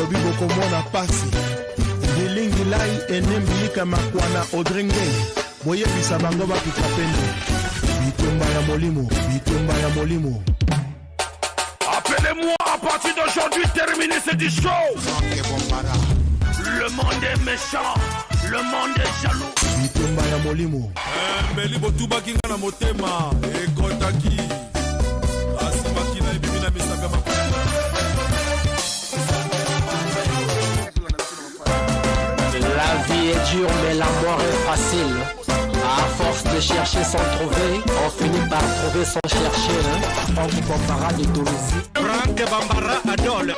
Nalobi bokomona pasi. Ngilingi lai ene mbilika makwana Audrey Ngei. Boyebisa bango bapika pende. Bitumba ya molimo, bitumba ya molimo. Appelez-moi à partir d'aujourd'hui, terminé, c'est du show. Le monde est méchant, le monde est jaloux. Bitumba ya molimo. Eh, mbeli botubaki nga na motema ekotaki asimaki na ebimi na misapi ya makolo. La vie est dure mais la mort est facile. À force de chercher sans trouver, on finit par trouver sans chercher. Hein? Franck Bambara de Dolisie. Franck Bambara Adol.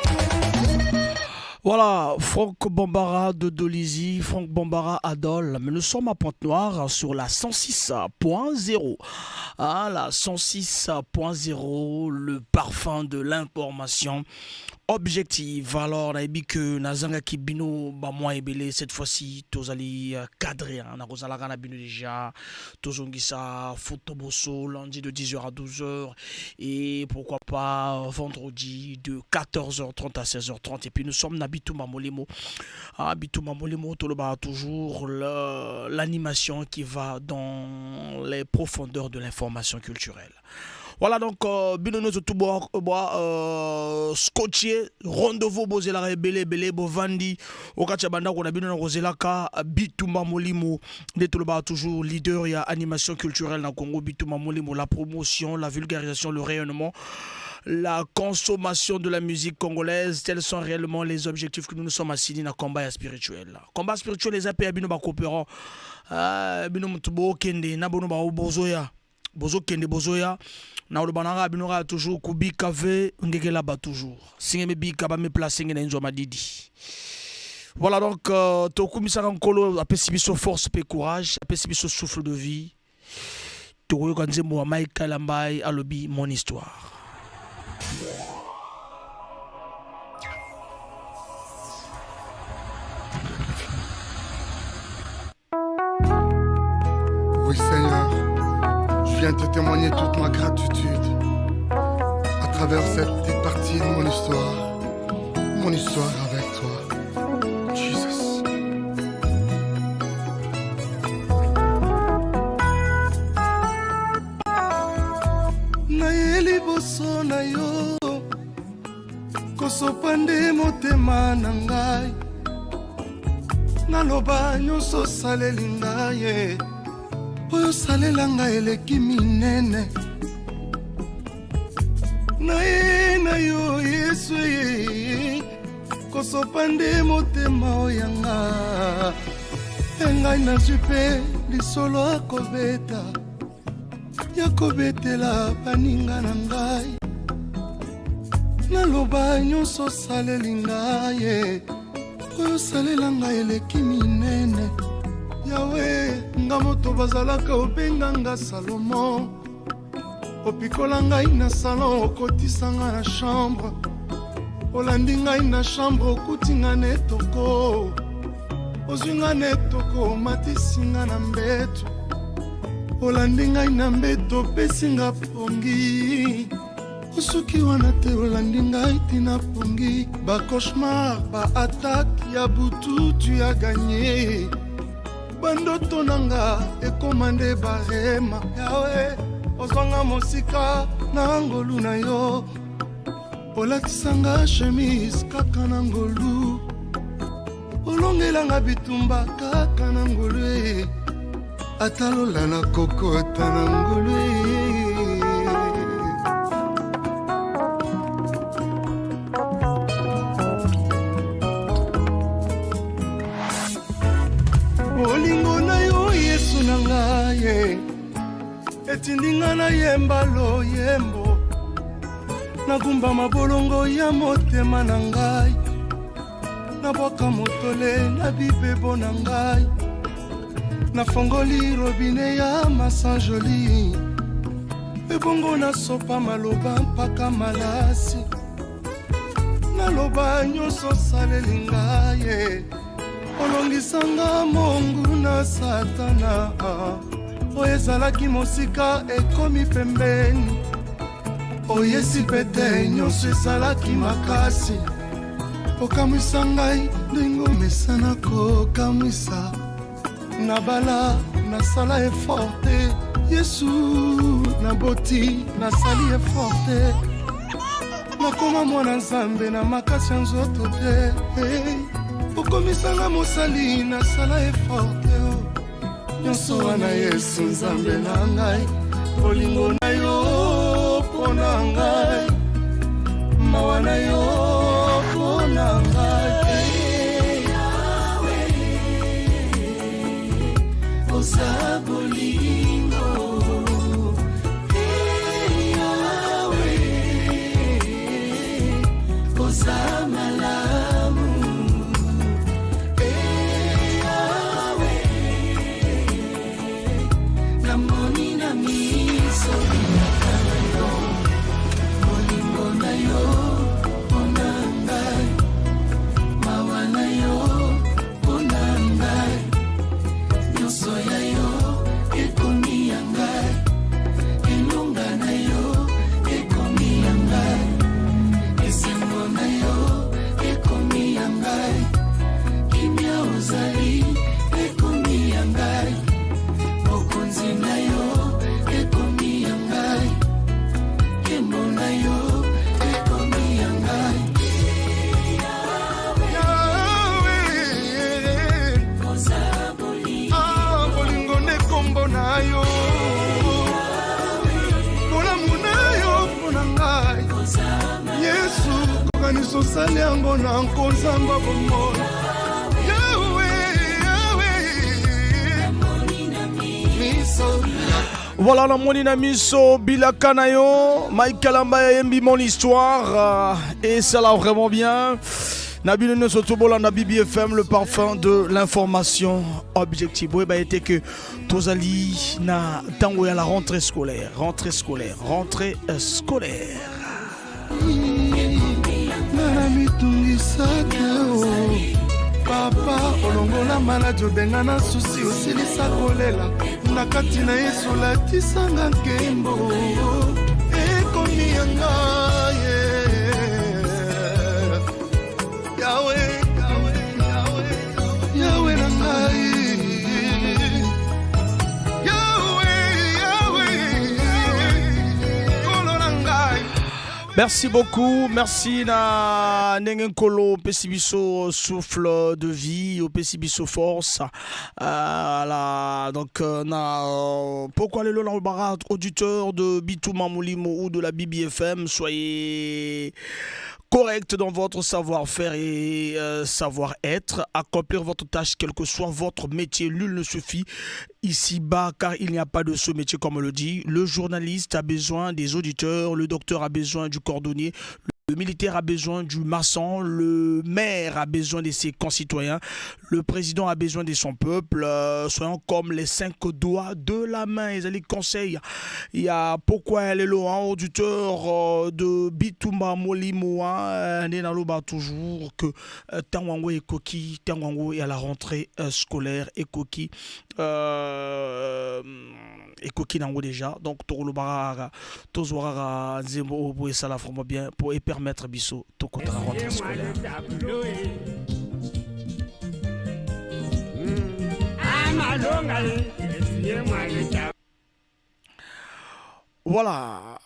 Voilà, Franck Bambara de Dolisie, Franck Bambara Adol. Mais nous sommes à Pointe-Noire sur la 106.0. Ah, la 106.0, le parfum de l'information objective. Alors, nayebi que nazangaki bino ba mois ebele cette fois-ci tozali cadré hein, nakozalaka na bino déjà tozongisa Photo Bosso lundi de 10h à 12h et pourquoi pas vendredi de 14h30 à 16h30. Et puis nous sommes na Bitumba Molimo. Ah, Bitumba Molimo, toloba toujours l'animation qui va dans les profondeurs de l'information culturelle. Voilà donc bino nyonso tu bo, bo scotché rendez-vous bozelaka ebele ebele bovandi okati ya bandako na bino na kozelaka Bitumba Molimo nde tolobaka toujours leader ya animation culturelle na Congo. Bitumba Molimo, la promotion, la vulgarisation, le rayonnement, la consommation de la musique congolaise, tels sont réellement les objectifs que nous nous sommes assignés dans le combat spirituel. Combat spirituel, les APA bino ba coopérant, bino mutu bokende na bono ba bozoya. Bozokende bozoya na oloba na nga bino kaka toujours kubika ve ngekela ba toujours singe mebika ba me place nge na nzwa madidi. Voilà donc tokumisaka nkolo apesi biso force pe courage, apesi biso souffle de vie. Tokoyoka nzembo wa Mike Kalambay alobi mon histoire. Oui Seigneur, je viens te témoigner toute ma gratitude à travers cette petite partie de mon histoire, mon histoire avec toi, Jesus. Nayeli boso na yo, kosopa nde motema na ngai, naloba nyonso osaleli ngai, oyo osalela ngai eleki minene. Naye na yo Yesu ye, kosopa nde motema oyo ya nga. E ngai nazwi mpe lisolo ya kobeta, ya kobetela baninga na ngai. Naloba nyonso osaleli ngai, oyo osalela ngai eleki minene. Yawe, nga moto bazalaka obenga nga Salomon, opikola ngai na salon, okotisa nga na chambre, olandi ngai na chambre, okuti nga na etoko, ozwi nga na etoko, omatisi nga na mbeto, olandi ngai na mbeto, opesi nga pongi. Osuki wana te, olandi ngai tina pongi. Ba cauchemar, ba attaque ya butu, tu as gagné. Bandoto na nga ekoma nde barema. Yawe, ozwanga mosika na ngolu na yo, olatisanga chemise kaka na ngolu, olongelanga bitumba kaka na ngolu e, ata lola na kokota na ngolu e. Bolingo na yo Yesu na ngai etindi nga nayemba loyembo, nagumba mabolongo ya motema na ngai, nabwaka motole na bibebo na ngai, nafongoli robinet ya masanjoli, ebongo nasopa maloba mpaka malasi, naloba nyonso osaleli ngai, olongisanga mongu na satana, oyo ezalaki mosika ekomi pembeni, oyesi pete nyonso ezalaki makasi. Okamwisa ngai ndenge omesana kokamwisa. Nabala nasala effort te, Yesu naboti nasali effort te, nakoma mwana Nzambe na makasi ya nzoto te. Hey, okomisanga mosali nasala effort te. Oh. Nyonso wana Yesu Nzambe na ngai, bolingo na yo mpo na ngai, mawa na yo mpo na ngai. Oza bolingo, hey, Yahweh, oza malamu, hey, Yahweh, namoni na miso bilaka na yo, bolingo na yo mpo na ngai, mawa na yo mpo na ngai, nyonso ya yo ekomi ya ngai, elonga na yo ekomi ya ngai, esengo na yo ekomi ya ngai, kimia ozali ekomi ya ngai, bokonzi na yo ekomi ya ngai, nkembo na yo ekomi ya ngai. Yahweh, ah, bolingo nde kombo na yo, bolamu na yo mpo na ngai, Yesu, kokanisa osali yango na nkozanga bomoi. Yahweh, Yahweh, miso. Voilà, namoni na miso bilaka na yo. Mike Kalamba yembi mon histoire et ça l'a vraiment bien. Na bino nyonso tobolanda BBFM, le parfum de l'information objective. Oui, bah, était que tozali na tango ya la rentrée scolaire, rentrée scolaire, rentrée scolaire. Nga mitungisa te o papa, olongola maladi, obenga na susi, osilisa kolela na kati na Yesu, olatisanga nkembo ekomi ya ngai. Yawe, Yawe na ngai, Yawe, Yawe, Nkolo na ngai. Merci beaucoup, merci na ndenge Nkolo opesi biso souffle de vie, opesi biso force. Donc na pourquoi lelo na bara auditeur de Bitumba Molimo ou de la BBFM, soyez correct dans votre savoir-faire et savoir-être, accomplir votre tâche quel que soit votre métier, nul ne suffit ici-bas car il n'y a pas de ce métier comme on le dit. Le journaliste a besoin des auditeurs, le docteur a besoin du cordonnier, le militaire a besoin du maçon, le maire a besoin de ses concitoyens, le président a besoin de son peuple. Soyons comme les cinq doigts de la main. Ils allaient conseil. Il y a pourquoi elle est là, hein, auditeur de Bitumba Molimo, hein, Nenaloba toujours que tango ekoki, tango et à la rentrée scolaire ekoki, ekoki nango déjà. Donc tokoloba tozwaka nzembo oyo po esala vraiment bien po epermettre biso tokota na rentrée scolaire. Voilà.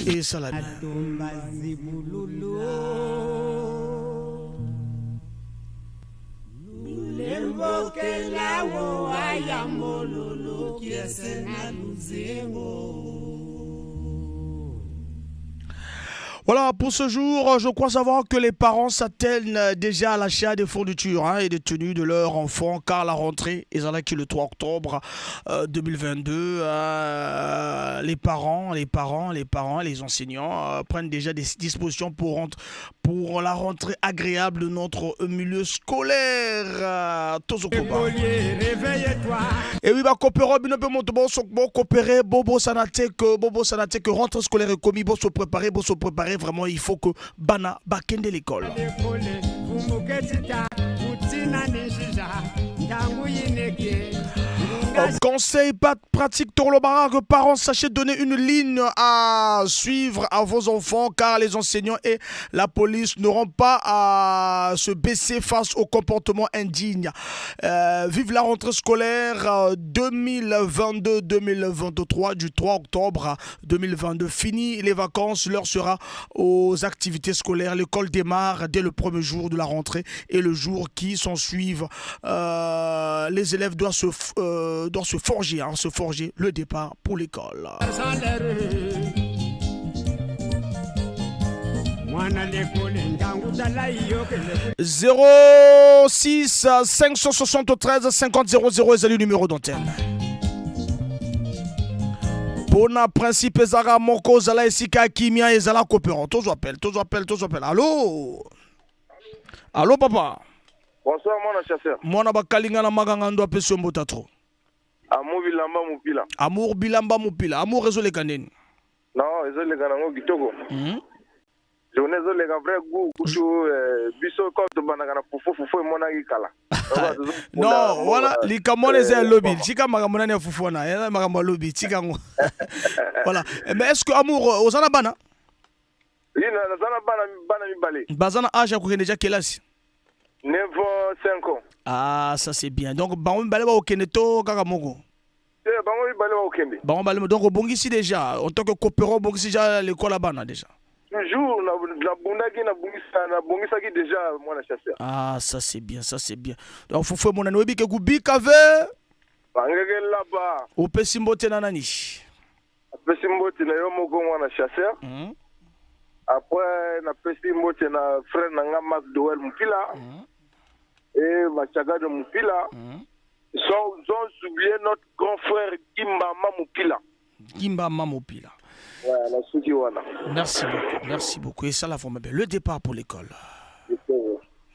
Et ça la bien. Voilà, pour ce jour, je crois savoir que les parents s'attellent déjà à l'achat des fournitures, hein, et des tenues de leurs enfants, car la rentrée est là qui le 3 octobre 2022. Les parents, les parents, les parents, les enseignants prennent déjà des dispositions pour la rentrée agréable de notre milieu scolaire. Tozokoba. Réveille-toi. Et oui, bah, coopérer, bino pe moto, bon, so, bon, coopérer, bobo, ça n'a que, bobo, ça n'a que rentrée scolaire est commis, bon, se préparer, bon, se préparer, vraiment, il faut que bana bakende l'école. Conseil pratique tolobaka que parents, sachez donner une ligne à suivre à vos enfants, car les enseignants et la police n'auront pas à se baisser face au comportement indigne. Vive la rentrée scolaire 2022-2023 du 3 octobre 2022. Fini les vacances, l'heure sera aux activités scolaires. L'école démarre dès le premier jour de la rentrée et le jour qui s'en suivent. Les élèves doivent se forger, hein, se forger le départ pour l'école. 06 573 50 00 ezali numéro d'antenne. Mpona principe ezalaka moko, ozala esika ya kimia, ezala coopérant. Tozwa appel, tozwa appel, tozwa appel. Allo, allo, papa. Bonsoir, mwana chasseur. Mwana bakalinga na makanga ndo apesi yo mbota trop. Amour Bilamba Mopila. Amour Bilamba Mopila. Amour, ezoleka ndeni? Non, ezoleka nango kitoko. Journée ezoleka vrai goût kutu biso comme tobandaka na fufu, fufu emonaki kala. Non, wana likambo wana eza ya lobi. Tika makambo nani ya fufu wana, eza makambo ya lobi, tika yango. Voilà, mais est ce que Amour, oza na bana? Oui, naza na bana, bana mibale. Baza na âge ya kokende ja kelasi? 9 ans, 5 ans. Ah, ça c'est bien. Donc bango mibale bakokende to kaka moko? Te, bango mibale bakokende. Bango mibale. Donc obongisi déjà en tant que coopérant, obongisi déjà l'école ya bana déjà? Toujours, nabundaki, nabongisaki déjà, mwana chasseur. Ah, ça c'est bien, ça c'est bien. Donc fufu emonani, oyebi ke kubika ve. Bangeke laba. Opesi mbote na nani? Apesi mbote na yo moko, mwana chasseur. Après napesi mbote na frère na nga Marc Doel Mopila et Machagado Mopila, sans oublier notre grand frère Gimbama Mopila. Gimbama Mopila. Ouais, nasuki wana. Merci beaucoup, merci beaucoup. Et ça la vraiment bien. Le départ pour l'école.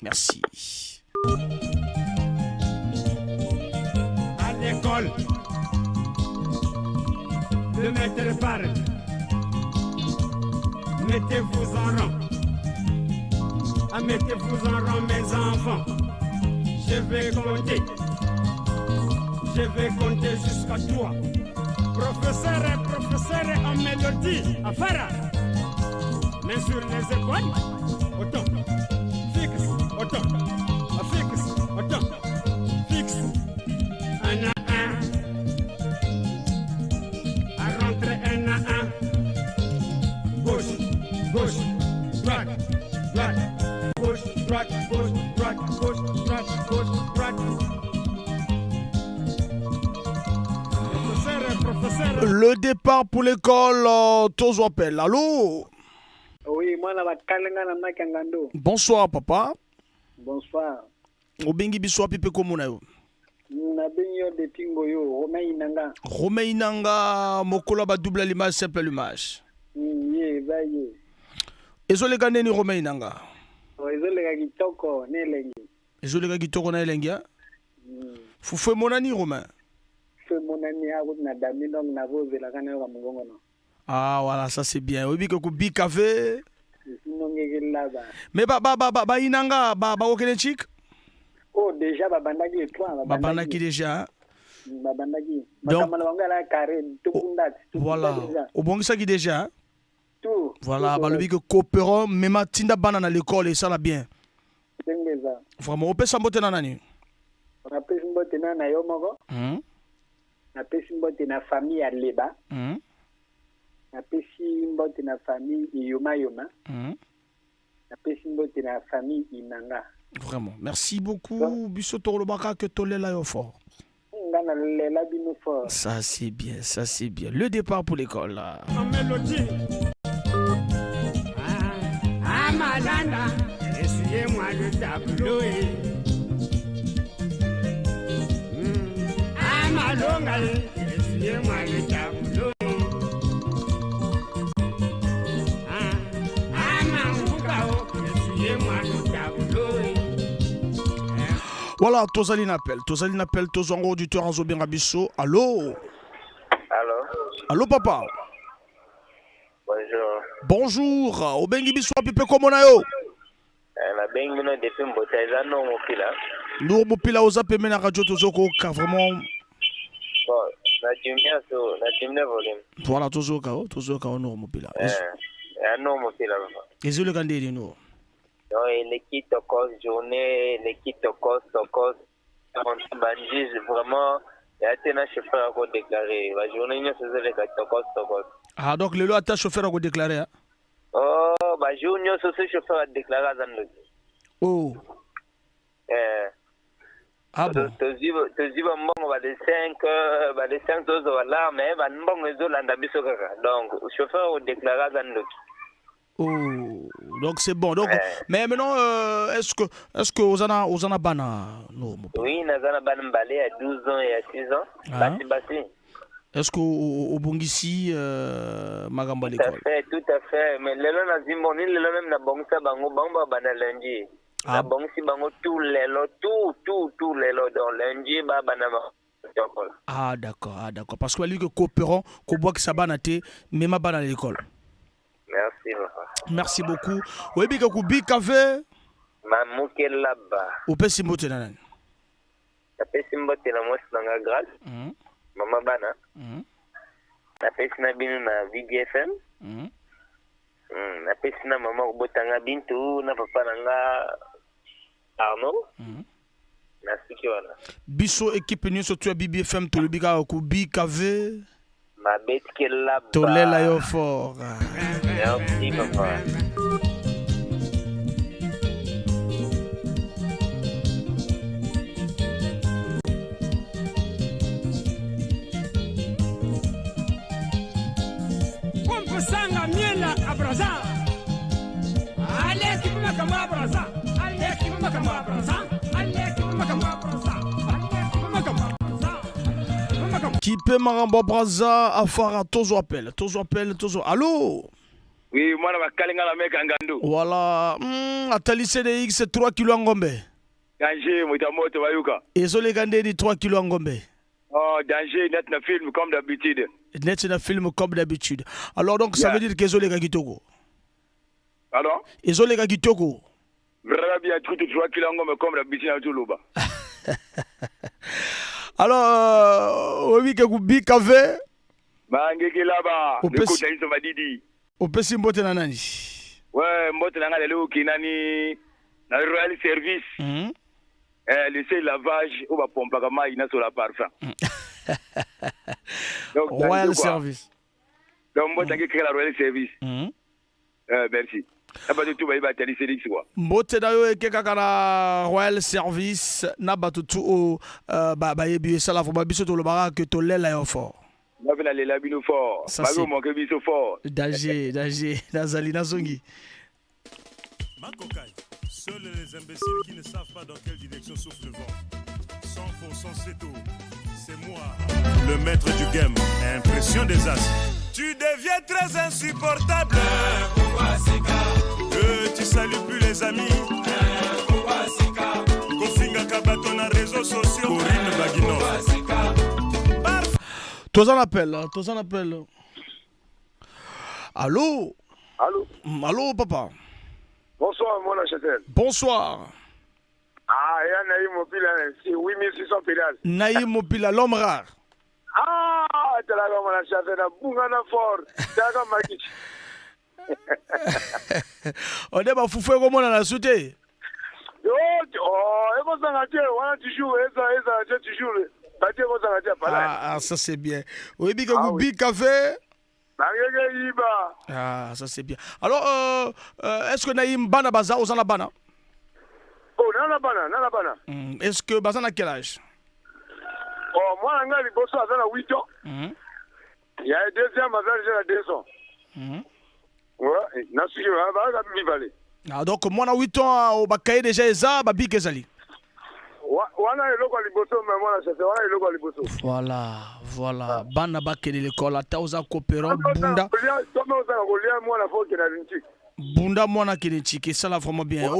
Merci. À l'école, le maître parle. Mettez-vous en rang. Ah, mettez-vous en rang, mes enfants. Je vais compter. Je vais compter jusqu'à trois. Professeur, professeur en mélodie. Afara. Main sur les épaules. Autant. Fixe. Autant. Fixe. Autant. Fixe. Un à un. À rentrer un à un. Gauche, gauche, droite, droite, gauche, droite, gauche, droite, gauche, droite, gauche, droite. Professeur, professeur. Le départ pour l'école, Tozo appel. Allô? Oui, mwana bakalenga na maki ya ngando. Bonsoir, papa. Bonsoir. Obengi biso wapi mpe komona yo? Nabengi yo depuis Ngoyo, Romain Inanga. Romain Inanga, mokolo ya badouble allumage, simple allumage. Ye eza ye. Ezoleka ndeni, Romain Inanga? Oh, ezoleka kitoko na elengi. Ezoleka kitoko na elengi, hein? Fufu emonani, Romain? Fufu emonani akuti na dami, donc nazozelaka nayoka mongongo no. Ah voilà, ça c'est bien. Oyebi ke kobika ve. Esinongeke laba. Mais bayinanga bakokende chik? Oh, déjà babandaki etoi. Babandaki déjà, hein? Babandaki. Makambo na bango alaka carré, tokunda. Voilà, obongisaki déjà, hein? Tout. Voilà. Tout. Balobi ke coopérant mema tinda bana na l'école, esala bien. Ndenge eza. Vraiment, opesa mbote na nani? Napesi mbote na yo moko. Napesi mbote na famille ya Leba. Napesi mbote na famille Iyomayoma. Napesi mbote na famille Inanga. Vraiment, merci beaucoup. Biso tolobaka ke tolela yo fort. Nga nalela bino fort. Ça c'est bien, ça c'est bien. Le départ pour l'école. En mélodie. Ah, ah Malanda, essuyez-moi le tableau. Eh. Ah Malonga, essuyez-moi le tableau. Ah, ah Mambuka, essuyez-moi le tableau. Voilà, tozali na appel, tozali na appel, tozwango auditeur azobenga biso. Allo? Allo? Allo, papa. Bonjour. Bonjour, obengi biso wapi mpe komona yo? Nabengi bino depuis Mbota, eza no Mopila. Nour Mopila, oza pembeni na radio, tozokoka vraiment. Na diminuer so, na diminuer volume. Voilà, tozoyoka yo, tozoyoka yo Nour Mopila. Eh, ya Nour Mopila papa. Ezoleka ndeni Nour? Donc eleki tokos journée, eleki tokos tokos. Banjise vraiment ya te na chauffeur ako déclarer ba journée nyonso ezoleka tokos tokos. Ah donc lelo ata chauffeur ako déclarer hein? Oh, ba jour nyonso so chauffeur a déclarer aza ndoki. Oh. Eh. Ah bon? Tozwi bambongo ba le 5, ba le 5 tozwa ba larme, ba mbongo ezolanda biso kaka. Donc chauffeur o déclarer aza ndoki. Oh, donc c'est bon. Donc, eh. Mais maintenant, est-ce que ozana, ozana bana no, Oui, nazana bana mbale à 12 ans et à 6 ans. Ah. Basi basi. Est-ce que obongisi makambo à Tout à l'école? fait, tout à fait. Mais lelo na zimboni lelo même na bongisa bango bango ba bana lundi. Ah. Na bongisi bango tout lelo, tout tout tout lelo donc lundi ba bana ba. Ah d'accord, ah d'accord. Parce que lui que coopérant, ko bois que ça bana te, mema bana à l'école. Merci papa. Merci beaucoup. Oyebi ke kubika ve Mamuke laba. opesi mbote na nani? Napesi mbote na mwasi na nga Grace. Mama bana. Napesi na bino na VDFM. Napesi na mama kobotanga Bintu na papa na nga Arnaud. Nasuki wana. Biso équipe nyonso tu ya BBFM tolobi kaka kubika ve Mabetike laba. Tolela yo fort. Merci papa. Kumpusanga miela abraza. Allez, qui me kama abraza. Allez, qui me kama abraza. Allez, qui me kama abraza. Allez, qui me kama abraza. Qui peut marambo braza afara tozo appel, tozo appel, tozo. Allô? Oui, moi na bakalinga la meka ngando. Voilà, atali CDX 3 kilos ngombe. Danger, moto bayuka. Ezoleka ndeni 3 kilos ngombe. Oh, danger net na film comme d'habitude. Net na film comme d'habitude. Alors donc ça Yeah. veut dire que ezoleka kitoko. Pardon? Ezoleka kitoko. Vraiment bien tout 3 kilos ngombe comme d'habitude na tuluba. Alors oyebi ke kubika ve Bangeki laba, Opesi- ndeko Taiso Madidi. opesi mbote na nani? Ouais, mbote na nga lelo kinani na Royal Service. Eh, le seul lavage oyo bapompaka mai na sola parfum. Donc, Royal danger, quoi. Service. Donc mbote nangi kaka la Royal Service. Eh, merci. Na bato tu bayebi batali Félix quoi. Mbote na yo eke kaka na Royal Service na bato tu oyo bayebi esala vraiment biso tolobaka ke tolela yo fort. Nga mpe nalela bino fort. Ça, Babi c'est- omanke biso fort. Danger, danger, nazali nazongi. Makokai, seuls les imbéciles qui ne savent pas dans quelle direction souffle le vent. 100% c'est tout. C'est moi, le maître du game. Impression des as. Tu deviens très insupportable. Que tu salues plus les amis. Kofinga kabato na réseaux sociaux. Corinne Baguinov. Toza en appel, hein, toza en appel. Allô? Allô? Allô, papa. Bonsoir, mon acheteur. Bonsoir. Ah, et Naïm Mopila, c'est 8600 pédales. Naïm Mopila, l'homme rare. Ah, t'es là, mon acheteur, Bungana fort. T'es là, Makich. On est pas foufou comme on a la soute. Oh, oh, et bon, ça, tu toujours, et ça, et ça, tu toujours. Bah, tu bon, ça, tu pas là. Ah, ah, ça c'est bien. Oui, bien que vous bi café. Ah, ça c'est bien. Alors, est-ce que Naïm Bana Baza, Ozana Bana? Oh, nana bana, nana bana. Est-ce que Baza a quel âge? Oh, moi, nga liboso aza na 8 ans. Il y a un deuxième aza déjà na 2 ans. Ouais, nasuki baza mibale. Ah, donc, moi, na 8 ans, au bakaye déjà, eza, babi kezali. Wana eloko ya liboso me mwana chasse, wana eloko ya liboso. Voilà, voilà. Bana bakende l'école, ata oza coopérant, bunda. Tome ozala kolia mwana fo okende na lintik. Bunda mwana kende tiki, ça là vraiment bien.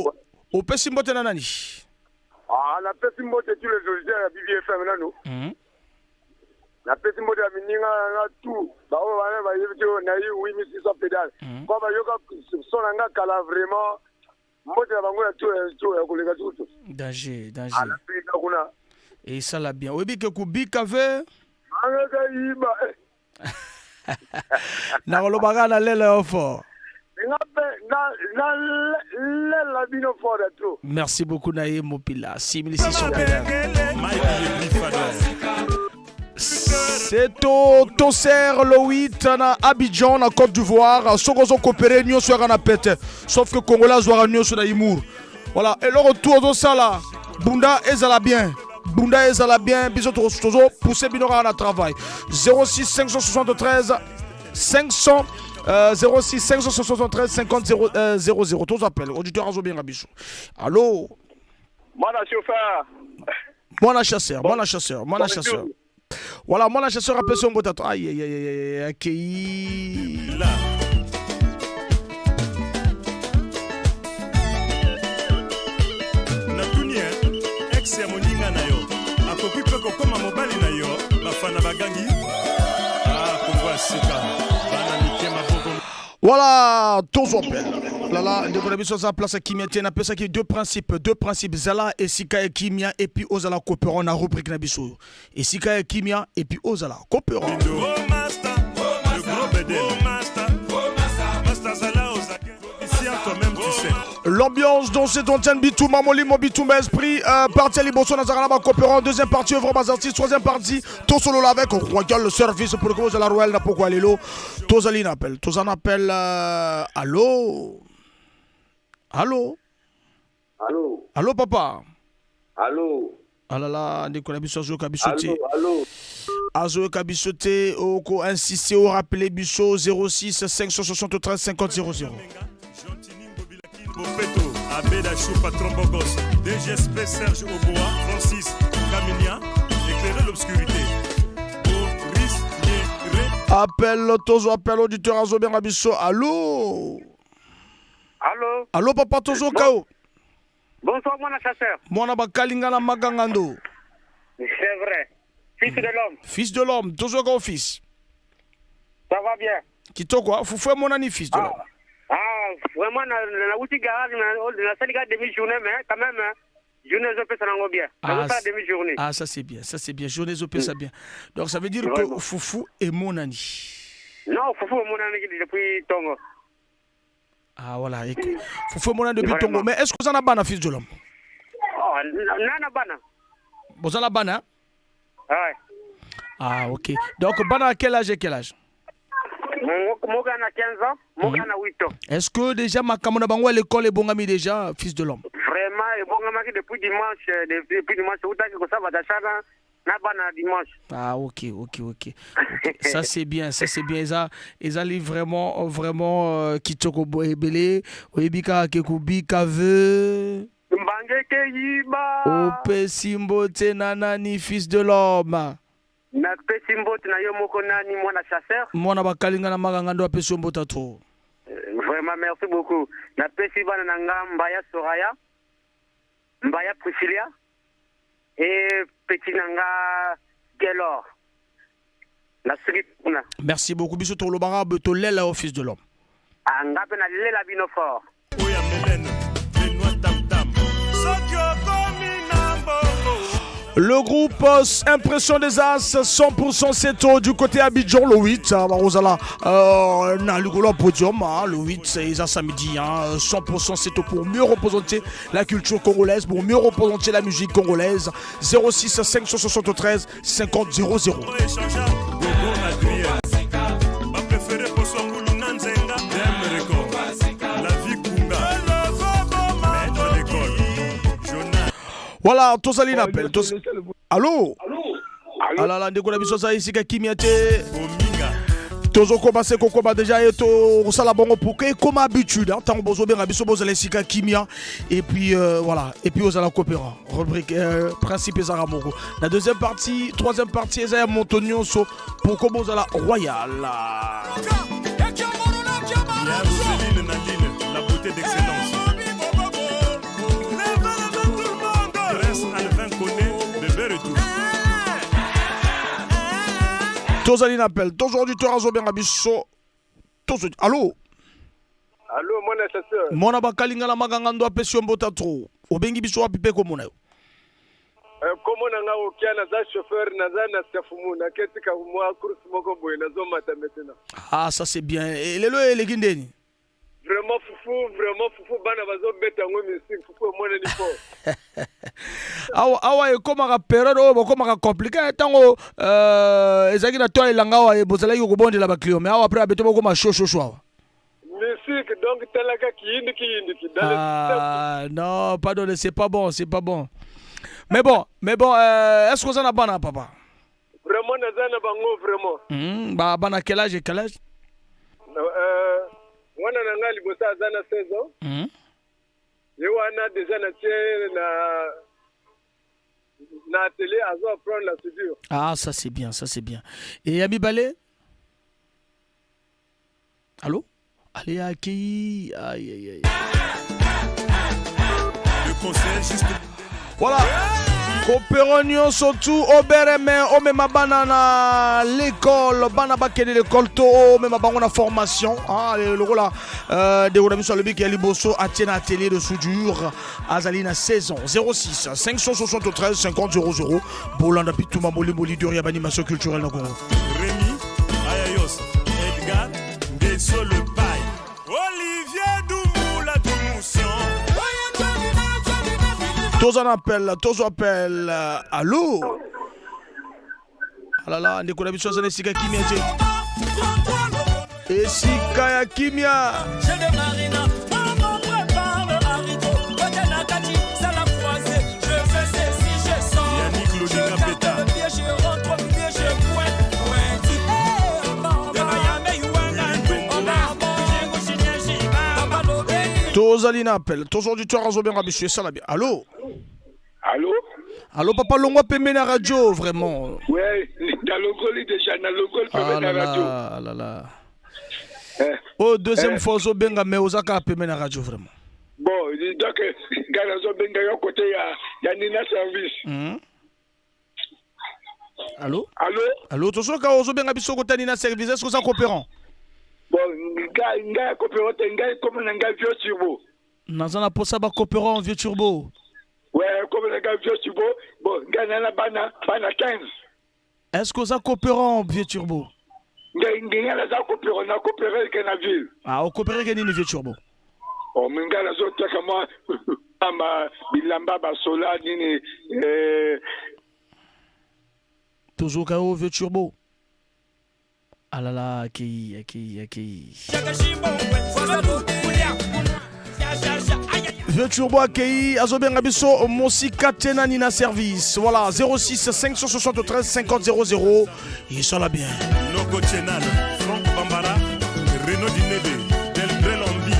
Opesi mbote na nani? Ah, napesi mbote tous les auditeurs ya BBFM nanu. Napesi mbote ya mininga na tout. Baoyo wana bayebi te oyo nayi 8600 pédale. Po bayoka son na nga kala vraiment. Mbote na bango ya tout ya tout ya koleka tout. Danger, danger. Napika kuna. Et ça là bien. Oyebi ke kubika ve? Angaka yiba. Nakoloba kaka na lela yo fort. Nga mpe nalela bino fort ya trop. Merci beaucoup na ye Mopila 6600 pédales. C'est au Tosser le 8 na Abidjan na Côte d'Ivoire. Soki ozo coopérer nyonso yaka na pete. Sauf que Congolais azwaka nyonso na humour. Voilà, eloko tout ozosala bunda ezala bien. Bunda ezala bien, biso tozo pousser bino kaka na travail. 06 573 500 06 573 50 0 00 tozo appel auditeur azobenga biso. Allô? Mwana chauffeur. Mwana chasseur, mwana chasseur, mwana chasseur. Voilà, mwana chasseur apesi yo mbote. Aïe aïe aïe aïe akei. Natuni ex ya moninga na yo akoki mpe kokoma mobali na yo. Bafana bagangi, ah, Kongo ya sika, bana mike maboko. Voilà, tozo appel. Lala, ndeko na biso aza place ya kimia te. Napesaki deux principes, deux principes: zala esika ya kimia et puis ozala coopérant na rubrique na biso. Esika ya kimia et puis ozala coopérant. Oh master, le gros bedel. Oh master, master Zala Ozake. Ici, toi-même tu sais. L'ambiance dans cette antenne Bitouma, Molimo Bitouma Esprit, partie à Liboso, Nazarana, coopérant, deuxième partie, œuvre bas artiste, troisième partie, tout solo là avec Royal Service pour le cause de la Royal, na pourquoi lelo, Tozali appel, Tozan appel, allô? Allô? Allô? Allô, papa? Allô? Ah là là, ndeko na biso azoyoka biso te. Allô, allô? Azoyoka biso te, oko insister, o rappeler biso 06 573 50 00. Bopeto, Abeda Chou, patron Bogos, DGSP Serge Oboa, Francis Kaminia, éclairer l'obscurité. Boris Nyerere. Appel, tozo appel, auditeur azobenga biso. Allô? Allô? Allô, papa, tozo kao. Bonsoir, mwana chasseur. Mwana bakalinga na magangando. C'est vrai. Fils de l'homme. Fils de l'homme, tozo kao fils. Ça va bien. Kitoko, ah, fufu monani fils de l'homme. Ah, vraiment, na outil garage, na sali ka demi-journée, mais quand même, hein, journée ezopesa nango bien. Ah, Nazosala demi-journée. Ah, ça c'est bien, ça c'est bien. Journée ezopesa bien. Donc ça veut dire que Vraiment. fufu est mon ami. Non, fufu emonani depuis tongo. Ah voilà, et fufu emonani depuis Vraiment. tongo. Mais est-ce que vous en avez bana, fils de l'homme? Oh, nana bana. Vous en avez bana, hein? Ouais. Ah, ok. Donc bana à quel âge et quel âge? Moko na 15 ans, moko na 8 ans. Est-ce que déjà makambo na bango à l'école ebongami déjà, fils de l'homme? Vraiment, ebongamaki depuis dimanche, depuis dimanche, outaki kosala badashana na bana dimanche. Ah, ok. Ça c'est bien, ça c'est bien. Eza, ezali vraiment, vraiment kitoko ebele. Oyebi kaka ke kobika ve. Mbangeke yiba. Opesi mbote na nani, fils de l'homme? Napesi mbote na yo moko nani, mwana chasseur. Mwana bakalinga na maganga ndo apesi yo mbote trop. Vraiment, merci beaucoup. Napesi bana na nga Mbaya Soraya, Mbaya Priscilla et petit na nga Gelor. Nasuki kuna. Merci beaucoup. Biso tolobaka tolela au fils de l'homme. Ah, nga mpe nalela bino fort. Oya Mélène, Benoît Tam Tam. Soki okomi na mbongo. Le groupe Impression des As, 100% Seto du côté Abidjan, le 8, hein, Rosala, na likolo podium, hein, le 8, c'est ça samedi, hein, 100% Seto pour mieux représenter la culture congolaise, pour mieux représenter la musique congolaise. 06 573 50 00. Échangea, Gogo Adrien. Ba préféré poso ngulu na nzenga. Dem Record. La vie Kunga. Maître d'école. Jonas. Voilà, tozali na appel. Allô? Alala, ndeko na biso aza esika kimia te. Ominga. Tozokoma se kokoma déjà ye tosala bongo pour que ekoma habitude, hein, ntango bozobenga biso bozala esika kimia et puis voilà, et puis ozala coopérant. Rubrique principe ezalaka moko na deuxième partie, troisième partie eza ya moto nyonso pour ko bozala royal. Ya Roseline Nadine, la beauté d'excellence. Prince Alvin Koné, bébé retour. Tozali na appel, tozo auditeur azobenga biso, tozo, allo? Allo, mwana chasseur. Mwana bakalinga na maganga ndo apesi yo mbota trop. Obengi biso wapi mpe komona yo? Kombo na nga Okia, naza chauffeur, naza na Siafumu, naketika mwa course moko boye, nazomata maintenant. Ah, ça c'est bien. Lelo eleki ndeni? Vraiment fufu, vraiment fufu, bana bazobeta yango musique, fufu emonani fort. Awa awa ekomaka période oyo bokomaka compliqué ntango ezalaki na to elanga awa, bozalaki kobondela baclient, mais awa après abeto bokoma chaud chaud chaud awa. Musique, donc talaka kiyindiki yindiki dans le Ah non, pardon, c'est pas bon, c'est pas bon. Mais bon, est-ce que oza na bana, papa? Vraiment naza na bango, vraiment. Ba bana, quel âge et quel âge? Mwana na ngai liboso aza na 16 ans. Ye wana déjà natie na atelier, azo apprendre la soudure. Ah, ça c'est bien, ça c'est bien. Et ya mibale? Allô? Allez, accueilli. Aïe, aïe, aïe. Le conseiller juste. Voilà. Kopero nyonso tu obereme, omema bana na l'école, bana bakende l'école to omema bango na formation. Ah, lokola ndeko na biso alobiki, ya liboso atie na atelier de soudure, azali na 16 ans. 06 573 50 00. Bolanda bituma molimo, leader ya baanimation culturelle na Congo. Rémi Ayayos, Edgar Ngeso le paille, Olivier Doumoula Doumoussian. Toza na appel, tozo appel. Allo? Alala, ndeko na biso aza na esika kimia te, esika ya kimia. J'ai des marina, maman prépare le haricot. Côté Nakati, ça la croisée. Je fais ceci, je sors. Yannick Je Lodinga capte Peta. le pied, je rentre au milieu, je pointe. Pointe. Eh, maman. Tozali na appel, tozo auditeur azobenga biso, esala bien. Allo? Allô? Allo papa, longwa pembeni na radio, vraiment. Ouais, nalongoli déjà, nalongoli Ah pembeni là na radio. là, là là. Oh, deuxième fois ozobenga, mais oza kaka pembeni na radio, vraiment. Bon, donc ngai nazobenga yo côté ya Nina Service. Allo? Allo? Allo, tozoka, ozobenga biso kotani na service, est ce que oza coopérant? Bon, ngai ya coopérant te, ngai kombo na ngai Vieux Turbo. Naza na posa bacoopérant, Vieux Turbo. Ouais, kombo na ngai Vieux Turbo. Bon, ngai na na bana 15. Est ce que oza coopérant, Vieux Turbo? Ngai naza coopérant, na coopéré ke na ville. Ah, ocoopéré ke nini, Vieux Turbo? Oh, mais ngai nazoteka mwa ama bilamba basola nini Tozoka yo, Vieux Turbo. Alala, akei, akei, akei. Vieux Turbo akei, azobenga biso mosika te nani na service. Voilà, 06 573 50 00, esala bien. Noko Chenal, Franck Bambara, Renaud Dinebe, Delgré Lambi,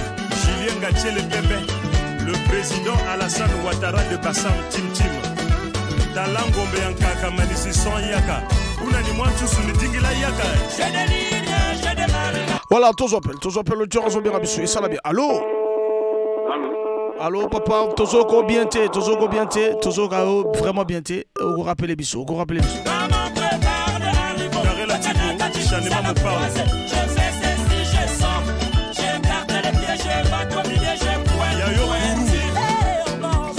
Julien Gatiel Pepe, le président Alassane Ouattara de Bassam Tim Tim. Talangombe Yankaka Malisi sans Yaka, Unani Mwanchusu Ndingila Yaka. Voilà, tozo appel, tozo appel, auditeur azobenga biso, esala bien. Allo? Allo papa, tozoko bien te, tozoko bien te, tozoka yo vraiment bien te. Okorappeler biso, okorappeler biso. Karela Tipo, Chanema Mopao. Je fais ceci, je sors. J'écarte les pieds, je batte au milieu, je pointe. Yayo Pointe. Eh, maman.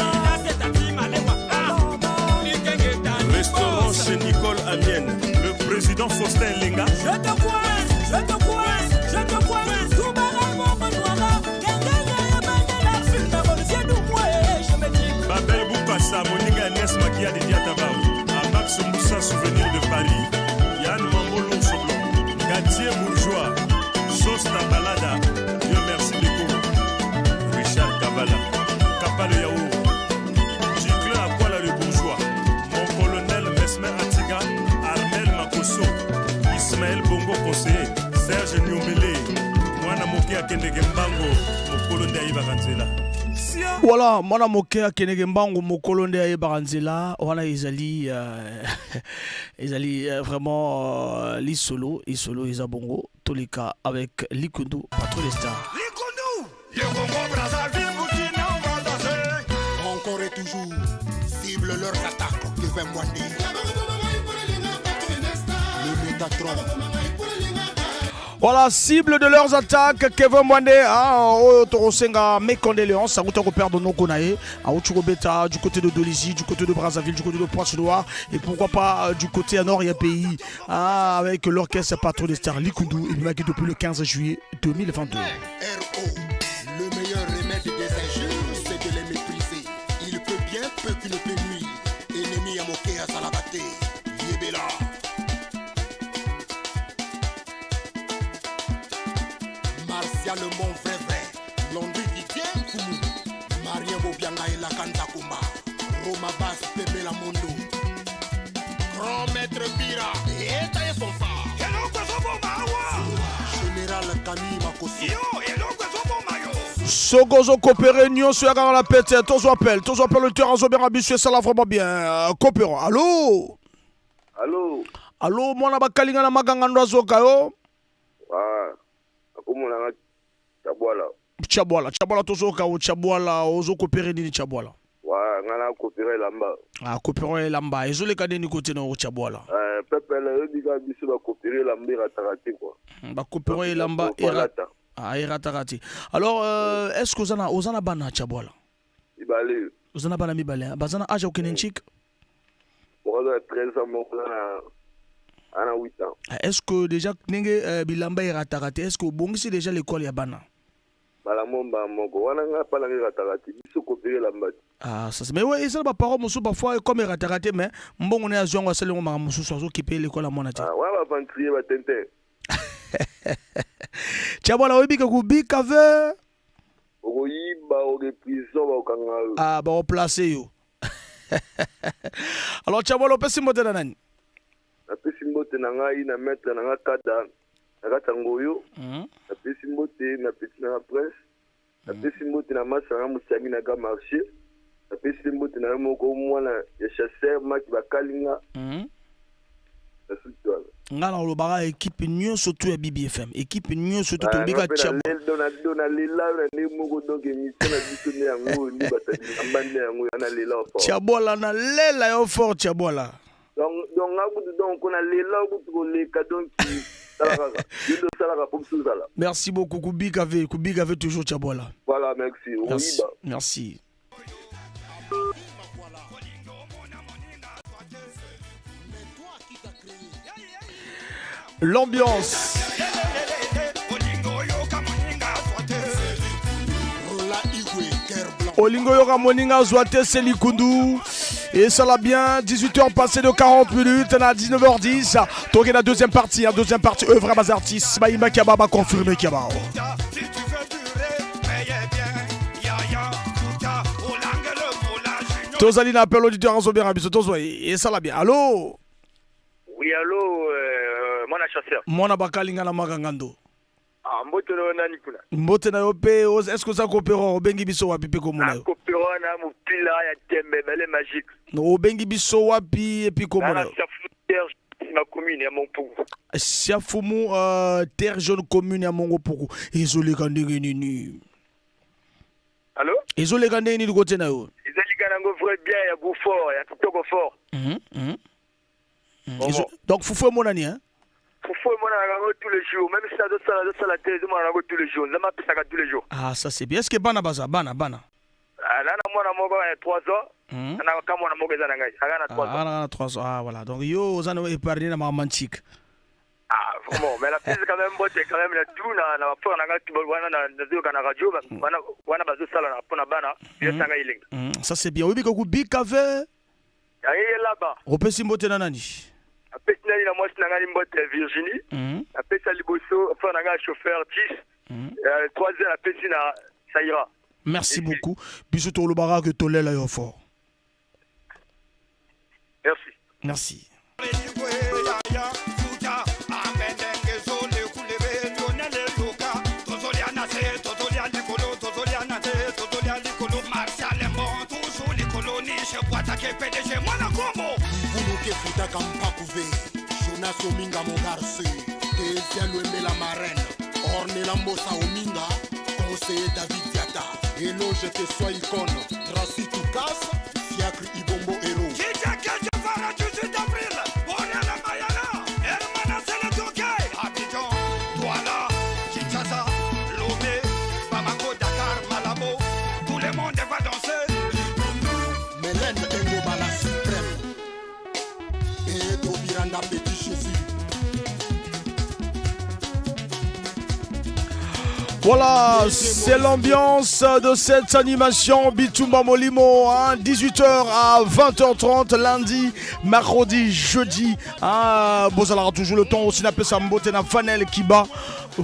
Restaurant chez Nicole Amienne, le président Faustin Lenga. Je te coince, je te coince, je te coince. Soubara, mon manoir. Kengele, bandela, filme, Olivier Doumoué. Je me dis. Babel Boukassa, Moninga Agnès Makia de Diatabao, Abax Moussa, souvenir de Paris, Yann Mambo Soblo, Gatier Bourgeois, Sosta Balada, Dieu merci Beko, Richard Kabala, Kapale Yaour, Giclin Akwala le bourgeois, mon colonel Mesmer Atiga, Armel Makoso, Ismaël Bongo conseiller, Serge Nyombele, Mwana Moke akendeke mbango, mokolo nde ayebaka nzela. Voilà, mwana moke akendeke mbangu, mokolo nde ayebaka nzela. Wana ezali vraiment lisolo, lisolo eza bongo. Toleka avec Likundu, patron des stars. Le Congo Brazzaville, Burkina Faso. Encore et toujours, cible leurs attaques, Kevin Mwandi. Le Métatron. Voilà, cible de leurs attaques, Kevin Mwande, ah, oyo tokosenga mes condoléances, auta koperdre noko na ye, auti kobeta du côté de Dolisie, du côté de Brazzaville, du côté de Pointe-Noire, et pourquoi pas du côté à nord ya pays, ah, avec l'orchestre Patron des Stars Likundu, ebimaki depuis le 15 juillet 2022. RO, le meilleur remède des injures, c'est de les mépriser. Il peut bien peu qu'il ne peut nuire. Ennemi ya moke azalaka te. Yebela. Martial mon vrai vrai. Landry Didier Mfumu. Marien Bobianga elaka Nzakomba. Roma Bass Pepela Mondo. Grand maître Bira. Eta ye son phare. Général Camille Makosso. Soki ozokopere nyonso ya kaka na pete, tozwa appel, tozwa appel, auditeur azobenga biso, esala vraiment bien. Coopérant, allo? Allo? Allo, mwana bakalinga na maganga ndo azoka yo. Ah, akomonanga Chabwala. Chabwala, Chabwala, tozoka o Chabwala, ozokopere nini, Chabwala? Wa nga na kopere elamba. Ah, kopere elamba ezoleka nini kote na Chabwala? Pepele oyebi kaka biso bakopere elamba erataka te quoi. Bakopere elamba Falata. Ah, erataka te. Alors est ce que oza na bana, Chabwala? Mibale. Oza na bana mibale, hein? Baza na age ya kokende ntike? Moko aza na 13 ans, moko aza na ana 8 ans. Ah, est ce que déjà ndenge bilamba erataka te, est ce que obongisi déjà l'école ya bana? Mbala mo mbala moko wana nga mpa nanga erataka te, biso kopere elamba te. Ah, ça c'est, mais ouais, eza na baparent mosusu, parfois comme erataka te, mais mbongo na ye azwi yango, asali yango makambo mosusu, azokipe l'école ya mwana te. Ah, wana baaventurier, batente. Chabwala, oyebi ke kobika ve Okoyiba, oke prison, bakokanga yo. Ah, bakoplace yo. Alors Chabwala, opesi mbote na nani? Napesi mbote na ngai na maître na nga Kada na kati ya Ngoyo. Napesi mbote na petit na nga Prince. Napesi mbote na masa na nga Mosiangi na grand marché. Napesi mbote na yo moko, mwana ya chasseur Maki Bakalinga. Na suki wana. Nga na olobaka équipe nyonso tu ya BBFM, équipe nyonso tu tolobika. Do nalela yo na ndenge moko, donc émission na biso nde yango, nde bato bilamba nde yango ya nalela yo fort. Chabwala, nalela yo fort, Chabwala. Donc nga kutu, donc nalela yo kutu koleka, donc tala kaka yo nde osalaka mpo biso ozala. Merci beaucoup, kubika ve, kubika ve toujours, Chabwala. Voilà, merci. Merci. Oyiba. Merci. L'ambiance. Olingo yoka moninga azwa te, c'est Likundu. Et ça l'a bien, 18h passé de 40 minutes, à 19h10. Donc, la deuxième partie, la deuxième partie, œuvre à artistes, Maïma Kiaba va confirmer Kiaba. Si tu veux durer, paye bien. Ya ya, Kuta, Olangele, Mola, Junior. Tozali na appel, auditeur azobera biso, tozwa et ça l'a bien. Allô? Oui, allô, mwana chasseur. Mwana bakalinga na makangando. Ah, mbote na yo, nani kuna? Mbote na yo mpe. Est ce que oza coopérant? Obengi biso wapi mpe komona yo? Kopero wana mopila ya tembe bale magique. Obengi biso wapi epi komona yo? Na commune ya Montpuku. Siafumu, Terre Jaune, commune ya Mongo Puku, ezoleka ndenge nini? Allo? Ezoleka ndenge nini kote na yo? Ezalika nango vrai bien, ya goût fort, ya kitoko fort. Donc fufu emonani, hein? Fufu emonanaka yango tous les jours, même si azosala, azosala te, ezomonana yango tous les jours. Nzambe apesaka tous les jours. Ah, ça c'est bien. Est ce que bana baza, bana bana? Ah, na mwana moko ya 3 ans. Na ka mwana moko eza na ngai, aka na 3 ans. Ah, na 3 ans. Ah voilà, donc yo oza na épargné na makambo ntike. Ah, vraiment, mais la prise quand même, mbote quand même na tout na bafrère na ngai wana nazoyoka na radio wana, wana bazosala na mpona bana yosanga elengi. Ça c'est bien. Oyebi kokubika ve? Ayeyelaba. Opesi mbote na nani? Apesi nani na mwasi na ngai mbote, Virginie. Napesi ya liboso frère na ngai chauffeur 10, troisième apesi na Saira. Merci beaucoup. Biso tolobaka ke tolela yo fort. Merci. Merci. Ya ya, Kuta, Ambendenge, Zole, Kulebe, Lionel, Luka, Tozolia na se, Tozolia likolo, Tozolia na se, Tozolia likolo, Martial Mbon, toujours likolo, Niche, Boitake, PDG, Mwana Kombo. Mvuluke futaka mpakuve Jonas Ominga Mogarse Tesia Lwembela Marraine Ornela Mbosa Ominga Conseiller David Diata Éloge te sois icône Tracy Toukas Fiacre Ibombo Héros. Kijake Jafara, 18 avril, Borela Mayala, Hermana Seletoke, Abidjan, Douala. Voilà, c'est l'ambiance de cette animation Bitumba Molimo, hein, 18h à 20h30, lundi, mercredi, jeudi. Hein, bozala toujours le temps aussi napesa mbote na Fanel Kiba.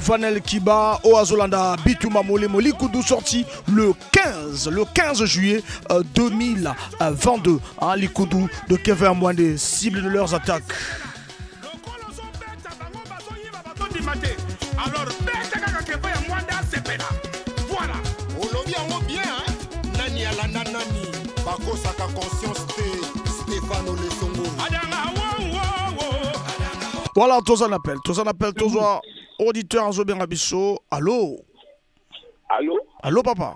Fanel Kiba, oyo azolanda Bitumba Molimo, Likudu sorti le 15, le 15 juillet 2022. Hein, Likudu de Kevin Mwande, cible de leurs attaques. Bazondima te, alors beta kaka Kevin ya Mwanda asepela, voilà. Olobi yango bien, hein? Nani alanda nani, bakosaka conscience te, Stefano Lesongo. Adanga wo wo wo. Voilà, tous en appel, tous en appel, tous en auditeur azobenga biso. Allô? Allô? Allô, papa?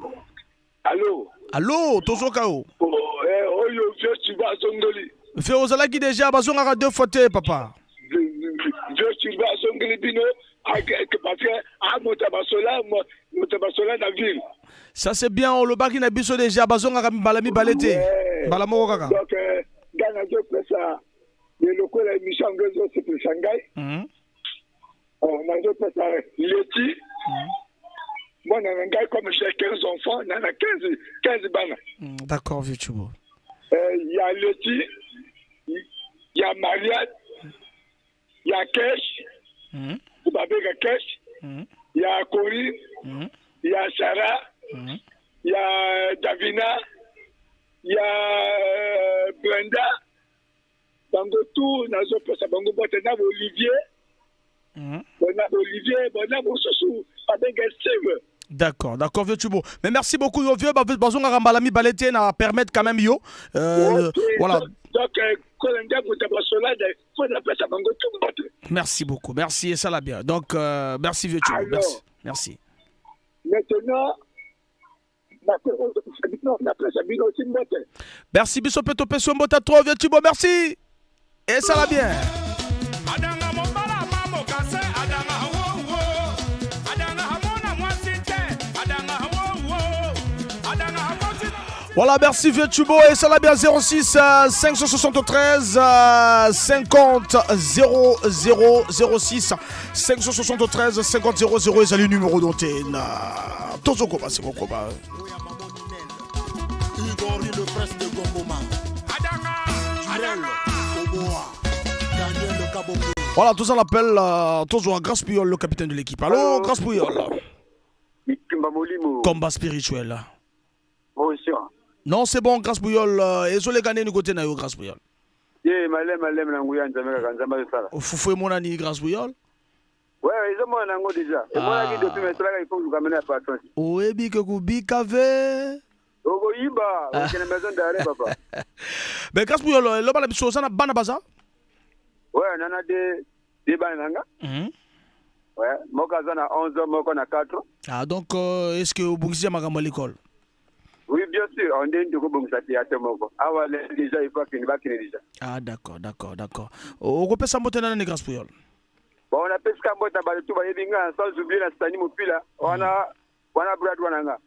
Allô? Allô, tozoka yo. Oh, eh, oyo vieux Chiba azongeli. Fe ozalaki déjà, bazongaka deux fois te, papa. Vieux Chiba azongeli bino parce que amota basola, moto basola na ville. Ça c'est bien, olobaki na biso déjà, bazongaka mbala mibale te. Mbala moko kaka. Donc ngai nazopesa lokola émission yango ezosepelisa ngai. Nazopesa leti mwana na ngai, comme j'ai 15 enfants, na 15 15 bana. D'accord, vieux Chubo. Ya leti, ya Mariane, ya Kesh, babenga Kesh, ya Corinne, ya Sarah, ya Davina, ya Brenda, bango tout nazopesa bango mbote, na Olivier, na Olivier, na mosusu babenga Steve. D'accord, vieux Chubo. Mais merci beaucoup, yo vieux, bazongaka mbala mibale te na permettre quand même yo. Voilà. Donc kolanda moto basola, fo napesa bango tout mbote. Merci beaucoup, merci et ça l'a bien. Donc, merci vieux Chubo, merci. Merci. Maintenant napesa bino aussi mbote. Merci, biso pe topesi mbote trop, vieux Chubo, merci. Et ça l'a bien. Adanga mobala mamokase, adanga wowo, adanga hamona mwasi te, adanga wowo, adanga hamoti. Voilà, merci vieux Chubo et ça l'a bien, 06 573 50 00 06 573 50 00 ezali numéro d'antenne. Tozokoba, c'est kokoba. Hugo le prince de Gongoma. Durel Oboa. Daniel Kabongo. Voilà, tous on appelle toujours Grâce Puyol, le capitaine de l'équipe. Allô, Grâce Puyol. Bitumba Molimo. Combat spirituel. Bonsoir. Non, c'est bon, Grâce Puyol. Ezoleka ndeni côté na yo, Grâce Puyol? Ye maleme maleme na nguya Nzambe kaka, Nzambe azosala. Fufu emonani, Grâce Puyol? Ouais, ezomona yango déjà. Emonaki depuis, mais esalaka, il faut luka mene ya patron. Oyebi ke kubika ve. Okoyiba, okende maison d'arrêt, papa. Mais Grâce Puyol, loba na biso, oza na bana baza? Ouais, nana de bana na nga. Ouais, moko aza na 11 ans, moko na 4 ans. Ah, donc est-ce que obongisi ya makambo ya l'école? Oui, bien sûr, on ndenge tokobongisa te ate moko. Awa déjà il faut akende, bakende déjà. Ah, d'accord. Okopesa mbote na nani, Grâce Puyol? Bon, napesika mbote na bato tu bayebi nga, sans oublier na Stani Mopila, wana wana brad wana nga.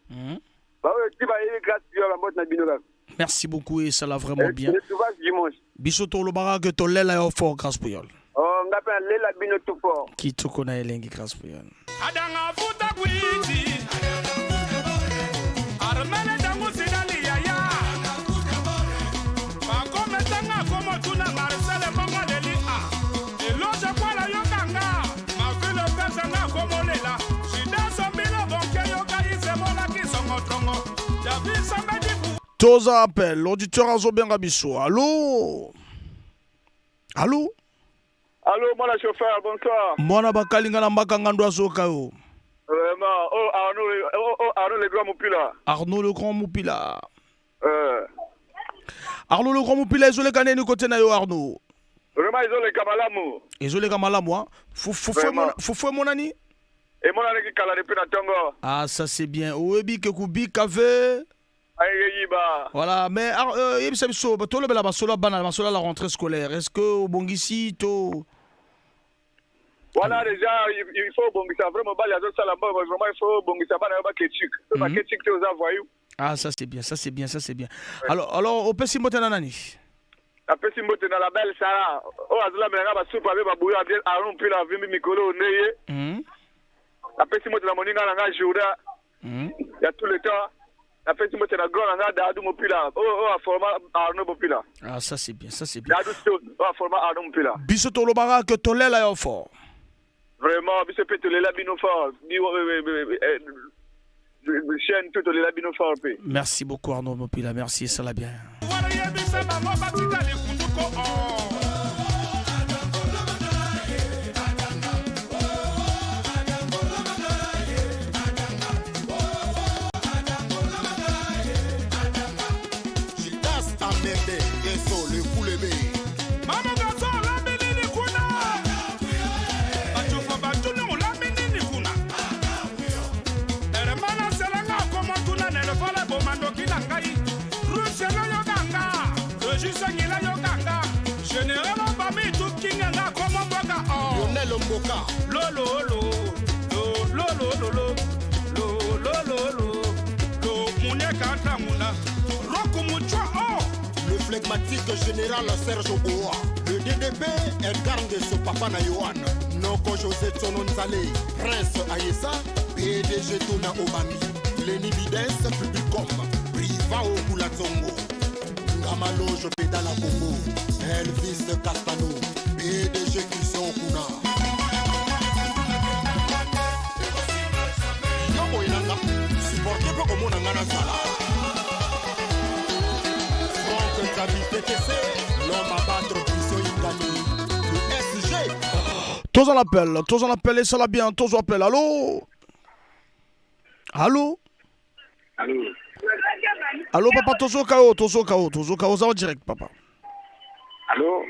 Baoyo ti bayebi Grâce Puyol, bambote na bino kaka. Merci beaucoup et ça l'a vraiment bien. Le souvent dimanche. Biso tolobaka ke tolela yo fort, Grâce Puyol. Oh, nga mpe nalela bino tout fort. Kitoko na elengi, Grâce Puyol. Adanga futa kwiti armele dangu sidali yaya bakometanga komotuna Marcele mbongo leli a eloge kwala yokanga mavile opesanga komolela sidasombilo bonke yoka isebolaki songotongo davisambediku. Toza appel, l'auditeur azobenga biso. Allô? Allô? Allô, mwana chauffeur, bonsoir. Mwana bakalinga na mbaka ngando azoka yo. Vraiment, oh Arnaud, oh, oh Arnaud le grand Mupila. Arnaud le grand Mupila. Arnaud le grand Mupila, ezoleka nini côté na yo, Arnaud? Vraiment, ezoleka malamu. Ezoleka malamu, hein? Vraiment. Fufu emonani? Emonanaki kala depuis na ntongo. Ah, ça c'est bien. Oyebi ke kubika ve. Ayeyiba. Voilà, mais yebisa biso, tolobela masolo ya bana, masolo ya la rentrée scolaire. Est-ce que obongisi to? Wana déjà il faut bongisa vraiment, mobali azosala mbongo, vraiment il faut bongisa bana yo baketik. So baketik te, oza voyou. Ah, ça c'est bien, ça c'est bien, ça c'est bien. Alors opesi mbote na nani? Apesi mbote na la belle Sara oyo azolamela nga basupu abe babuyo. Arnaud Mpila avimbi mikolo nde ye. Napesi mbote na moninga na nga Jourdain ya tout le temps. Napesi mbote na grand na nga Dadou Mopila oyo oyo aforma Arnaud Mopila. Ah, ça c'est bien, ça c'est bien. Dadou Stone oyo aforma Arnaud Mopila. Biso tolobaka que tolela yo fort. Vraiment, biso mpe tolela bino fort. Chaîne tout tolela bino fort mpe. Merci beaucoup Arnaud Mopila, merci, ça l'a bien. Yebisa bango batika likunduko oh. Gildas Amende, Yeso, le Koulebe. Mama garçon olambi nini kuna? Bacofo batuni olambi nini kuna? Eremana selanga okoma tuna nelefala bomandoki na ngai. Ruselo yokanga, Regis Ngila yokanga, Général Obami tukinga nga koma mboka oh. Lionel Mboka. Lolo lo lo lo lo lo lo lo lo lo lo lo muneka tanguna Roku muchwa oh. Le flegmatique général Serge Boa. Le DDP Edgar Ngeso Papa na Yohan. Noko José Tsono Nzale. Prince Ayesa. PDG Tona Obami. Lenny Bides Publicom. Priva Okula Tsongo. Ngamaloge Pédale à Congo. Elvis Castano. PDG Christian Okuna. Yo boyelanga. Supporte mpe komona nga nazala. Franck Nzabi TTC, l'homme à battre Christian Ingani, le SG. Tous en appel, tous en appel et ça l'a bien, tous en appel. Allô? Allô? Allô? Allô papa, tozo kao, tozo kao, tozo kao, oza en direct papa. Allô?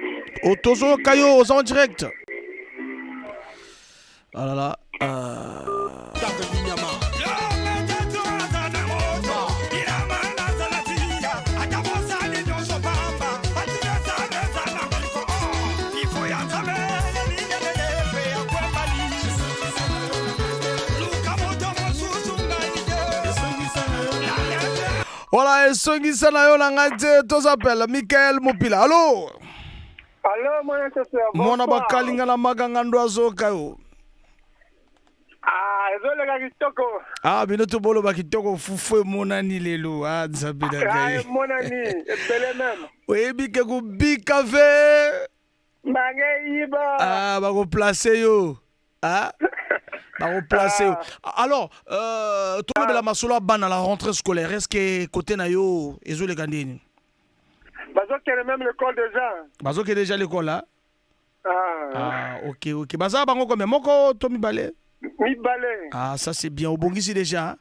Oh, tozo kayo, oza en direct. Ah là là. Voilà, esongisa na yo na ngai te, tozapela Michael Mopila. Allô? Allô, mwana chasseur. Mwana bakalinga na maganga ndo azoka yo. Ah, ezoleka kitoko. Ah, bino toboloba kitoko fufu emonani lelo. Ah, nzambe na Ah, ngai. emonani, ebele meme. Oyebi ke kobika ve. Mange yiba. Ah, bakoplace yo. Ah? Bakoplace yo. Alors, tolobela masolo ya bana la rentrée scolaire. Est-ce que côté na yo ezoleka ndeni? Bazokende même l'école déjà. Bazokende déjà l'école là? Ah. Ah, ok, ok. Baza bango combien? Moko to mibale? Mibale. Ah, ça c'est bien. Obongisi déjà. Hein?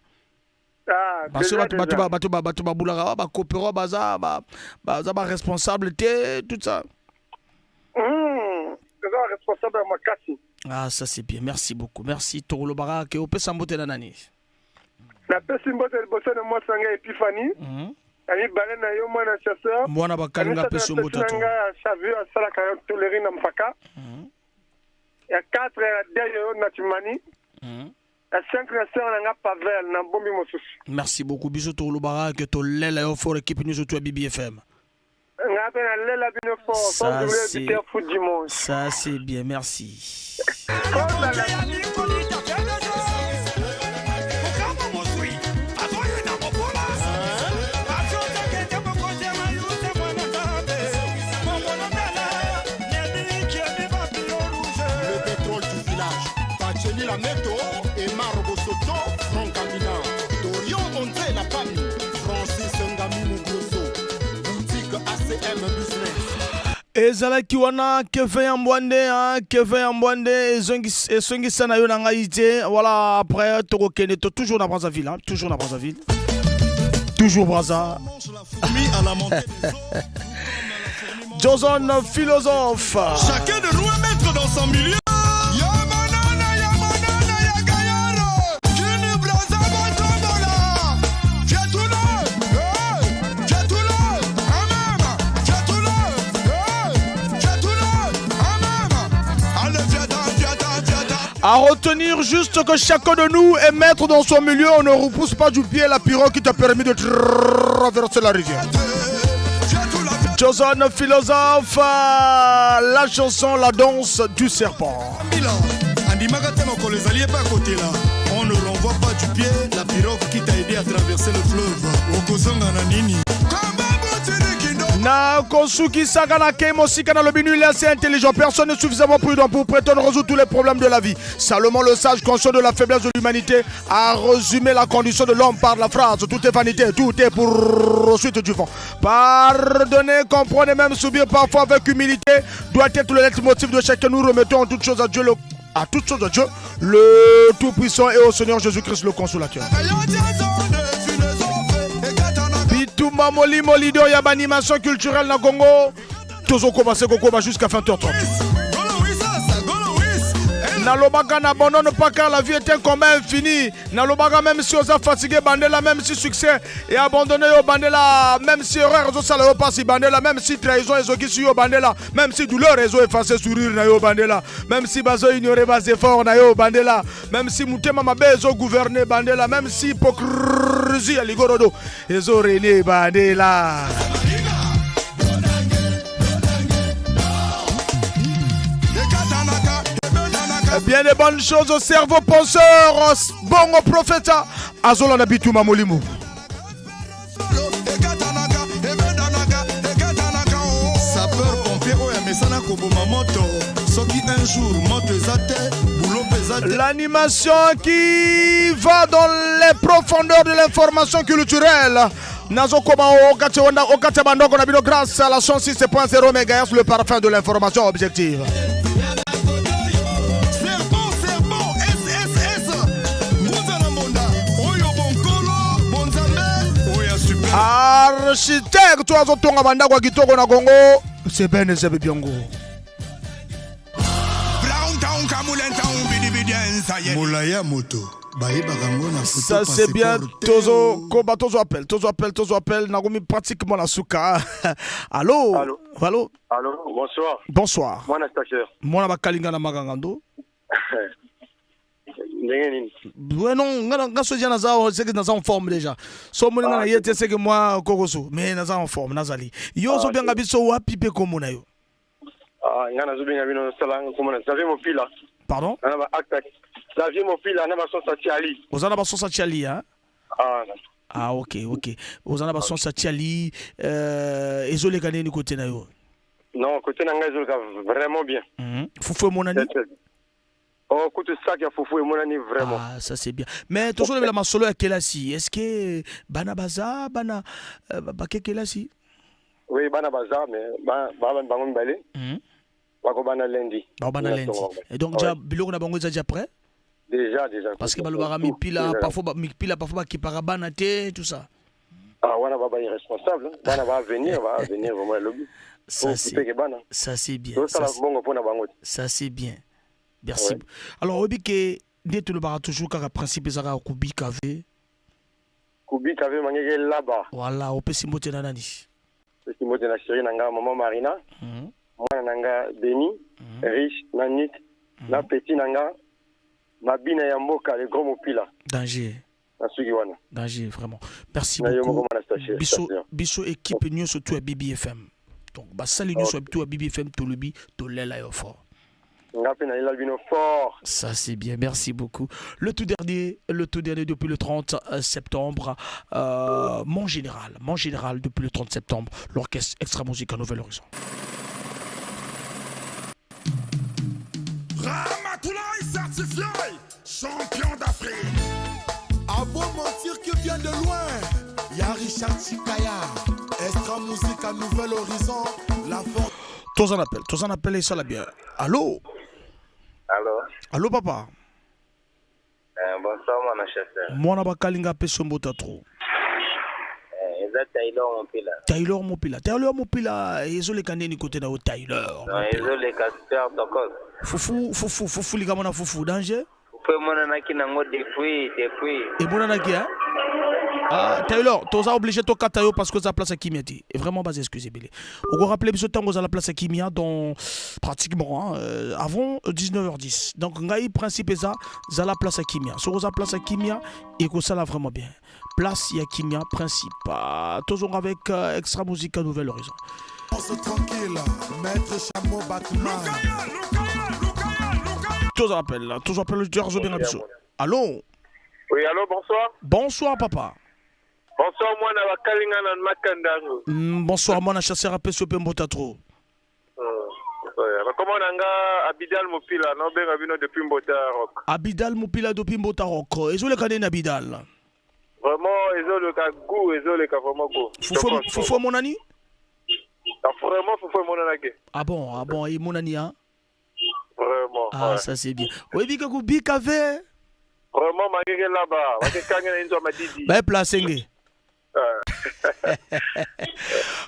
Ah, Parce que déjà, bato bato déjà. ba bato ba bato babulaka ba bakopero baza ba baza ba responsable te tout ça. Eza responsable ya makasi. Ah, ça c'est bien. Merci beaucoup. Merci Tolobara ke opesa mbote na nani? Napesi mbote liboso na mwasi na ngai Epiphanie. Ya mibale na yo mwana chasseur. Mwana bakalinga Ya apesi misato yo mbote napesi to. na ngai ya Xavier asalaka yo toleri na mpaka. Ya 4 ya Deyo yo na Timani. Ya 5 na sœur na nga Pavel na mbombi mosusu. Merci beaucoup. Biso Tolobara ke tolela yo fort équipe nyonso to ya BBFM. Nga mpe nalela bino fort sans Ça oublier c'est auditeur foot dimanche. Ça c'est bien, merci. Le pétrole du village. Pacheli Lameto, Emar Bosoto, Franck Amina, Dorion Onze La Pami, Francis Ngami Mugroso, boutique ACM Business. Ezalaki wana Kevin ya Mbwande, hein, Kevin ya Mbwande esongisa na yo na ngai te. Voilà, après tokokende to toujours na Brazzaville, hein, toujours na Brazzaville. Toujours Brazza. Jason philosophe. Chacun de nous est maître dans son milieu. Yamanana, Yamanana, Yagayara. Kini Braza Batombola. Fiatoula, hey, Fiatoula, Amama. Fiatoula, hey, Fiatoula, Amama. Allez, Fiata, Fiata, Fiata. À retenir juste que chacun de nous est maître dans son milieu. On ne repousse pas du pied la pirogue qui t'a permis de traverser la rivière. Jason philosophe, la chanson, la danse du serpent. Andimaka te mokolo ezali ye mpe akotela. On ne renvoie pas du pied la pirogue qui t'a aidé à traverser le fleuve. Okozonga na nini? Nakosukisaka na kei mosika nalobi nul assez intelligent, personne n'est suffisamment prudent pour prétendre résoudre tous les problèmes de la vie. Salomon le sage, conscient de la faiblesse de l'humanité, a résumé la condition de l'homme par la phrase: tout est vanité, tout est poursuite du vent. Pardonner, comprendre et même subir parfois avec humilité doit être le leitmotiv de chacun. Nous remettons en toutes choses à Dieu, le, à toutes choses à Dieu, le Tout-Puissant, et au Seigneur Jésus-Christ, le Consolateur. Bitumba Molimo, leader ya animation culturelle na Congo. Tozokoba se kokoba jusqu'à 20h30. Nalobaka, n'abandonne pas car la vie est un combat infini. Nalobaka, même si oza fatigué, bandela. Même si succès est abandonné yo, bandela. Même si erreur ezosala yo pasi, bandela. Même si trahison ezokisi yo, bandela. Même si douleur ezo effacer sourire na yo, bandela. Même si bazo ignorer bas effort na yo, bandela. Même si motema mabe ezo gouverner, bandela. Même si hypocrisie ya ligorodo ezo régner, bandela. Bien des bonnes choses au cerveau penseur. Bongo prophète azolanda Bituma Molimo. Sapeur pompier oyo amesana koboma moto, soki un jour moto eza te, boulot mpe eza te. L'animation qui va dans les profondeurs de l'information culturelle. Nazokoma okati wanda okati ya bandoko na bino grâce à la 106.0 MHz, le parfum de l'information objective. Serpent, serpent, SSS, ngunza na mbonda oyo bonkolo bonzambe oyo ya super. Architecte oyo azotonga bandako ya kitoko na Congo, c'est Ben Ezebe Biongo. Brown Town, Kamulen Town, Bidi Bidi Ensaye. Molai ya moto bayebaka yango na photo. Ça c'est bien. Passeport te. Tozo koba, tozo appel, tozo appel, tozo appel. Nakomi pratiquement na suka. Allo? Allô? Allo? Allô, bonsoir. Bonsoir. Mwana stagiaire. Mwana bakalinga na makangando. Ndenge nini? Ouais, non, nga so déjà naza, c'est que naza en forme déjà. So moni nga na ye te, c'est que moi kokoso, mais naza en forme, nazali. Yo ozobenga biso wapi pe kombo na yo? Ah, nga nazobenga bino sala komona Xavier Mopila. Pardon? Na ba acte Xavier Mopila na ba sonsa Tiali. Oza na basonsa Tiali, hein? Ah. Ah ok. Oza na basonsa Tiali, ezoleka nini kote na yo? Non, côté na ngai ezoleka vraiment bien. Fufu emonani? Oh, kutu sac ya fufu emonani vraiment. Ah, ça c'est bien. Mais tozolobela masolo ya kelasi. Est-ce que bana baza bana bake kelasi? Oui, bana baza, mais ba bango mibale. Bakobana lundi. Bakobana lundi. Et donc déjà biloko na bango eza déjà prêt? Déjà, déjà. Parce que balobaka mipila parfois, mipila parfois bakipaka bana te, tout ça. Ah, wana ba irresponsable. Bana va venir vraiment lobi. Ça c'est ça c'est bien. Ça bongo mpona bango. Ça c'est bien. Merci. Alors oyebi ke nde tolobaka toujours kaka principe ezaka kubika ve. Kubika ve mangeke laba. Voilà, opesi mbote na nani? Opesi mbote na chéri na nga mama Marina. Mwana na nga Beni, Riche na Nick, na petit na nga Mabina ya mboka, le grand Mopila. Danger. Na suki wana. Danger vraiment. Merci beaucoup. Biso biso équipe nyonso tout ya BBFM. Donc basali nyonso tout ya BBFM, tolobi tolela yo fort. Nga mpe nalela bino fort. Ça c'est bien, merci beaucoup. Le tout dernier depuis le 30 septembre, mon général depuis le 30 septembre, l'orchestre Extra Musique à Nouvel Horizon. Ramatoulaye certifié champion d'Afrique. À beau mentir qui vient de loin, y'a Richard Chikaya, Extra Musique à Nouvel Horizon, la force. Tous en appel, tous en appel et ça la bien. Allô? Allô? Allô papa? Bonsoir mwana chasseur. Mwana bakalinga pe sombota trop. Eza Taylor Mopila. Taylor Mopila. Taylor Mopila, ezoleka nini côté na yo, Taylor? Non, ezoleka super tokos. Fufu, fufu, fufu likambo na fufu danger. Fufu emonanaki nango depuis. Emonanaki, hein? Ah, Taylor, toza obligé tokata yo parce que oza place ya kimia te. Et vraiment bas excuse ebele. Okorappeler biso ntango oza la place ya kimia dans pratiquement, hein, avant 19h10. Donc ngai principe eza zala place ya kimia. Soki oza place ya kimia, ekosala vraiment bien. Place ya kimia principe. Ah, tozonga avec Extra Musique à Nouvel Horizon. Tranquille, Maître Chameau Batman. Lukaya, Lukaya, Lukaya, Lukaya. Tous appel, tous appel auditeur azobenga biso. Allô? Oui, allô, bonsoir. Bonsoir papa. Bonsoir, mwana bakalinga na makandango. Bonsoir mwana chasseur apesi yo mpe mbota trop. Bakoma na nga Abidal Mopila, naobenga bino depuis Mbota Rock. Abidal Mopila depuis Mbota Rock. Ezoleka nini Abidal? Vraiment, ezoleka goût, ezoleka vraiment goût. Fufu emonani? Ah, vraiment, fufu emonanaki. Ah bon, ah bon, emonani hein? Vraiment. Ah, ouais. Ça c'est bien. Oyebi ke kubika ve? Vraiment, makeke là-bas, makeke na inzo madidi. Ba place nge.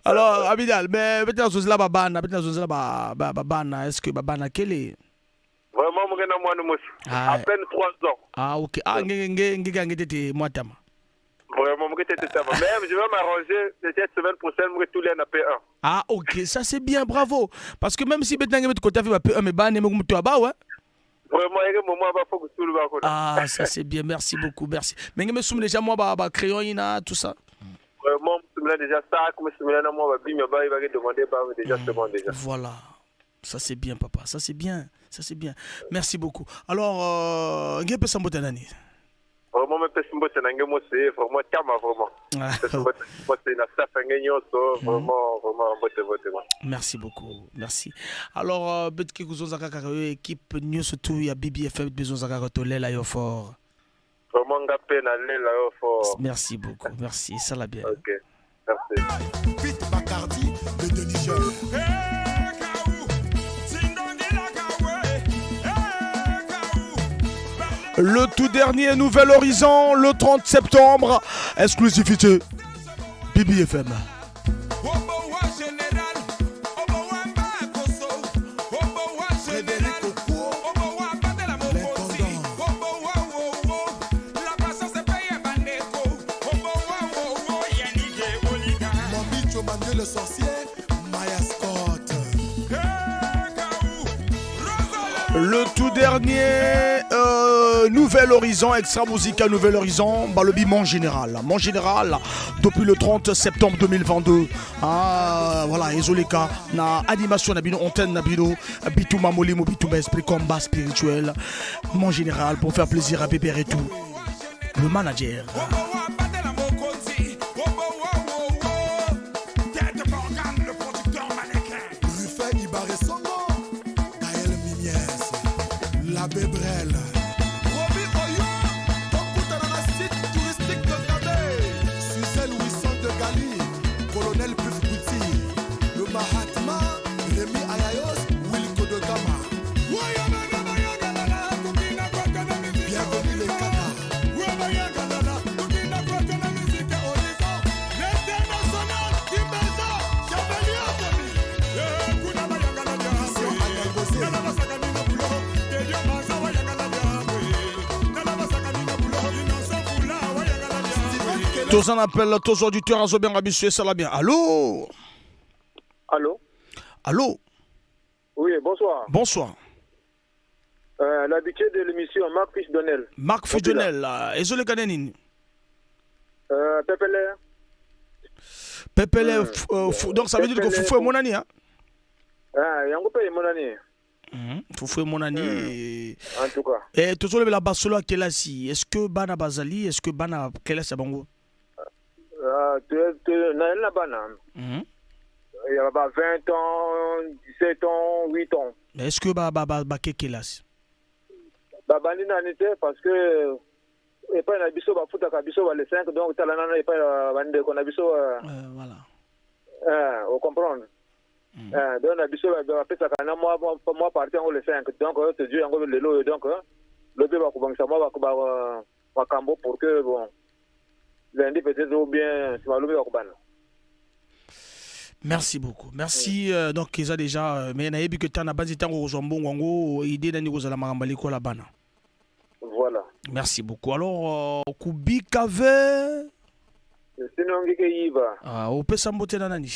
Alors, Abidal, mais peut-être zozela babana, peut-être zozela ba ba babana, est-ce que babana kele? Vraiment, mokena mwana mosi. Ah. À peine 3 ans. Ah, OK. Ah, nge nge nge nge tete mwatama. Vraiment, mokete tete. Mais je vais m'arranger cette semaine prochaine, mokete tous les na P1. Ah, OK, ça c'est bien, bravo. Parce que même si maintenant nge côté fait P1 mais bana me mutu aba ouais. Vraiment, il y a un moment faut que tout le monde. Ah, ça c'est bien, merci beaucoup, merci. Mais nge me soum déjà moi ba ba crayon ina tout ça. Vraiment, je déjà ça, comme je suis moi, il va demander déjà c'est bon déjà. Voilà. Ça c'est bien papa, ça c'est bien, ça c'est bien. Merci beaucoup. Alors, nge pesa mbote nani? Vraiment, me pesa mbote na nge mosi, vraiment tama vraiment. Pesa mbote na staff nge nyonso, vraiment vraiment mbote mbote. Merci beaucoup, merci. Alors, betki kuzonza kaka équipe nyonso tout ya BBFM bezonza kaka tolela yo fort. Vraiment nga pe na lela yo fort. Merci beaucoup, merci, ça la bien. OK. Merci. Pete Bacardi, le Denis Jeune. Le tout dernier Nouvel Horizon, le 30 septembre, exclusivité BBFM. Mambicho Mandé le sorcier, Maya Scott. Le tout dernier Nouvel Horizon, Extra Musica Nouvel Horizon, balobi mon général. Mon général, depuis le 30 septembre 2022. Ah, voilà, ezoleka, na animation na bino, antenne na bino, Bitouma Molimo, Bitouma Esprit, combat spirituel. Mon général, pour faire plaisir à Bébert et tout. Le manager. Ruffin Ibaresongo, Gaël Miniez, L'abbé Brel. Roby Oyo, Tokutana na site touristique de Gabé. Suzelle Wilson de Gali, Colonel Puf Bouti, le Mahatma, Rémi Ayayos, Willy Kodogama. Bienvenue les Kata. Tous en appel, tous auditeurs, azobenga biso, ça la bien. Allô? Allô? Allô? Oui, bonsoir. Bonsoir. L'habitué de l'émission, Marc Fisdonnel. Marc Fisdonnel, ezoleka nini? Pepele. Pepele, donc ça veut dire que Fufu emonani, hein? Ah, yango pe emonani. Fufu emonani. En tout cas. Et tozolobela basolo ya kelasi, est-ce que bana bazali, est-ce que bana kelasi ya bango? Ah, na na bana. Il y a ba 20 ans, 17 ans, 8 ans. Mais est-ce que ba ba ba ba ke kelasi? Ba bandi nani te parce que epai na biso bafutaka biso ba le 5, donc tala nano epai na bandeko na biso voilà. Ocomprendre. Donc na biso bapesaka na mwa parti yango le 5, donc tozwi yango lelo oyo, donc lobi bakobongisa mwa makambo pour que bon lundi peut-être ou bien nsima lobi bakobana. Merci beaucoup. Merci. Donc, ils ont déjà. Mais nayebi que tana bazi tango kozwa mbongo yango idée nani kozala makambo likola bana. Voilà. Merci beaucoup. Alors, kubika ve. Sinon ngike yiba. Ah, opesa mbote na nani?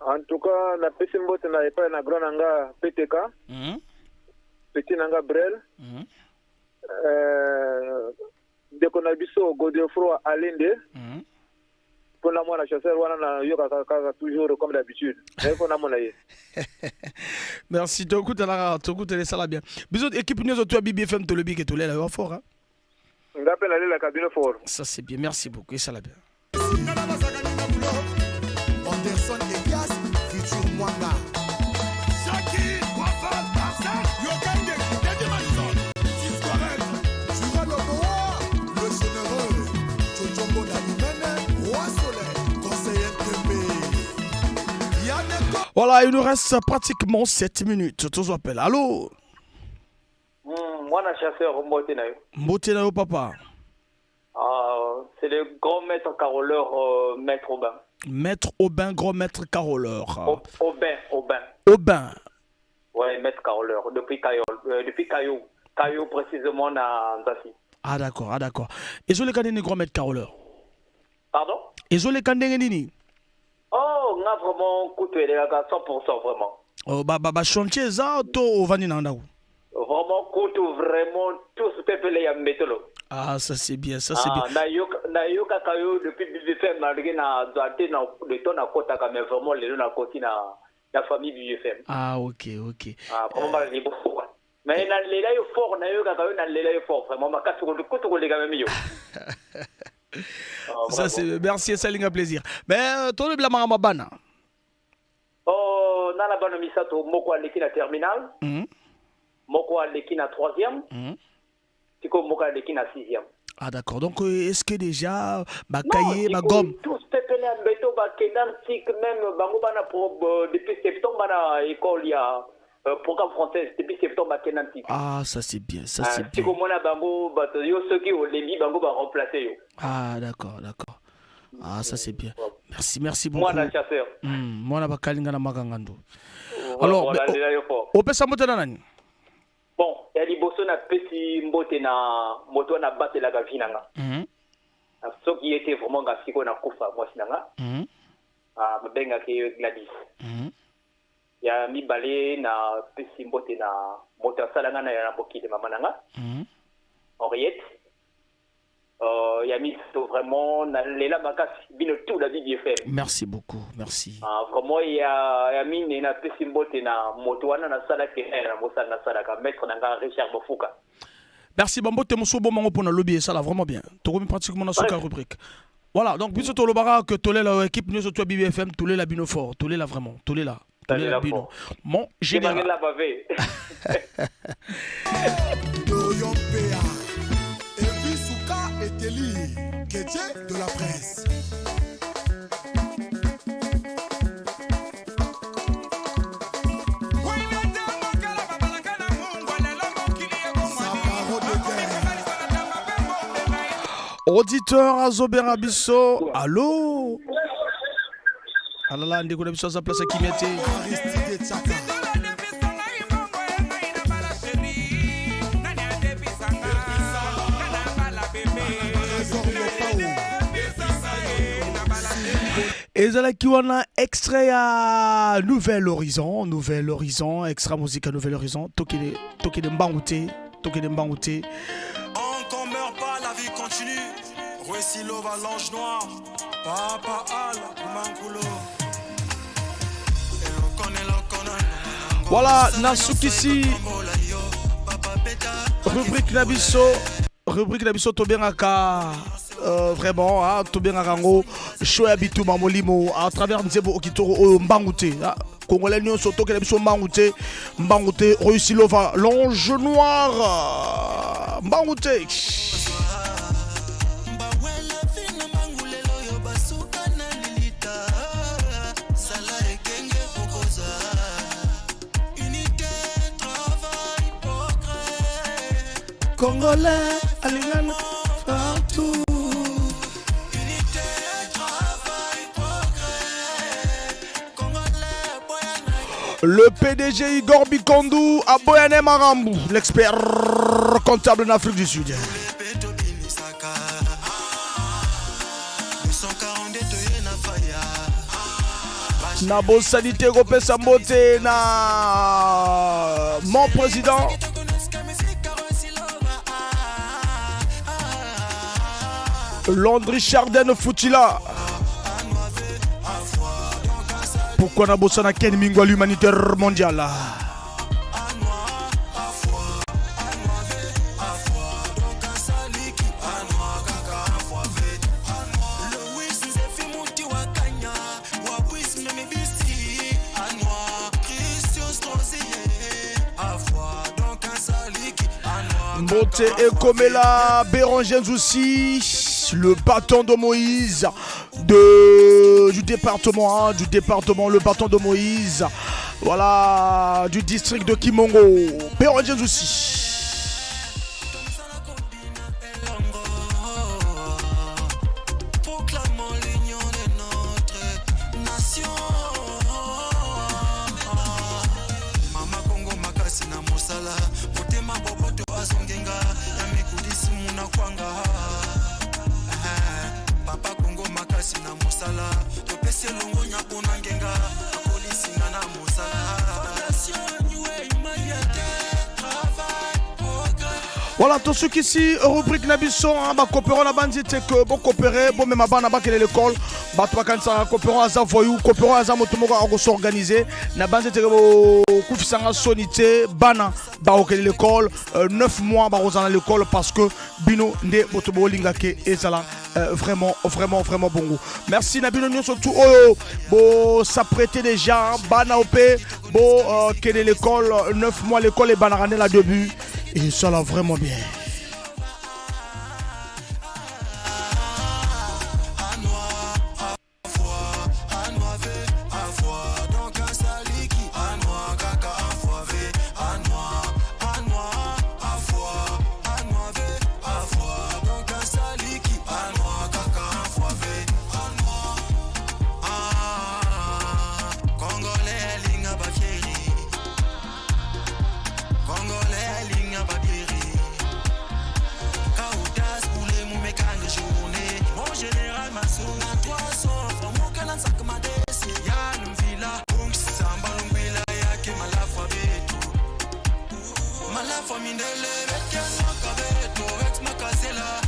En tout cas, na pesi mbote na epai na grand nanga PTK. Petit nanga Brel. Ndeko na biso Godefroy Alende. Mpo na mwana chasseur wana nayokaka kaka toujours comme d'habitude. Mais mpo namona ye. Merci, tokutanaka, tokutana, esala bien. Biso équipe nyonso to ya BBFM tolobi ke tolela yo fort, hein? Nga mpe nalelaka bino fort. Ça c'est bien, merci beaucoup, esala bien. Anderson Elias, futur Mwanga. Jackie, Wafal, Arsène, Yokande, Teddy Madison, Tisquarel, Jura Loboa, le généreux, Jojo Dalimene, Roi Soleil, conseiller NTP. Yaneko. Voilà, il nous reste pratiquement 7 minutes. Tous appel. Allô? Mwana chasseur, mbote na yo. Mbote na yo, papa. Ah, c'est le grand maître caroleur, maître Aubin. Maître Aubin, grand maître caroleur. Aubin, Aubin. Aubin. Ouais, maître caroleur, depuis Cayo, depuis Cayo. Cayo précisément na Nzasi. Ah d'accord, ah d'accord. Ezoleka nini, grand maître caroleur? Pardon? Ezoleka ndenge nini? Oh, nga vraiment kutu elekaka 100% vraiment. Oh, ba chantier eza to ovandi na ndako? Vraiment kutu vraiment tous pepele ya mbetolo. Ah, ça c'est bien, ça c'est Ah, bien. Nayokaka yo depuis BBFM malgré na zwa te na le temps nakotaka, mais vraiment lelo nakoti na famille BBFM. Ah, ok. Ah, vraiment bala liboso quoi. Mais nalela yo fort, nayokaka yo, nalela yo fort vraiment makasi kutu koleka même yo. Ah, Ça vraiment. c'est merci, ça un plaisir. Mais tolobela makambo ya bana. Oh, nana bana misato, moko aleki na terminal, moko aleki na troisième, sikoyo moko aleki na sixième. Ah d'accord. Donc est-ce que déjà ba cahier, ba sikoyo gomme? Tous pepele ya mbeto bakenda ntik même bango bana depuis septembre bana école ya programme française depuis septembre bakenda ntik. Ah, ça c'est bien, ça c'est bien. Sikomona bango bato yo soki olembi bango baremplace yo. Ah d'accord, d'accord. Ah, ça c'est bien. Merci, merci beaucoup. Mwana chasseur. Mwana bakalinga na makangando. Alors, Voilà, mais, lela yo fort. Opesa mbote na nani? Bon, ya liboso napesi mbote na moto wana abatelaka vie na nga. Soki ye te vraiment nga sikoyo nakufa, mwasi na nga. Ah, babengaki ye Gladys. Ya mibale napesi mbote na moto asala nga na ya na mokili, mama na nga Henriette. Ya misato vraiment nalela makasi bino tout la BBFM. Merci beaucoup, merci. Ah, vraiment ya mine napesi mbote na moto wana nasalaki na mosala nasalaka, maître na nga Richard Bofuka. Merci bambote mosusu bomango mpona lobi esala vraiment bien. Tokomi pratiquement na suka rubrique. Voilà, donc biso tolobaka que tolela équipe nyonso to ya BBFM, tolela bino fort, tolela vraiment, tolela. Tolela Tolela bino. Fort. Mon général. Kemangela bave. Toyompea. Evisuka Eteli, Kedje de la presse. Auditeur azobenga biso. Allô? Alala, ndeko na biso aza place ya kimia te. Aristide Tsaka. Trésor Lopao. Ezalaki wana extrait ya Nouvel Horizon, Nouvel Horizon, extra musique ya Nouvel Horizon. Tokende, tokende mbangu te, tokende mbangu te. Encore meurt pas, la vie continue. Ruessilova, l'ange noir. Papa Al, Kumankulo. Voilà, nasukisi rubrique na biso, rubrique na biso tobengaka vraiment, hein, tobengaka yango show ya bituma molimo à travers nzembo okitoko oyo mbangu te, hein. Congolais nyonso tokela biso mbangu te, mbangu te. Ruessilova, l'ange noir, mbangu te. Bawela fina mangulelo yo basuka na lilita. Sala ekenge okozwa. Unité, travail, progrès. Congolais alingana partout. Unité, travail, progrès. Congolais, boyana. Le PDG Igor Bikondu à Boyane Marambu, l'expert comptable en Afrique du Sud. Beto bimisaka. 842 toye na faya. Nabosani te kopesa mbote na mon président Landry Chardin Foutila. Pourquoi na bosana Ken Mingwa, l'humanitaire mondial? Mbote Ekomela, Béranger aussi, le bâton de Moïse du département, hein, du département, le bâton de Moïse, voilà, du district de Kimongo, Béranger aussi. Proclamons l'union de notre nation. Mama Kongo makasi na mosala, motema boboto azongenga, ya mikulisi muna kwanga. Papa Kongo makasi na mosala, topesi elongo nyapo na ngenga, akolisinga na mosala. Fondation New Humanité, travail, progrès. Voilà, tous ceux qui ici, rubrique na biso, hein, ba coopérant na bandi te que bon coopérer, bon même bana ba kele l'école, ba toi kanisa coopérant aza voyou, coopérant aza moto moko ako s'organiser, na bandi te que bo kufisanga sonité, bana ba okele l'école, 9 mois ba rozana l'école parce que bino nde boto bolinga ke ezala vraiment, vraiment, vraiment bongo. Merci na bino nyonso tout oyo bo s'apprêter déjà, hein, bana op, bo kele l'école, 9 mois l'école et bana rane la début. Et ça l'a vraiment bien.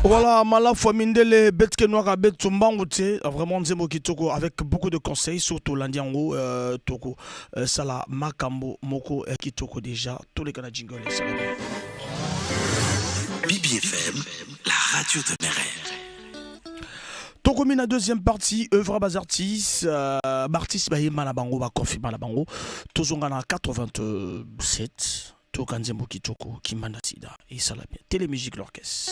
Voilà, Malafwa Mindele, Betke Noir, Betu Mbangu te, vraiment nzembo kitoko avec beaucoup de conseils, surtout landiango, toko, sala makambo moko kitoko déjà, tous les canaux jingle, ça va bien. BBFM, la radio de mes rêves. Tokomi na deuxième partie, œuvre bas artistes, artiste ba yemba na bango, ba confirma na bango, tozonga na 87, toka nzembo kitoko, Kimbanda Sida, et ça la bien. Télémusique l'orchestre.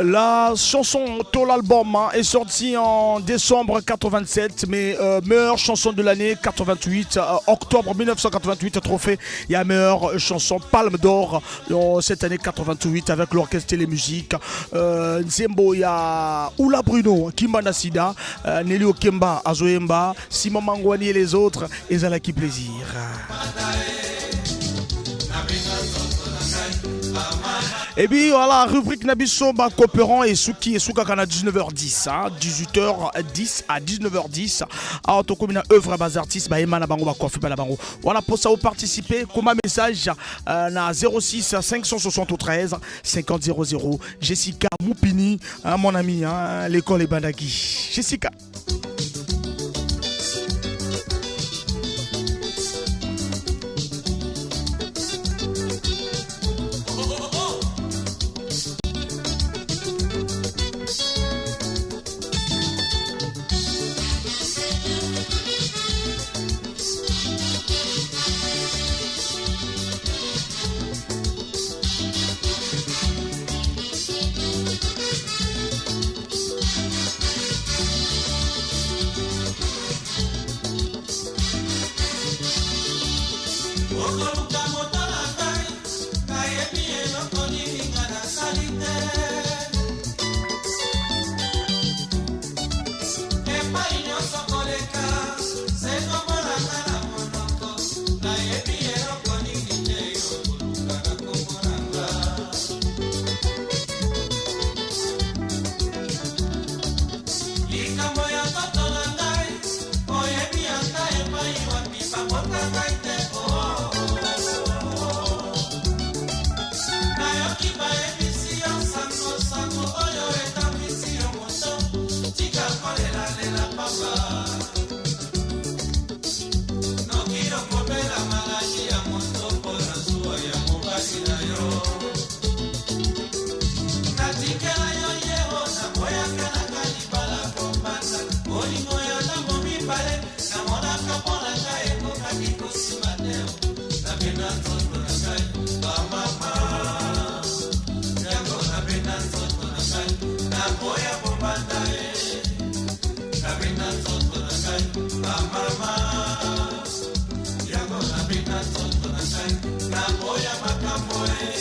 La chanson Tout l'album, hein, est sortie en décembre 87, mais meilleure chanson de l'année 88, octobre 1988, trophée, il y a meilleure chanson Palme d'Or dans cette année 88 avec l'orchestre Télémusique. Nzembo, il y a Oula Bruno, Kimbanda Sida, Nelly Okemba, Azoemba, Simon Mangwani et les autres, et Zalaki Plaisir. Et puis voilà, rubrique Nabiso, ba coopérant et Souki et Souka à 19h10, hein, 18h10 à 19h10. Alors, to komina œuvre bas artiste, ba ema na bango, ba coiffer, ba na bango. Voilà, pour ça, vous participer, comme un message na 06 573 50 00. Jessica Moupini, hein, mon ami, hein, l'école est Bandaki. Jessica. Naboya kobanda ye nabeta nzoto na ngai bamama yango nabeta nzoto na ngai naboya makambo e.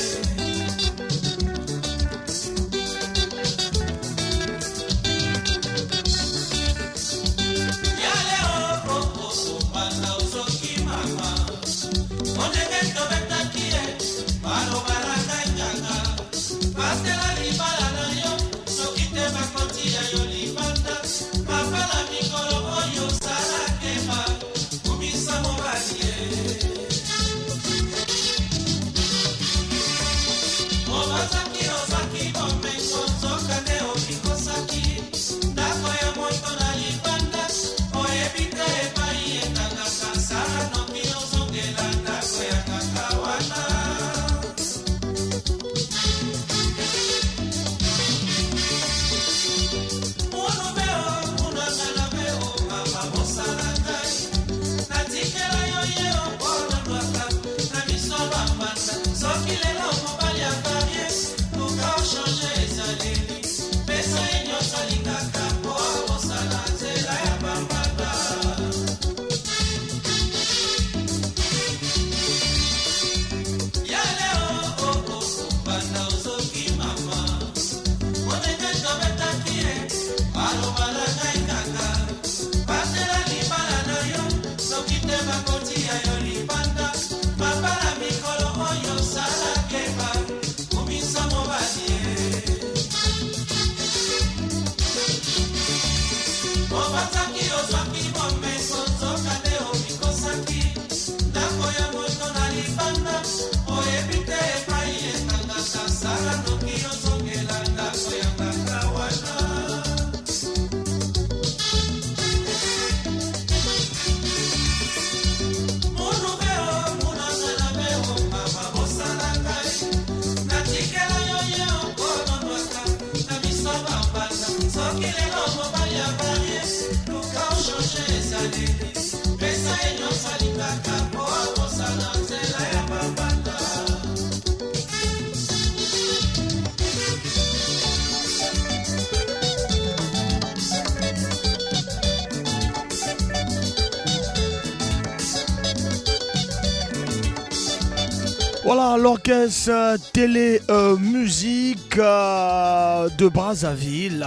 Voilà l'orchestre télé musique de Brazzaville.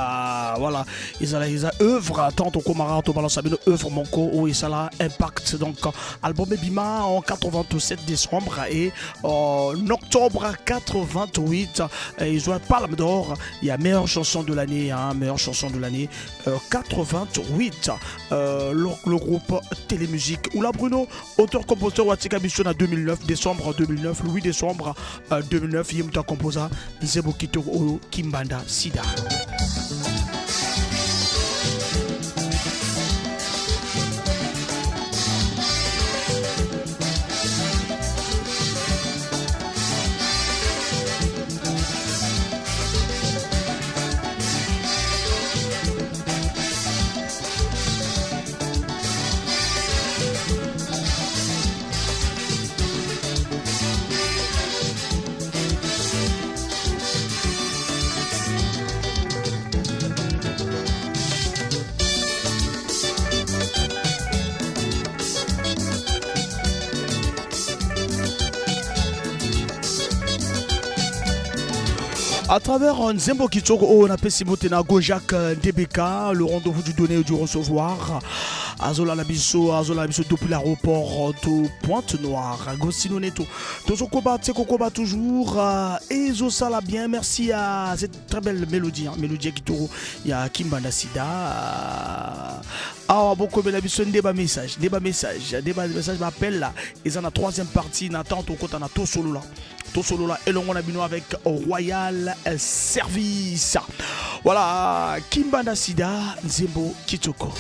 Voilà, ils ont œuvre tant au Komara, au balance œuvre Monko où ils ont impact. Donc album Ebima en 87 décembre et en octobre 88 ils ont Palme d'Or. Il y a meilleure chanson de l'année, hein, meilleure chanson de l'année 88. Le groupe Télémusique. Oula Bruno, auteur-compositeur Watika Bisso en 2009, décembre 2009, le 8 décembre 2009, il a composé Nzembo Kitoko Kimbanda Sida. À travers Nzembo Kitoko, on a mbote na Gojak DBK, le rendez-vous du donner et du recevoir. Azola Labiso, Azola Labiso depuis l'aéroport de Pointe-Noire. Gostino Neto. Tozokoba, Tsekokoba toujours. Et Zosala bien. Merci à cette très belle mélodie. Hein, mélodie Kitoko. Il y a Kimbanda Sida. Ah, beaucoup de biso ndeba message, ndeba message, ndeba message m'appelle là. Et dans la troisième partie, Nathan Tokota na to solo là. To solo là, elongo na bino avec Royal Service. Voilà, Kimbanda Sida, Nzembo Kitoko.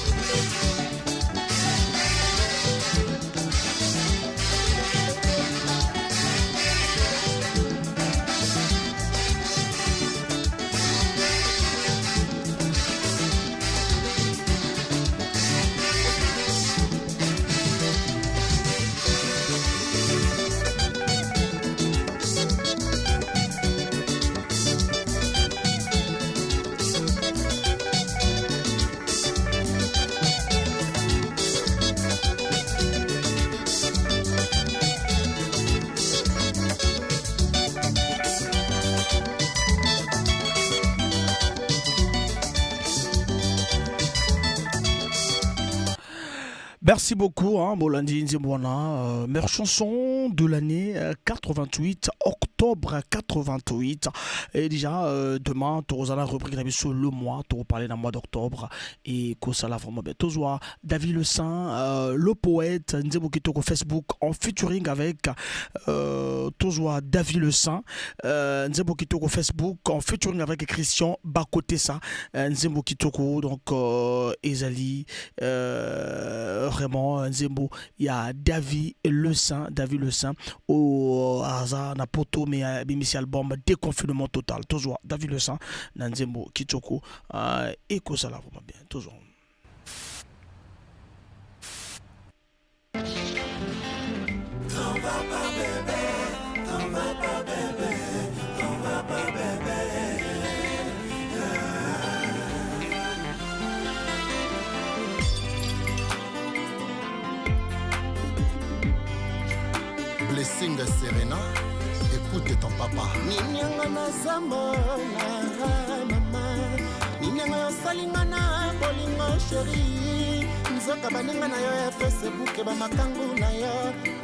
Merci beaucoup, hein, Bolandi Nzembwana. Meilleure chanson de l'année 88, octobre 88. Et déjà, demain, tu la rubrique sur le mois, tu parler dans le mois d'octobre. Et que ça l'a vraiment bien. Tozwa, David Le Saint, le poète, Nzembo Kitoko Facebook, en featuring avec Tozwa David Le Saint, Nzembo Kitoko Facebook, en featuring avec Christian Bakotessa, Nzembo Kitoko, donc Ezali, vraiment Nzembo, il y a David Le Saint, David Le Saint, au hasard, na poto, mais bimisi album Déconfinement total. Toujours David Le Saint, na Nzembo Kitoko, et que ça la vraiment bien, toujours. T'en vas pas bébé, t'en vas pas bébé, t'en vas pas bébé. Blessing Serena, écoute ton papa. Nini yango nazomona mama, nini yango yosalinga na bolingo chéri, nzoka baninga na yo ya Facebook bamakangu na yo,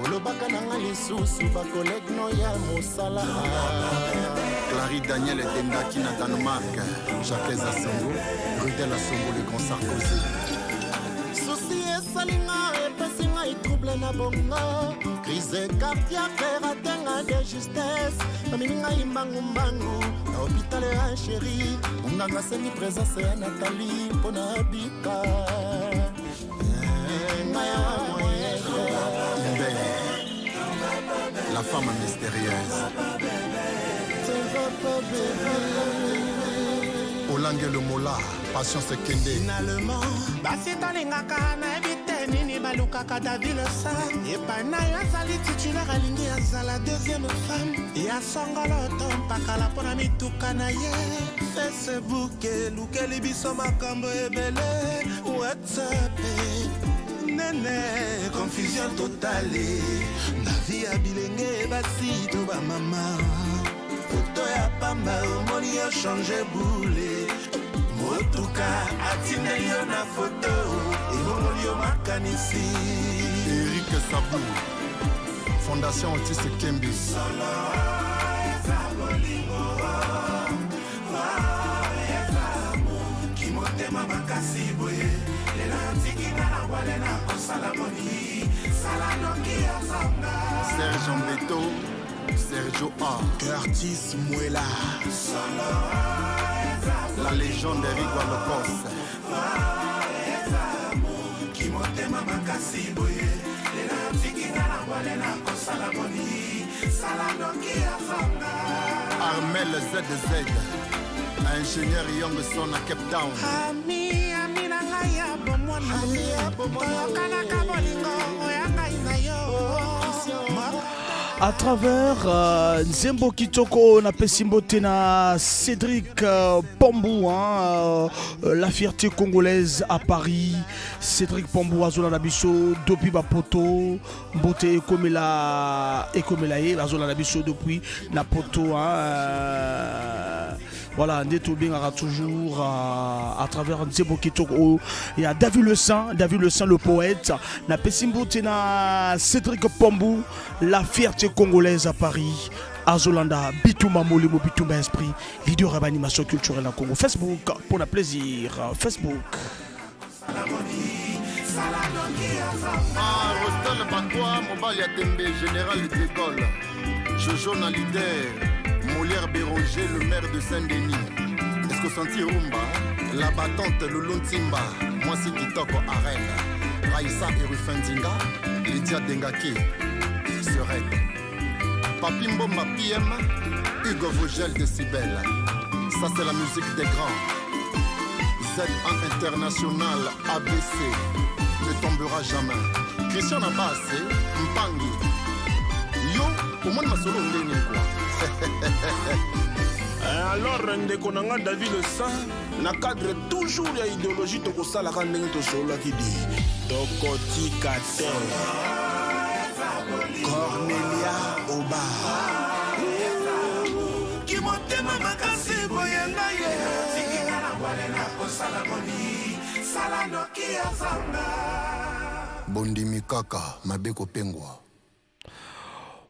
olobaka na nga lisusu bacollègue no ya mosala. Clary Daniel Dendaki na Danemark, Jacques Assongo, Rudel Assongo le grand Sarkozy. Souci esalinga, epesi ngai trouble na bongo, crise cardiaque eratenga de justesse, bamemi ngai mbangumbangu na hôpital ya chéri, monganga asengi présence ya Nathalie mpo na bika. Eh, ngai ya moyen. Belle, la femme mystérieuse. Olange le Mola, Patience Kende. Finalement basi tolingaka, nayebi te nini balukaka. David Le Saint epai na yo azali titulaire, alingi azala deuxième femme ya songolo to mpakala mpo na mituka na ye. Facebook elukeli biso makambo ebele, WhatsApp nene, confusion totale na vie ya bilenge basi to bamama. Foto ya pamba omoni yo change boule, motuka atindeli yo na foto ebongoli yo makanisi. Eric Sabou, Fondation Otis Kembi. Solo eza bolingo, eza amour, kimotema makasi boye lelo otikinga na bwale na kosala boni, sala noki azonga. Serge Mbeto, Sergio A. Curtis Mwela. Solo eza La légende Eric Walokos. Eza amour, kimotema makasi boye lelo otikinga na bwale na kosala boni, sala noki azonga. Armel ZZ, Ingénieur Youngson à Cape Town. Ami, ami na ngai ya bomwana, toyokanaka bolingo oya ngai na yo. À travers Nzembo Kitoko, napesi mbote na Cédric Pambou, hein, la fierté congolaise à Paris. Cédric Pambou azolanda biso depuis bapoto, mbote ekomela ekomela ye, azolanda biso depuis na poto, hein, voilà, nde tobengaka toujours à travers Nzembo Kitoko. Il y a David Le Saint, David Le Saint le poète. Napesi mbote na Cédric Pambou, la fierté congolaise à Paris. Azolanda Bitumba Molimo, Bitumba Esprit, leader de l'animation culturelle en Congo. Facebook, pour le plaisir, Facebook. Ah, Rostel Bakwa, Mobali ya Tembe, Général de Gaulle. Jojo na leader, Molière Béranger, le maire de Saint-Denis. Est-ce que senti Rumba, hein? La battante Loulou Ntimba, Mwasi Kitoko Arène, Raïssa et Rufin Dinga, Lydia Dengaki, Seret. Papi Mbomba PM, Hugo Vogel de Sibel. Ça c'est la musique des grands. Z1 International ABC ne tombera jamais. Christian Abbas, Mpangi. Yo, omoni masolo ndenge nini quoi. Alors ndeko na nga David Le Saint, na cadre toujours ya idéologie, tokosalaka ndenge tosololaki di tokotika te. Cornelia Oba. Kimotema makasi boye ngai ye tikinga na bwale na kosala boni, sala noki azonga. Bondimi kaka mabe kopengwa.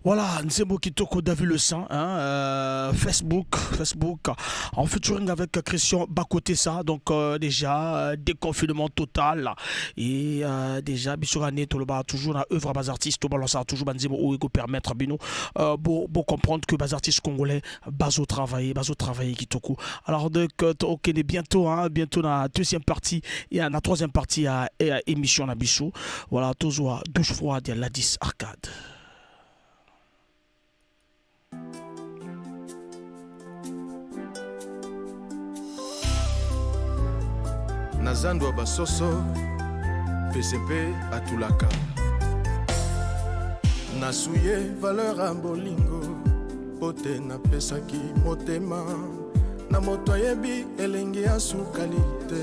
Voilà, Nzembo Kitoko David Le Saint, hein, Facebook, Facebook, en featuring avec Christian Bakotessa. Donc déjà, déconfinement total. Et déjà, Bissourane Toloba, toujours dans œuvre bas artistes, balance toujours Banzembo, où il permettre bino, pour comprendre que bas artistes congolais, bazo travailler, bazo travailler Kitoko. Alors, donc, ok, bientôt, hein, bientôt dans la deuxième partie, et la troisième partie à, et à émission na Bissou. Voilà, toujours douche froide, Ladis Arcade. Na zando ya basoso pcp atulaka nasuye valeur ya bolingo po te napesaki motema na moto ayebi elengi ya sukali te.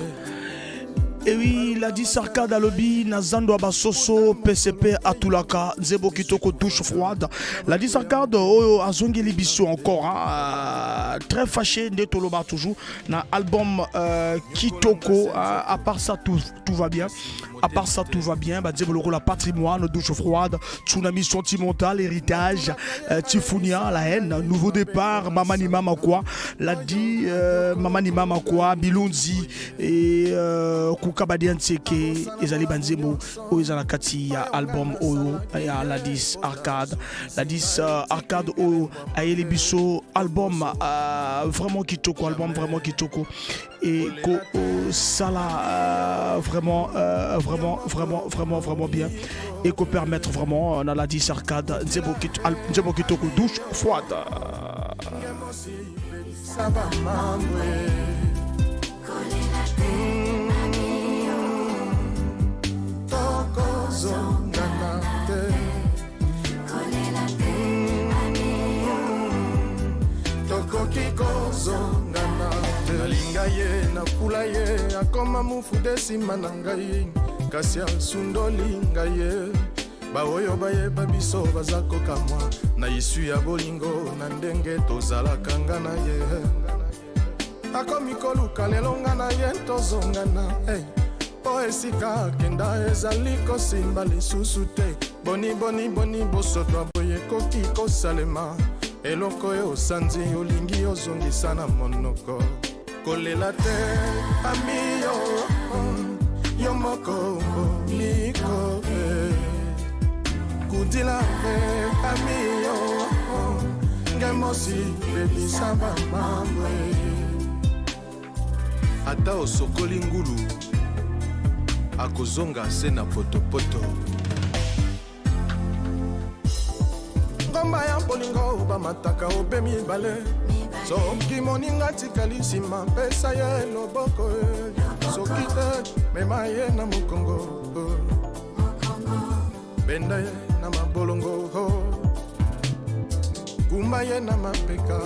Et oui, Ladis Arcade alobi, na zando ya basoso, PCP atulaka, Nzembo Kitoko douche froide. Ladis Arcade, oyo azongeli biso encore, hein, très fâché, nde toloba toujours, na album Kitoko, hein, à part ça, tout va bien. À part ça, tout va bien. Bah, Nzembo lokola patrimoine, douche froide, tsunami sentimental, héritage, Tifunia, la haine, nouveau départ, Mama ni Mama quoi, l'a dit, Mama ni Mama quoi, Bilunzi et Kukabadi Ntseke, ezali banzembo oyo eza na kati ya album oyo ya Ladis Arcade. Ladis Arcade oyo ayeli biso album vraiment kitoko, album vraiment kitoko et ko sala vraiment, vraiment, vraiment, vraiment, vraiment bien et ko permettre vraiment na Ladis Arcade Nzembo Nzembo kitoko douche froide. Saba mangwe. Tokozongana te. Tokoki kozongana te. Nalinga ye, nakula ye, akoma mufude nsima na ngai, kasi asundoli ngai ye. Baoyo bayeba biso baza kokamwa na isu ya bolingo na ndenge tozalaka nga na ye. Akomi koluka lelo nga na ye tozongana, hey. Po esika akenda ezali kosimba lisusu te. Boni, boni, boni, bosoto boye ekoki kosalema. Eloko oyo osanzi olingi ozongisa na monoko. Kolela te, ami yo, yo moko miko, eh. Kudila pe, ami yo, ngai mosi bebisa bamamwe. Ata osokoli ngulu, akozonga se na potopoto. Ngomba ya bolingo bamataka obe mibale. Soki moninga tikali nsima, pesa ye loboko, eh. Soki te, mema ye na mokongo, benda ye na mabolongo, kumba ye na mapeka.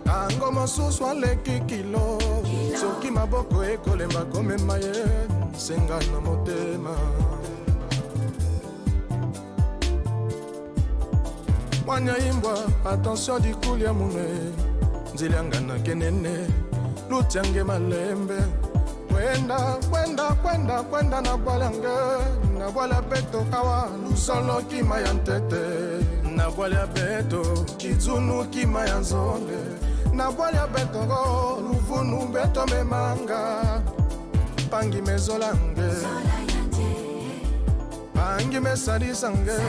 Tango mosusu aleki kilo, soki maboko ekolemba komema ye, senga na motema. Mwanya imbwa, attention dikulia munwe, nzilianga na kenene, lutiange malembe. Kwenda, kwenda, kwenda, kwenda na bwalange, na bwala beto awa, lusolo kima ya ntete. Na bwala beto, kizunu kima ya nzonde. Na bwala beto, oh, luvunu beto memanga. Pangi mezolange. Pangi mesalisange.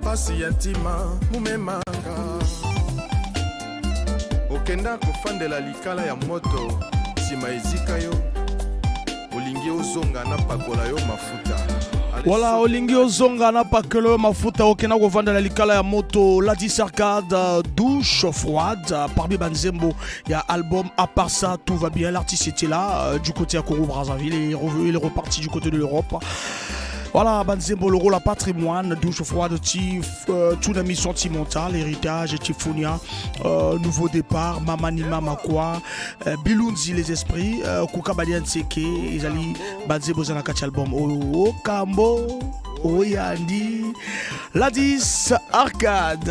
Pasi ya ntima mumemanga. Okenda kofandela likala ya moto, nsima ezika yo, olingi ozonga napakola yo mafuta. Voilà, olingi ozonga na pakelo mafuta, okenda kovandela likala ya moto. Ladis Arcade, douche froide, parmi banzembo ya album à part ça tout va bien. L'artiste était là du côté à Congo Brazzaville et il est reparti du côté de l'Europe. Voilà, Banzembo, le rôle à patrimoine, douche froide, tif, tsunami sentimental, héritage, Tifunia, nouveau départ, Mama ni Mama quoi, Bilunzi les esprits, Kuka Badian Seke, Ezali, Banzembo zana kati album, oh, Okambo, Oyandi, Ladis Arcade,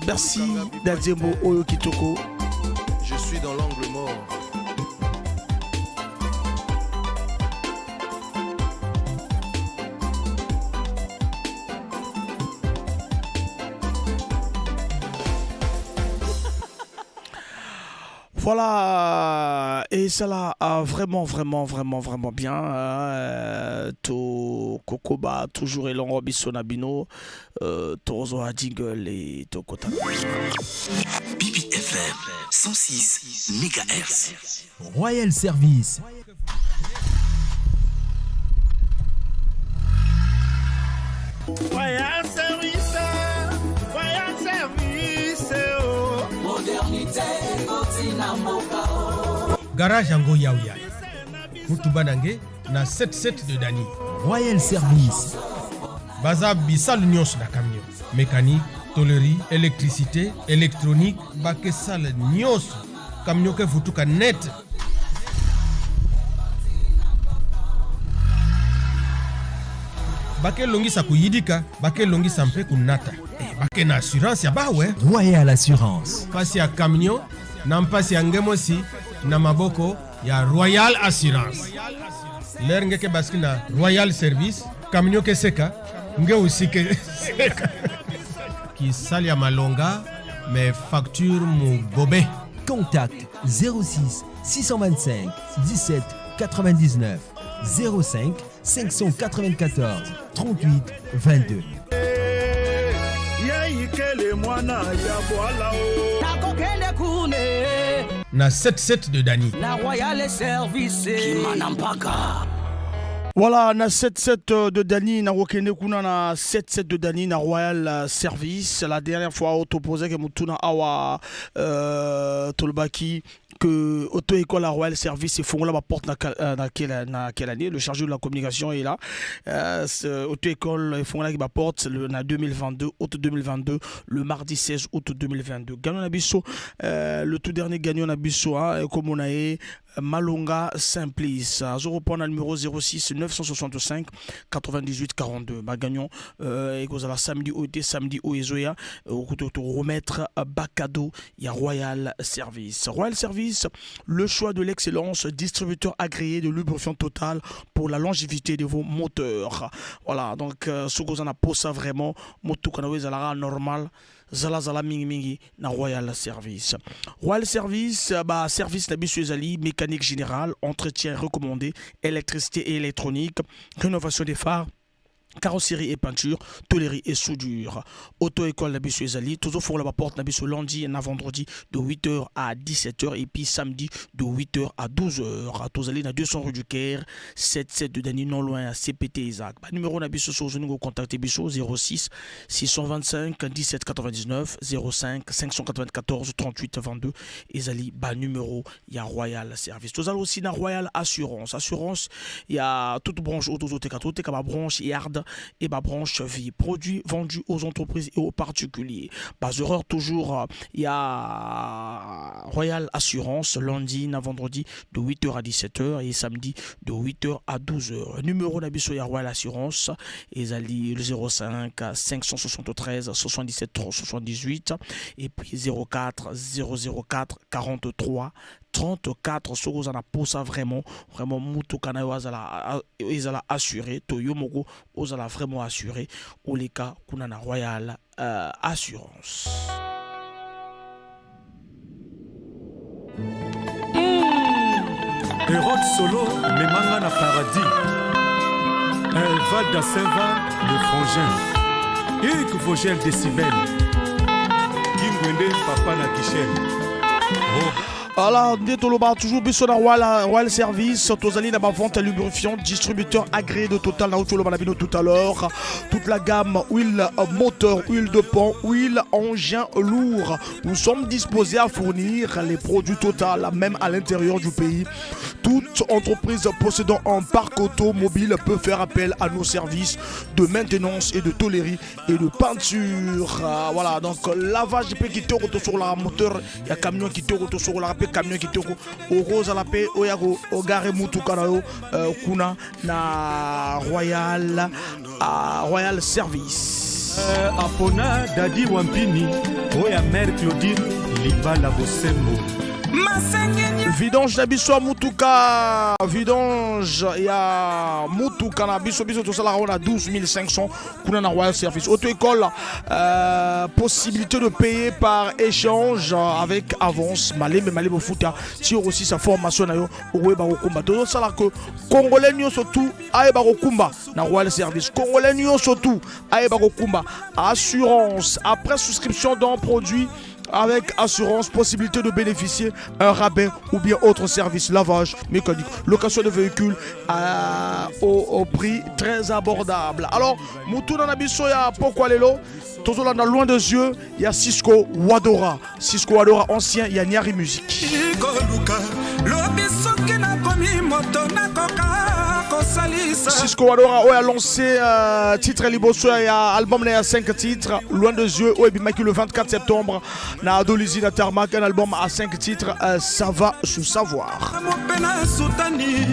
merci Banzembo Oyo Kitoko. Je suis dans l'angle mort. Voilà, et ça là, vraiment, vraiment, vraiment, vraiment bien. Euh, to Kokoba, toujours elongo biso na bino, euh, tozwa jingle et tokota. BBFM 106 MHz. Royal Service. Royal Service, Royal Service, oh. Modernité ekoti na mboka oh. Garage yango yau ya mutuba na nge na 77 de Dani. Royal Service. Baza bisalu nyonso na camion. Mécanique, tôlerie, électricité, électronique, bakesala nyonso. Camion ke vutuka net. Bakelongisa kuyidika, bakelongisa mpe kunata. Eh, bake na assurance ya bawe. Royal Assurance. Pasi ya camion na mpasi ya ngemosi na maboko ya Royal Assurance. Lere ngeke baski na Royal Service, camion ke seka, nge aussi ke seka. Kisali ya malonga, mais facture mu bobe. Contact 06 625 17 99 05 594 38 22. Yeikele mwana ya bwala o. Nakokende kune. Na 77 de Dani. Na Royal Service. Kimana mpaka. Voilà, na 7-7 de Dani, na Rokende kuna na 7-7 de Dani, na Royal Service. La dernière fois, auto posé que mutuna awa tolobaki que auto-école à Royal Service et fongola ma porte na, na, quelle, na quelle année? Le chargé de la communication est là. Auto-école et fongola qui ma porte le, na 2022, août 2022, le mardi 16 août 2022. Gagnant na biso, le tout dernier gagnant na biso, hein, comme on a eu, Malonga Simplice. Azo reprendre le numéro 06 965 98 42. Ba gagnant, et kozala samedi o été samedi o ezoya, au remettre bas cadeau, il y a Royal Service. Royal Service, le choix de l'excellence, distributeur agréé de lubrifiant Total pour la longévité de vos moteurs. Voilà, donc ce qu'on a pour ça vraiment, moto kana ezalaka normal. Zala zala mingi mingi na Royal Service. Royal Service, bah, service na biso ezali, mécanique générale, entretien recommandé, électricité et électronique, rénovation des phares, carrosserie et peinture, tôlerie et soudure. Auto-école na biso ezali, toujours pour la porte na biso lundi na vendredi de 8h à 17h et puis samedi de 8h à 12h. Tozali na 200 rue du Caire, 77 de Dani, non loin à CPT Isaac. Ba numéro na biso so ozolingo contacter biso 06 625 17 99 05 594 38 22 ezali ba numéro ya Royal Service. Tozali aussi na Royal Assurance. Assurance, il y a toute branche auto toteka, toteka ba branche yard et ma branche vie. Produits vendus aux entreprises et aux particuliers. Bas horreur toujours, il y a Royal Assurance lundi na vendredi de 8h à 17h et samedi de 8h à 12h. Numéro na biso ya Royal Assurance ezali le 05 573 77 78 et puis 04 004 43 34. Soki oza na posa vraiment, vraiment mutuka na yo ezala assuré, to yo moko ozala vraiment assuré, oleka kuna na Royal Assurance. Hérode Solo memanga na paradis. Val da Silva le frangin. Hugues Vogel Décibel. Kingwende papa na Kichel. Oh. Voilà, nde toloba toujours biso na Royal Service, tozali na ba vente à lubrifiant, distributeur agréé de Total na toloba na bino tout à l'heure. Toute la gamme huile moteur, huile de pont, huile engin lourd. Nous sommes disposés à fournir les produits Total même à l'intérieur du pays. Toute entreprise possédant un parc automobile peut faire appel à nos services de maintenance et de tôlerie et de peinture. Voilà, donc lavage pe kitoko to sur la moteur, il y a camion kitoko to sur la pe camion kitoko au rose à la paix au yago au gare mutuka na yo kuna na Royal Service. Apona Dadi Wampini oya mère Claudine Libala Bosembo. Vidange na biso ya mutuka, vidange ya mutuka na biso, biso tosalaka yango na 12500 kuna na Royal Service. Auto école, possibilité de payer par échange avec avance, malembe malembe futa ti aussi sa formation na yo okoyeba kokumba. Tozosala que congolais nyonso tout ayeba kokumba na Royal Service, congolais nyonso tout ayeba kokumba. Assurance après souscription d'un produit avec assurance, possibilité de bénéficier un rabais ou bien autre service, lavage mécanique, location de véhicules au prix très abordable. Alors, mutuna na biso ya pokwa lelo, tozolanda Loin des yeux, il y a Cisco Wadora. Cisco Wadora ancien, il y a Niari Music. Koluka lobi soki nakomi moto nakoka kosalisa. Cisco Wadora oyo a lancé titre liboso ya album na ya 5 titres, Loin des yeux, oyo ebimaki le 24 septembre na Dolisie na Tarmac, un album à 5 titres, ça va se savoir. Mope na sutani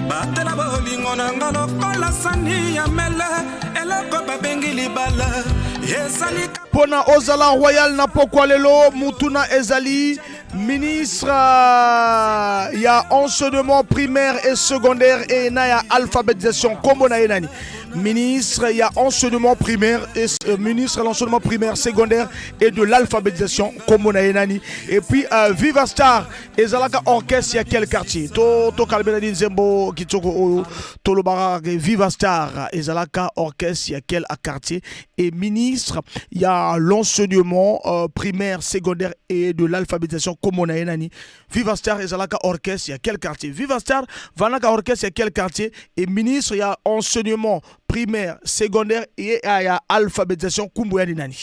batela bolingo na nga lokola sani ya mele eloko babengi libala ezali. Pona ozala royal na pokwa lelo, mutuna ezali: ministre ya enseignement primaire et secondaire et na ya alphabétisation, kombo na ye nani? Ministre ya enseignement primaire et ministre de l'enseignement primaire, secondaire et de l'alphabétisation, kombo na ye nani? Et puis Viva Star ezalaka orchestre ya quel quartier? To tokalbela di nzembo kitoko oyo tolobaka ke Viva Star ezalaka orchestre ya quel quartier? Et ministre ya l'enseignement primaire, secondaire et de l'alphabétisation, kombo na ye nani? Viva Star ezalaka orchestre ya quel quartier? Viva Star vanaka orchestre ya quel quartier? Et ministre ya enseignement primaire, secondaire et ya alphabétisation, kombo ya nani?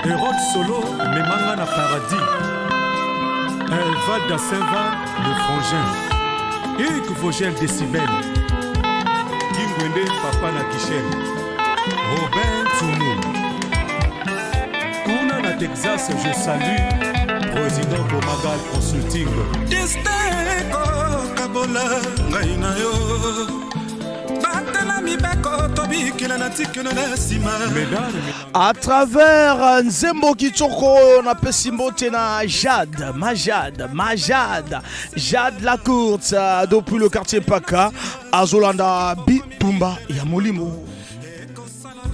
Hérode Solo memanga na paradis, Val da Silva le frangin, Hugues Vogel Décibel, Kingwende papa na Guichel, Robin Tsoumou kuna na Texas, je salue président Bomagal Consulting. Destin kokabola ngai na yo, batela mibeko tobikela na tikelo na nsima. À travers nzembo kitoko, napesi mbote na Jade, ma Jade, ma Jade, Jade la courte, depuis le quartier Paka, azolanda bitumba ya molimo.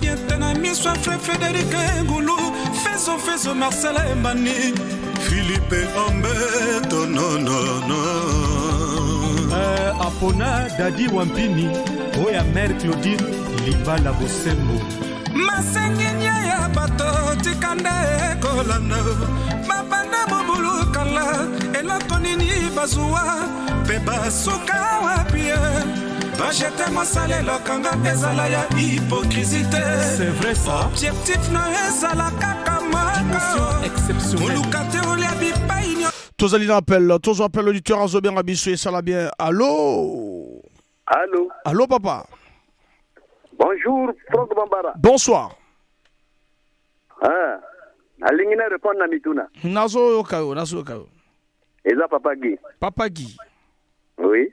Biente na miso ya fre Frédéric Ngulu, Fezo Fezo, Marcel Embani, Philippe Ombeto, nonono. Apona Dadi Wampini oyo ya mare Claudine libala bosembo. Masenginya ya bato tika nde kolanda babanda mobulukala eloko nini bazuwa mpe basuka wapi ye bajete mosala elokanga ezala ya hypocrisie te. C'est vrai ça. Objectif na yo ezala kaka moko, Exceptionnel. Koluka te olia bipai nyonso. Tozali na appel, tozo appel auditeur azobenga biso, esala bien. Allo? Allô? Allo papa. Bonjour, Franck Bambara. Bonsoir. Ah, nalingi na répondre na mituna. Nazoyoka yo, nazoyoka yo. Eza Papa Guy. Papa Guy. Oui.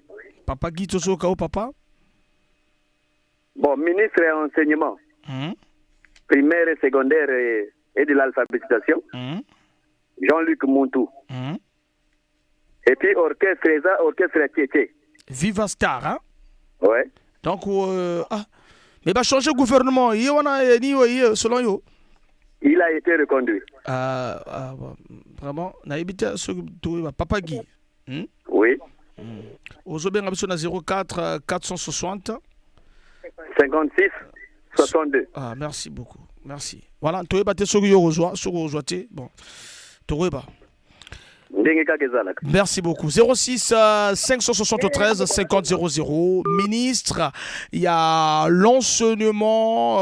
Papa Guy, tozoyoka yo papa. Bon, ministre ya enseignement primaire et secondaire et de l'alphabétisation, Jean-Luc Montou. Et puis orchestre, eza orchestre ya Tietie. Viva Star, hein? Ouais. Donc ah mais ba changer gouvernement ye wana ni ye selon yo? Il a été reconduit. Ah, bon, vraiment nayebi te soki toyeba Papa Guy? Oui. Ozobenga biso na 04 460 56 62. Ah, merci beaucoup, merci. Voilà, toyeba te soki yo kozwa, soki ozwa te, bon, tokoyeba. Ndenge kaka ezalaka. Merci beaucoup. 06 573 50 00. Ministre, il y a l'enseignement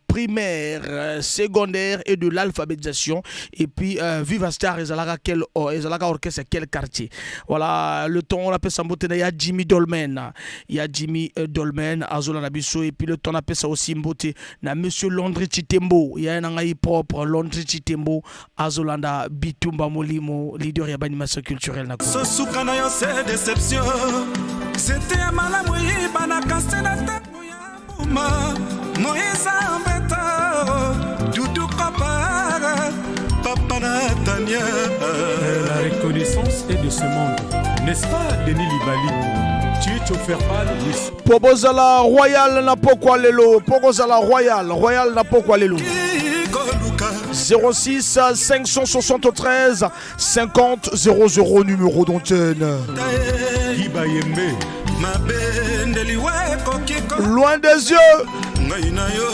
primaire, secondaire et de l'alphabétisation. Et puis, Viva Star, ezalaka quel, oh, ezalaka orchestre, quel quartier? Voilà, le temps, on appelle ça mbote na, il y a Jimmy Dolmen. Il y a Jimmy Dolmen, azolanda biso. Et puis, le temps, on appelle ça aussi mbote na Monsieur Landry Chitembo. Il y a un angai propre, Landry Chitembo, azolanda Bitumba Molimo, leader ya animation culturelle na Congo. Sosuka na yo se déception zete ya malamu eyebanaka se na ntango ya mbuma. Moïse Ambeta, Dudu Kopa. Sonia. La reconnaissance est de ce monde. N'est-ce pas, Denis Libali? Tu es Tchoferpal, Po bozala royal na pokwa lelo, po kozala royal, royal na pokwa lelo. 06 573 50 00 numéro d'antenne. Guy Bayembe. Mabendeli ekoki Loin des yeux. Ngai na yo,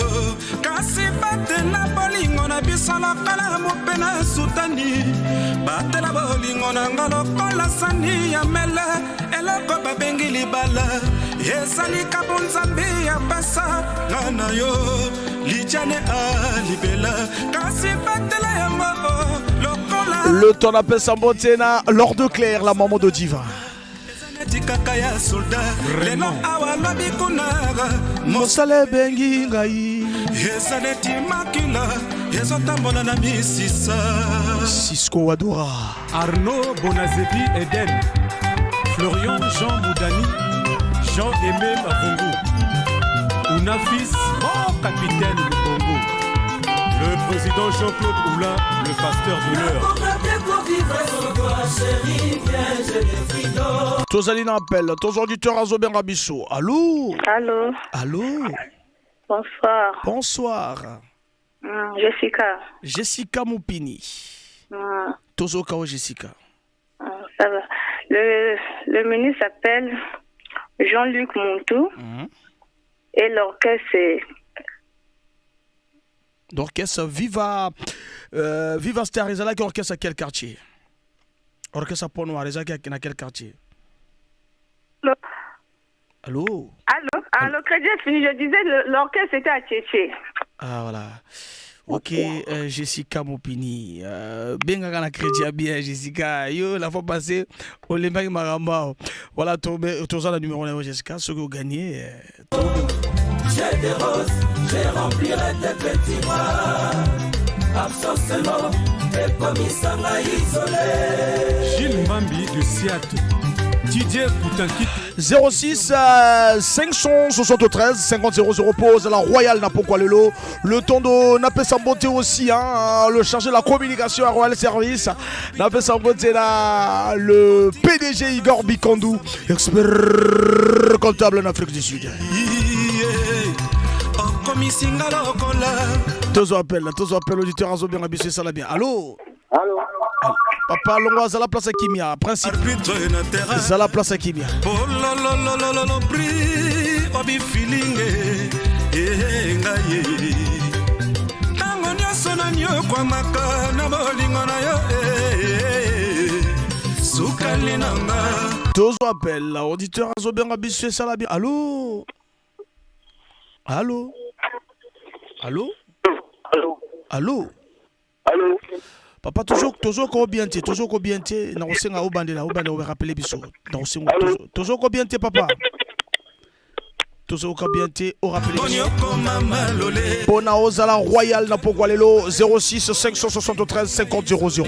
kasi batela bolingo na biso lokola mope na sutani, batela bolingo na nga lokola sani ya mele. Eloko babengi libala ezali kapo Nzambe ya pesa nga na yo lidiane alibela, kasi batela yango lokola Le temps d'appel mbote na Lord de Claire, la maman de Diva. Neti kaka ya soldat, lelo awa lobi kuna. Mosala ebengi ngai. Eza neti makila ezotambola na misisa. Cisco Wadora. Arnaud Bonazebi Eden. Florian Jean Moudani. Jean-Aimé Mavungu. Ouna fils, mon capitaine du Congo. Le président Jean-Claude Oula, le pasteur de l'heure. Tozali na appel, tozo auditeur azobenga biso. Allô? Allô? Allô? Bonsoir. Bonsoir. Jessica. Jessica Moupini. Tozoka o Jessica. Ça va. Le ministre s'appelle Jean-Luc Montou et l'orchestre c'est L'orchestre Viva Viva Star, ezalaki orchestre à quel quartier? Orchestre Pont Noir, ezalaki na quel quartier? Allô? Allô? Ah, le crédit est fini. Je disais l'orchestre était à Tchétché. Ah voilà. Ok, Jessica Mopini. Bengaka na crédit ya bien, Jessica. Yo, la fois passée, olembaki makambo awa. Voilà, toza na numéro na yo, Jessica. Soki ogagné, J'ai des roses, je remplirai tes petits bras. Absence no, ekomisanga isolé. Gilles Mbambi de Siat. Didier Koutankit. 06 573 50 00 pose la Royal na pokwa lelo. Le temps de napesa mbote aussi, hein, le chargé de la communication à Royal Service. Napesa mbote na le PDG Igor Bikandou, expert comptable en Afrique du Sud. Okomisi nga lokola. Tozo appel, tozo appel, auditeur azobenga biso, esala bien. Allô? Allô? Papa Longwa, zala place ya kimia, principe. Arbitre na terrain. Zala place ya kimia. Olololololo prix obifilinge ngai ntango nyonso nanyokwamaka na bolingo na yo eh, sukali na nga. Tozo appel, auditeur azobenga biso, esala bien. Allô? Allô? Allô? Allô? Allô? Allô? Papa, toujours, toujours ko bien te, toujours ko bien te, na kosenga obandela, obandela, orappeler biso. Na kosenga toujours, toujours ko bien te, papa. Toujours ko bien te, orappeler biso. Onyokoma malole. Pona ozala royal na pokwa lelo, 06 573 50 00.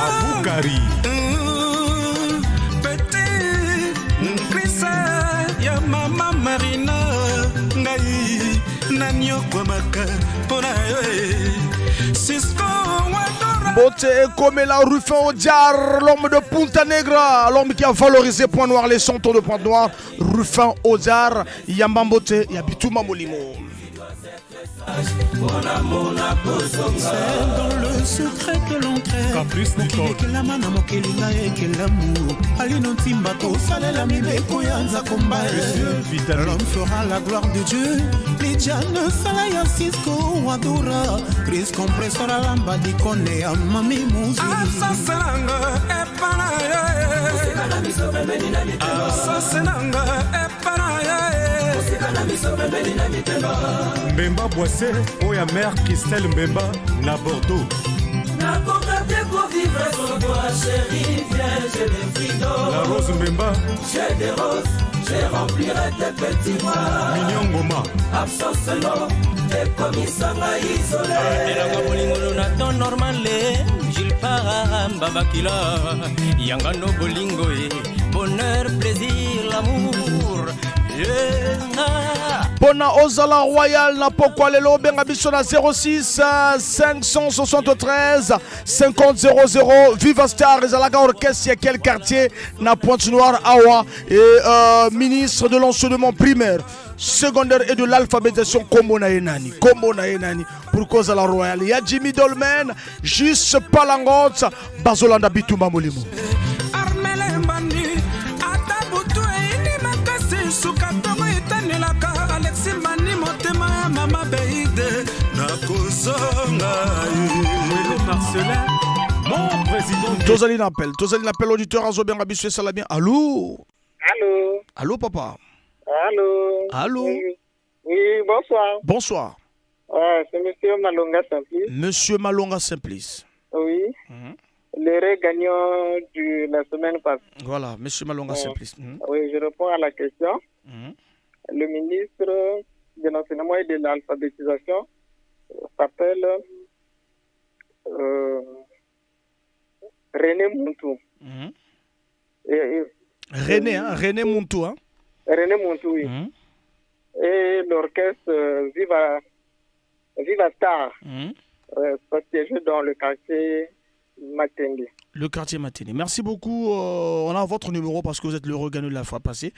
Aboukari. Petit Krisa ya mama Marina, ngai nanyokwamaka mpo na yo eh. Sisko Wadora. Mbote ekomela Ruffin Odiar, l'homme de Punta Negra, l'homme qui a valorisé Point Noir, les 100 ans de Pointe Noire. Ruffin Odiar, Yamba Mbote, Yabituma Molimo. C'est dans le secret que l'on crée. Caprice Mokili Nicole. ekelama na mokili na ekelamu alino ntimba tosalela mibeko ya nzakomba. Vitamine. L'homme fera la gloire de Dieu. Lidiane sala ya Cisco Wadura, Chris Compressor alamba dikone ya mami muzi. Absence nanga epa na yo eh. Absence nanga epa na yo eh. Mbemba Boissé, oya mère Christelle Mbemba na Bordeaux. Nakoka te kovivre sans toi, chérie, viens, j'ai des frigos. La Rose Mbemba. J'ai des roses, je remplirai tes petits bras. Mignon Ngoma. Absence no, ekomisanga isolé. Elanga bolingo na temps normal Gilles Para Mbabakila yangano bolingo e bonheur, plaisir, l'amour. Pona ozala royal na pokwa lelo obenga biso na 06 573 50 00. Viva Star ezalaka orchestre ya quel quartier na Pointe Noire awa et ministre de l'enseignement primaire, secondaire et de l'alphabétisation, kombo na ye nani? Kombo na ye nani? Pour kozala royal ya Jimmy Dolmen juste palangot bazolanda bitumba molimo. Armele Mbandi, ata butu eyini makasi, suka ntongo etanelaka. Alexi Mbandi, motema ya mama Beide, nakozonga ye. Marcelin, mon président. Tozali na appel, tozali na appel, auditeur azobenga biso, esala bien. Allô? Allô? Allô, papa? Allô? Allô? Oui, oui, bonsoir. Bonsoir. Ouais, c'est monsieur Malonga Simplice. Monsieur Malonga Simplice. Oui. Le gagnant de la semaine passée. Voilà, monsieur Malonga Simplice. Oui, je réponds à la question. Le ministre de l'enseignement et de l'alphabétisation s'appelle René Mountou. René, hein, René Mountou. Hein? René Mountou, oui. Et l'orchestre Viva Star, siège dans le quartier Matende. Le quartier Matende. Merci beaucoup. On a votre numéro parce que vous êtes le gagnant de la fois passée.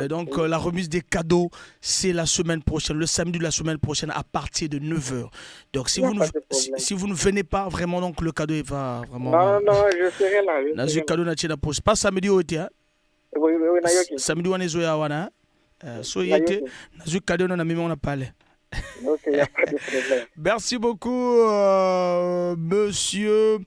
Donc, la remise des cadeaux, c'est la semaine prochaine, le samedi de la semaine prochaine à partir de 9h. Donc, si Y a vous ne, pas de si, problème. si vous ne venez pas, vraiment, donc le cadeau, il va vraiment. Non, non, je serai là. Je Nazu serai là. cadeau na tia na poche. Pas samedi au été, hein. Oui, nayoki. Samedi wana ezoya wana, hein. So Nayoki. yete, nazu cadeau na mimi on a parlé. Ok, il n'y a pas de problème. Merci beaucoup, monsieur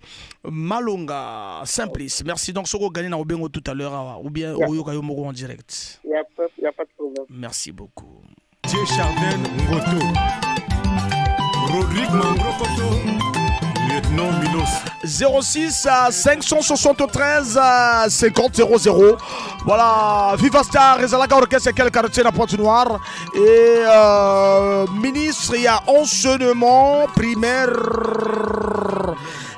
Malonga Simplice. Merci. Donc, ce qu'on gagne na Obengo tout à l'heure, ah, ou bien Oyoka yo moko en direct. Il n'y a, pas- y a pas de problème. Merci beaucoup. Dieu Chardin Ngoto, Rodrigue Mangrokoto, lieutenant Milos. 06 à 573 à 50 00. Voilà, Viva Star, ezalaka orchestre quel quartier na Pointe Noire et ministre, il y a enseignement primaire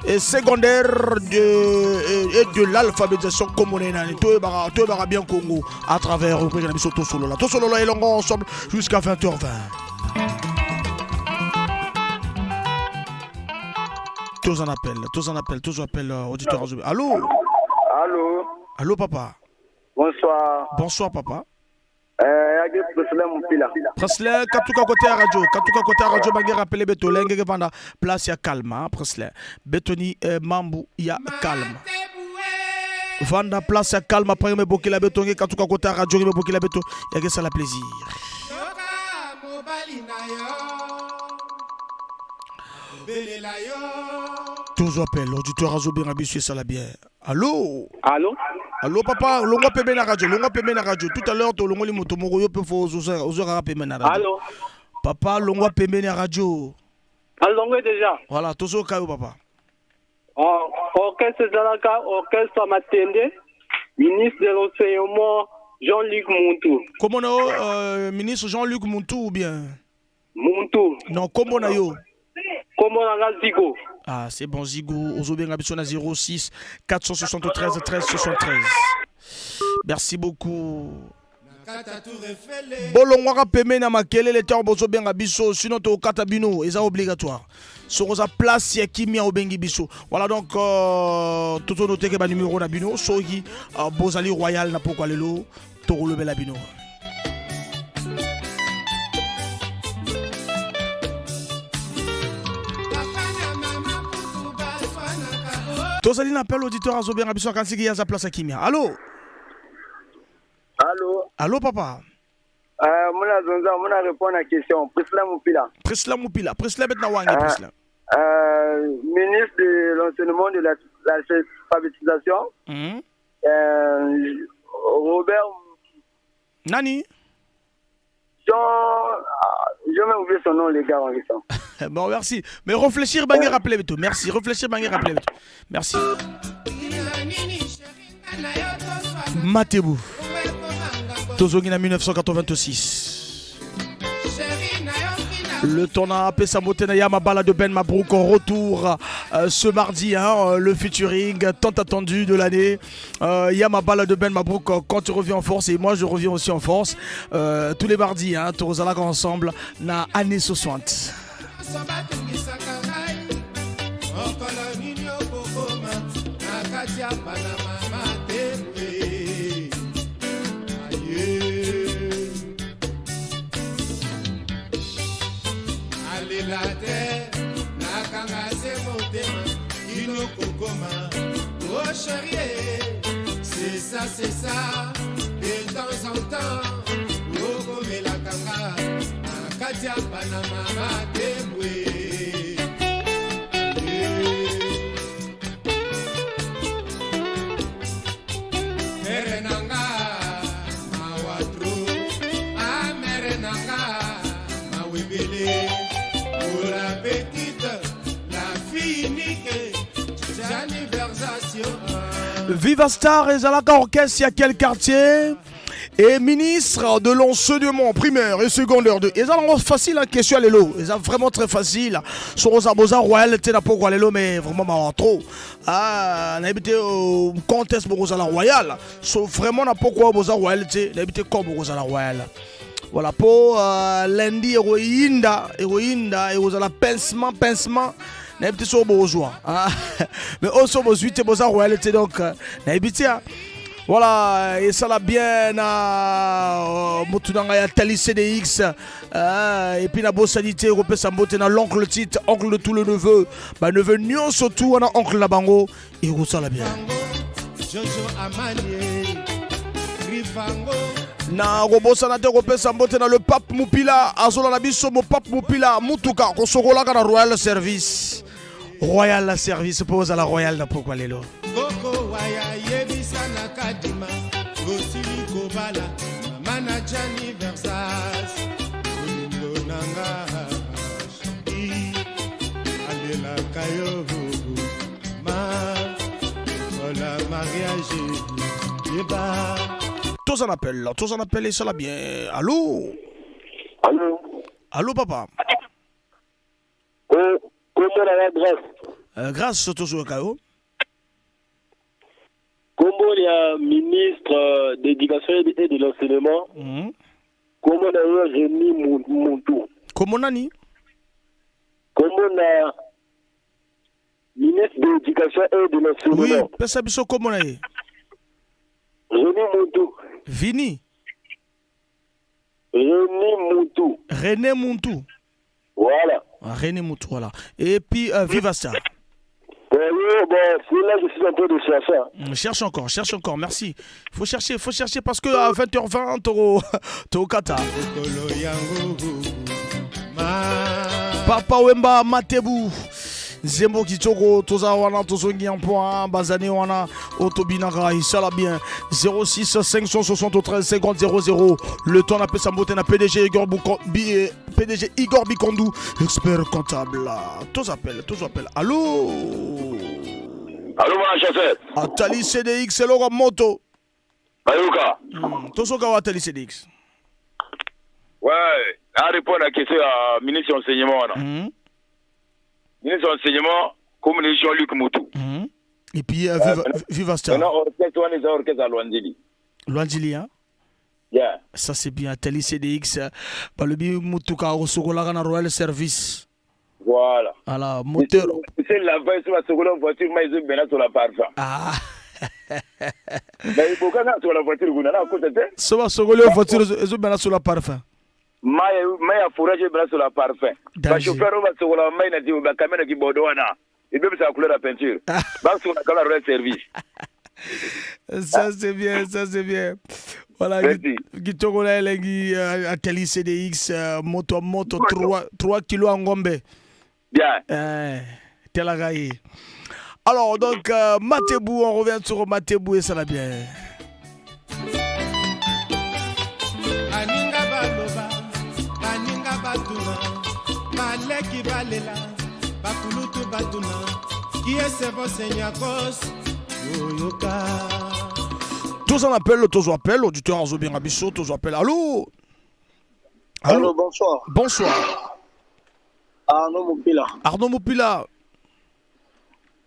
et secondaire et de l'alphabétisation commune. Tout est bien Congo à travers rubrique na biso Tosolola. Tosolola elongo ensemble jusqu'à 20h20. Tous en appel, tous en appel, tous en appel, auditeur. Allô? Allô? Allô, papa? Bonsoir. Bonsoir, papa. Yage Presley Mupila. Presley, katuka côté à radio, katuka côté à radio, bange rappelé beto lenge ke vanda place ya calme, hein, Presley. Betoni mambu ya calme. Vanda place ya calme après me bokela beto nge katuka côté à radio me bokela beto, ya que ça la plaisir. Mobali na yo belela yo. Toujours appel, auditeur azo bien habitué, ça la bien. Allô? Allô? Allô papa, longwa pembe na radio, longwa pembe na radio. Tout à l'heure to longoli moto moko yo pe fo ozo pembe na radio. Allô? Papa, longwa pembe na radio. Alongwe déjà. Voilà, tozo kayo papa. Oh, orchestre ezalaka orchestre Matende, ministre de l'enseignement Jean-Luc Mountou. Comment on ministre Jean-Luc Mountou ou bien? Mountou. Non, comment na yo? Comment na nga Zigo? Ah, c'est bon Zigo, ozo benga biso na 06 473 13 73. Merci beaucoup. Bolongwaka pembe na makelele ntango bozobenga biso, sinon tokata bino, eza obligatoire. Soki oza place ya kimia, obengi biso. Voilà, donc tozonoteke banumero na bino soki bozali royal na pokwa lelo, tokolobela bino. Tozali na appel, auditeur azobenga biso, akanisiki ye aza place ya kimia. Allo? Allô? Allo papa. Muna Zonza, muna répondre à la question. Priscilla Mupila. Priscilla Mupila. Priscilla betna wangi, Priscilla. Ministre de l'enseignement de l'alphabétisation. Robert Nani? Jean, ah, je vais oublier son nom, les gars, en question. Bon, merci. Mais réfléchir, bangé rappeler tout. Merci. Réfléchir, bangé rappeler tout. Merci. Matebou. Tozongi na 1986. Le tournant apesa mbote na Yama Bala de Ben Mabrouk en retour. Ce mardi, hein, le featuring tant attendu de l'année. Yamabala de Ben Mabrouk, quand tu reviens en force, et moi je reviens aussi en force. Tous les mardis, hein, tozalaka ensemble, na année 60. Nyonso batungisaka ngai mokolo nini okokoma na kati ya panama matete aye alela te nakanga se motema kino kokoma o chérie c'est ça, c'est ça, de temps en temps okomelaka nga na kati ya panama matebwe. Mere na nga mawa trop, ah mere na nga mawa ebele pour la petite, la fille unique, Gianni Versace. Viva Star ezalaka orchestre ya quel quartier? Et ministre de l'enseignement primaire et secondaire de eza nango facile, hein, question ya lelo eza vraiment très facile. Soko oza boza royal te na pokwa lelo, mais vraiment mawa trop. Ah, nayebi te quand est-ce bokozala royal. So vraiment na pokwa boza royal te, nayebi te quand bokozala royal. Voilà, po lundi ekoyinda, ekoyinda, ekozala pincement, pincement. Nayebi te soko bokozwa. Ah, mais oyo so bozwi te, boza royal te, donc nayebi te, ah. Voilà, et ça l'a bien na motu na ngai ya Tali CDX, et puis na bosani te kopesa mbote na l'oncle Tite, oncle de tout le neveu, ba neveu nyonso tout wana oncle na bango, ekosala bien. Jojo Amanie Rifango. Na kobosana te kopesa mbote na le pape Mupila, azola na biso mo pape Mupila, mutuka kosokolaka na Royal Service. Royal Service mpo ozala royal na pokwa lelo. Koko waya yebisa na kadima osili kobala mama na Gianni Versace bolingo na nga sheri alelaka yo ma kola mariage yeba. Tous en appel, tous en appel et ça la bien. Allô? Allô? Allô, papa? Kombo na nga Grâce. Grâce, tozoyoka yo. Kombo ya ministre d'éducation et de l'enseignement. Kombo na yo Rémi Muntu. Kombo nani? Kombo na ministre de l'éducation et de l'enseignement. Oui, pesa biso kombo na ye. Rémi Muntu. Vini. Rémi Muntu. René Muntu. Voilà. Ah, René Muntu, voilà. Et puis, Viva Star. Bon, oui, bon, c'est là que je suis en train de chercher, hein. Cherche encore, cherche encore, merci. Faut chercher parce que à 20h20, t'au kata. Papa Wemba Matebu. Zembo kitoko, toza wana, tozongi en point, bazane wana, otobinaka, isala bien. 06 573 50 00. Le temps napesa mbote na PDG Igor Bouko, Bi PDG Igor Bikondou, expert comptable. Tous appellent, tous appellent. Allô? Allô, mon chasseur. Atali CDX, c'est Laurent Moto. Bayoka. Tozoka wa Atali CDX. Ouais, à répondre à la question à ministre de l'enseignement, là. Ministre de l'enseignement, comme le Jean-Luc Moutou. Et puis, Viva Star. Maintenant, orchestre, on est orchestre à Luandili. Luandili, hein? Yeah. Ça, c'est bien. Atali CDX, balobi Mutuka, Osokolaka na Royal Service. Voilà. Voilà, moteur. C'est la veille sur la seconde voiture, mais ils ont bien sur la parfum. Ah. Mais il faut qu'on sur la voiture, vous n'avez pas côté. Sur la seconde voiture, ils ont bien sur la parfum. Mai, mai ya fourrage bien sur la parfum. Danger. Ba chauffeur va sur la main, il dit, ba camion qui bordeaux, na. Il veut sa couleur la peinture. Ba sur la couleur Royal Service. Ça c'est bien, ça c'est bien. Voilà, Merci. Kitoko na elengi, Atali CDX, moto moto 3 kilos en ngombe. Bien. Telaka ye. Alors donc, Matebou, on revient sur Matebou et ça va bien. Baninga baloba, baninga batuna, baleki balela, bakulutu batuna, qui est ce bon Seigneur cause yoyoka. Tous en appel, tous en appel, auditeur Azo bien Rabisso, tous en appel. Allô? Allô? Allô, bonsoir. Bonsoir. Arnaud Moupila. Arnaud Moupila.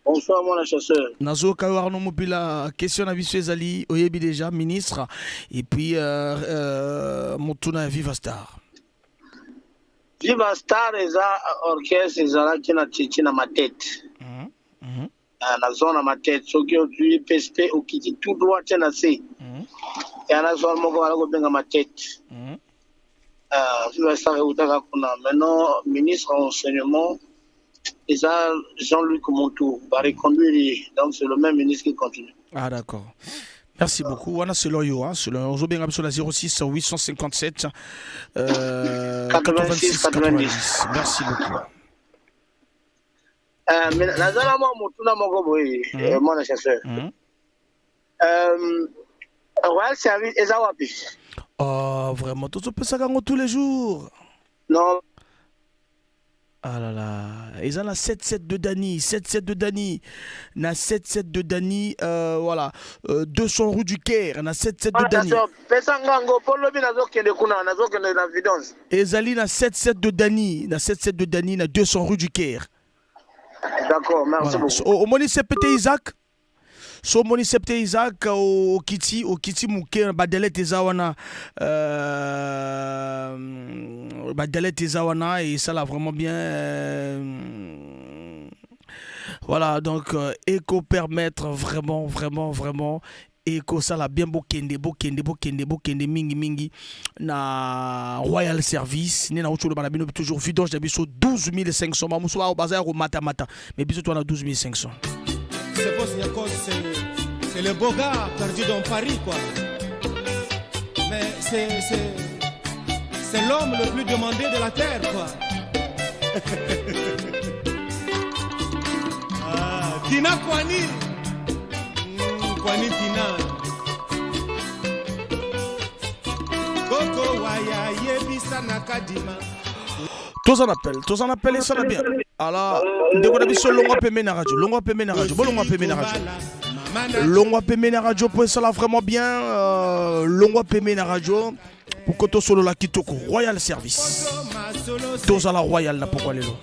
Bonsoir mwana chasseur. Nazoyoka yo Arnaud Mopila, question na biso ezali oyebi déjà ministre et puis euh, euh, motuna ya Viva Star. Viva Star eza orchestre ezalaki na Tchetche na Matete. Mm -hmm. Na zone ya Matete soki ozwi PSP okiti tout droit te na se. Mm -hmm. Ya na zone moko bala kobenga Matete. Mm -hmm. Viva Star eutaka kuna. Maintenant ministre ya enseignement eza Jean-Luc Montou ba reconduire ye donc c'est le même ministre qui continue. Ah d'accord. Merci beaucoup. Wana selon yo, hein, selon ozobenga biso na 06 857 euh, 86 90. Merci beaucoup. Euh, mais naza na mwa motuna moko boye mm. mwana chasseur. Royal Service eza wapi? Oh, vraiment tozopesaka yango tous les jours. Non. Ah là là, eza na 7-7 de Dany, 7-7 de Dany, na 7-7 de Dany, euh, voilà, euh, 200 rue du Caire, na 7-7 de Dany. Pesa ngango po lobi nazokende kuna, nazokende na vidange. Ezali na 7-7 de Dany, na 7-7 de Dany, na 200 rue du Caire. D'accord, merci Voilà. beaucoup. So, omoni CPT Isaac? So omoni CPT Isaac okiti okiti moke badelete eza wana euh, badelete eza wana esala vraiment bien euh, voilà donc euh, eko permettre vraiment vraiment vraiment ekosala bien bokende bokende bokende bokende mingi mingi na Royal Service nde nauti oloba na bino toujours vidange na biso 12500 bamosusu bao baza ya komatamata mais biso towana 12500. C'est Boss Nyakos, c'est le beau gars perdu dans Paris, quoi. Mais c'est l'homme le plus demandé de la terre, quoi. Ah, Tina Kwani. Kwani Tina. Koko waya yebisa na kadima. Toza na appel, toza na appel, esala bien. Ala ndeko na biso, longwa pembeni na radio, longwa pembeni na radio, bolongwa pembeni na radio, longwa pembeni na radio po esala vraiment bien. Longwa pembeni na radio pour que tosolola kitoko. Royal Service, tozala royal na pokwa lelo.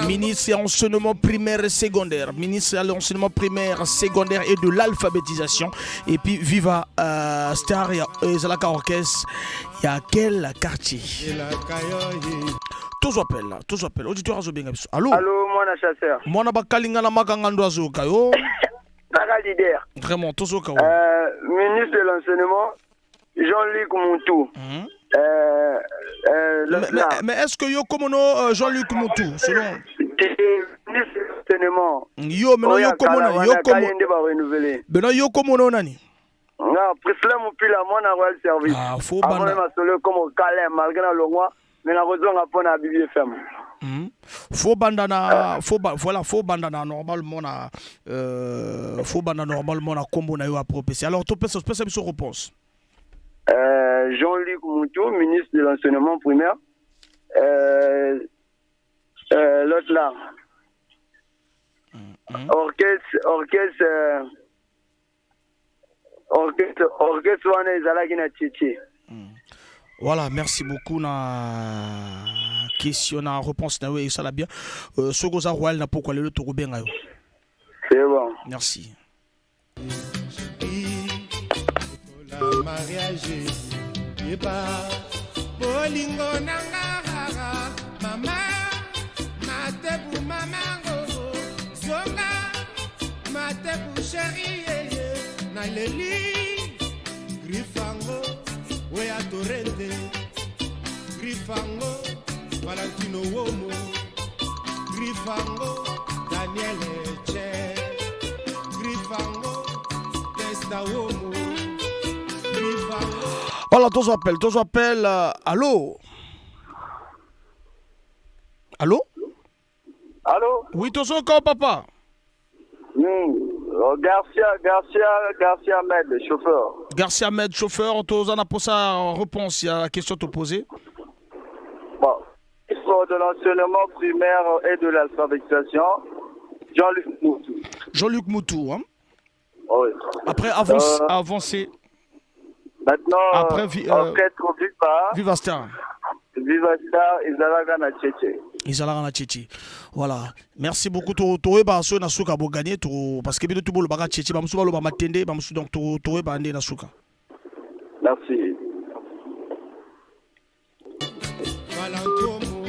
Ministre ya enseignement primaire et secondaire, ministre ya l'enseignement primaire, secondaire et de l'alphabétisation, et puis Viva Star ya ezalaka orchestre ya quel quartier? Tozwa appel, tozwa appel. Auditeur azobenga biso, allo? Allô, mwana chasseur. Mwana bakalinga na makanga ndo azoyoka yo. Naka leader. Vraiment, tozoyoka yo. Ministre de l'enseignement, Jean-Luc Moutou. Mais, mais est-ce que yo komono Jean-Luc Moutou selon Ministre de l'enseignement. Yo meno yo komono yo komo nde ba renouveler. Beno yo komono nani? Nga Priscilla Mupila, mwana Royal Service. Ah, faut Avant banda. masolo comme Kalem malgré na longwa mais na kozonga mpona Bibi FM. Faut banda na faut ba, voilà, faut banda na normalement na faut banda normalement na kombo na yo apropesi. Alors topesa pesa biso réponse. Jean-Luc Moutou, ministre de l'enseignement primaire. L'autre là. Orchestre wana ezalaki na Tchétché. Voilà, merci beaucoup na question na réponse na yo esala bien. Soki oza royal na pokwa lelo tokobenga yo. C'est bon. Merci. La mariage yeba bolingo na nga mama matebu mama ngo zonga matebu chéri yeye naleli grifango oya torente grifango Valentino Womo grifango Daniel Eche grifango Testa Womo grifango. Voilà, tozo appel, tozo appel. Allô? Allô? Allô? Oui, tozo ko papa. Oh, Garcia, Garcia, Garcia Ahmed, chauffeur. Garcia Ahmed, chauffeur, toza na posa réponse ya la question te poser. Bon, ministre de l'enseignement primaire et de l'alphabétisation, Jean-Luc Moutou. Jean-Luc Moutou, hein? Oui. Après, avance, avancer. Maintenant, Après, orchestre Viva. Viva Star. Viva Star, ezalaka na Tchétché. Ezalaka na Tchétché. Voilà. Merci beaucoup. Toyeba so na suka bo gagner to parce que bino tout bolobaka Tchétché, bamusu baloba Matende, bamusu donc toyeba nde na suka. Merci. Valentomo,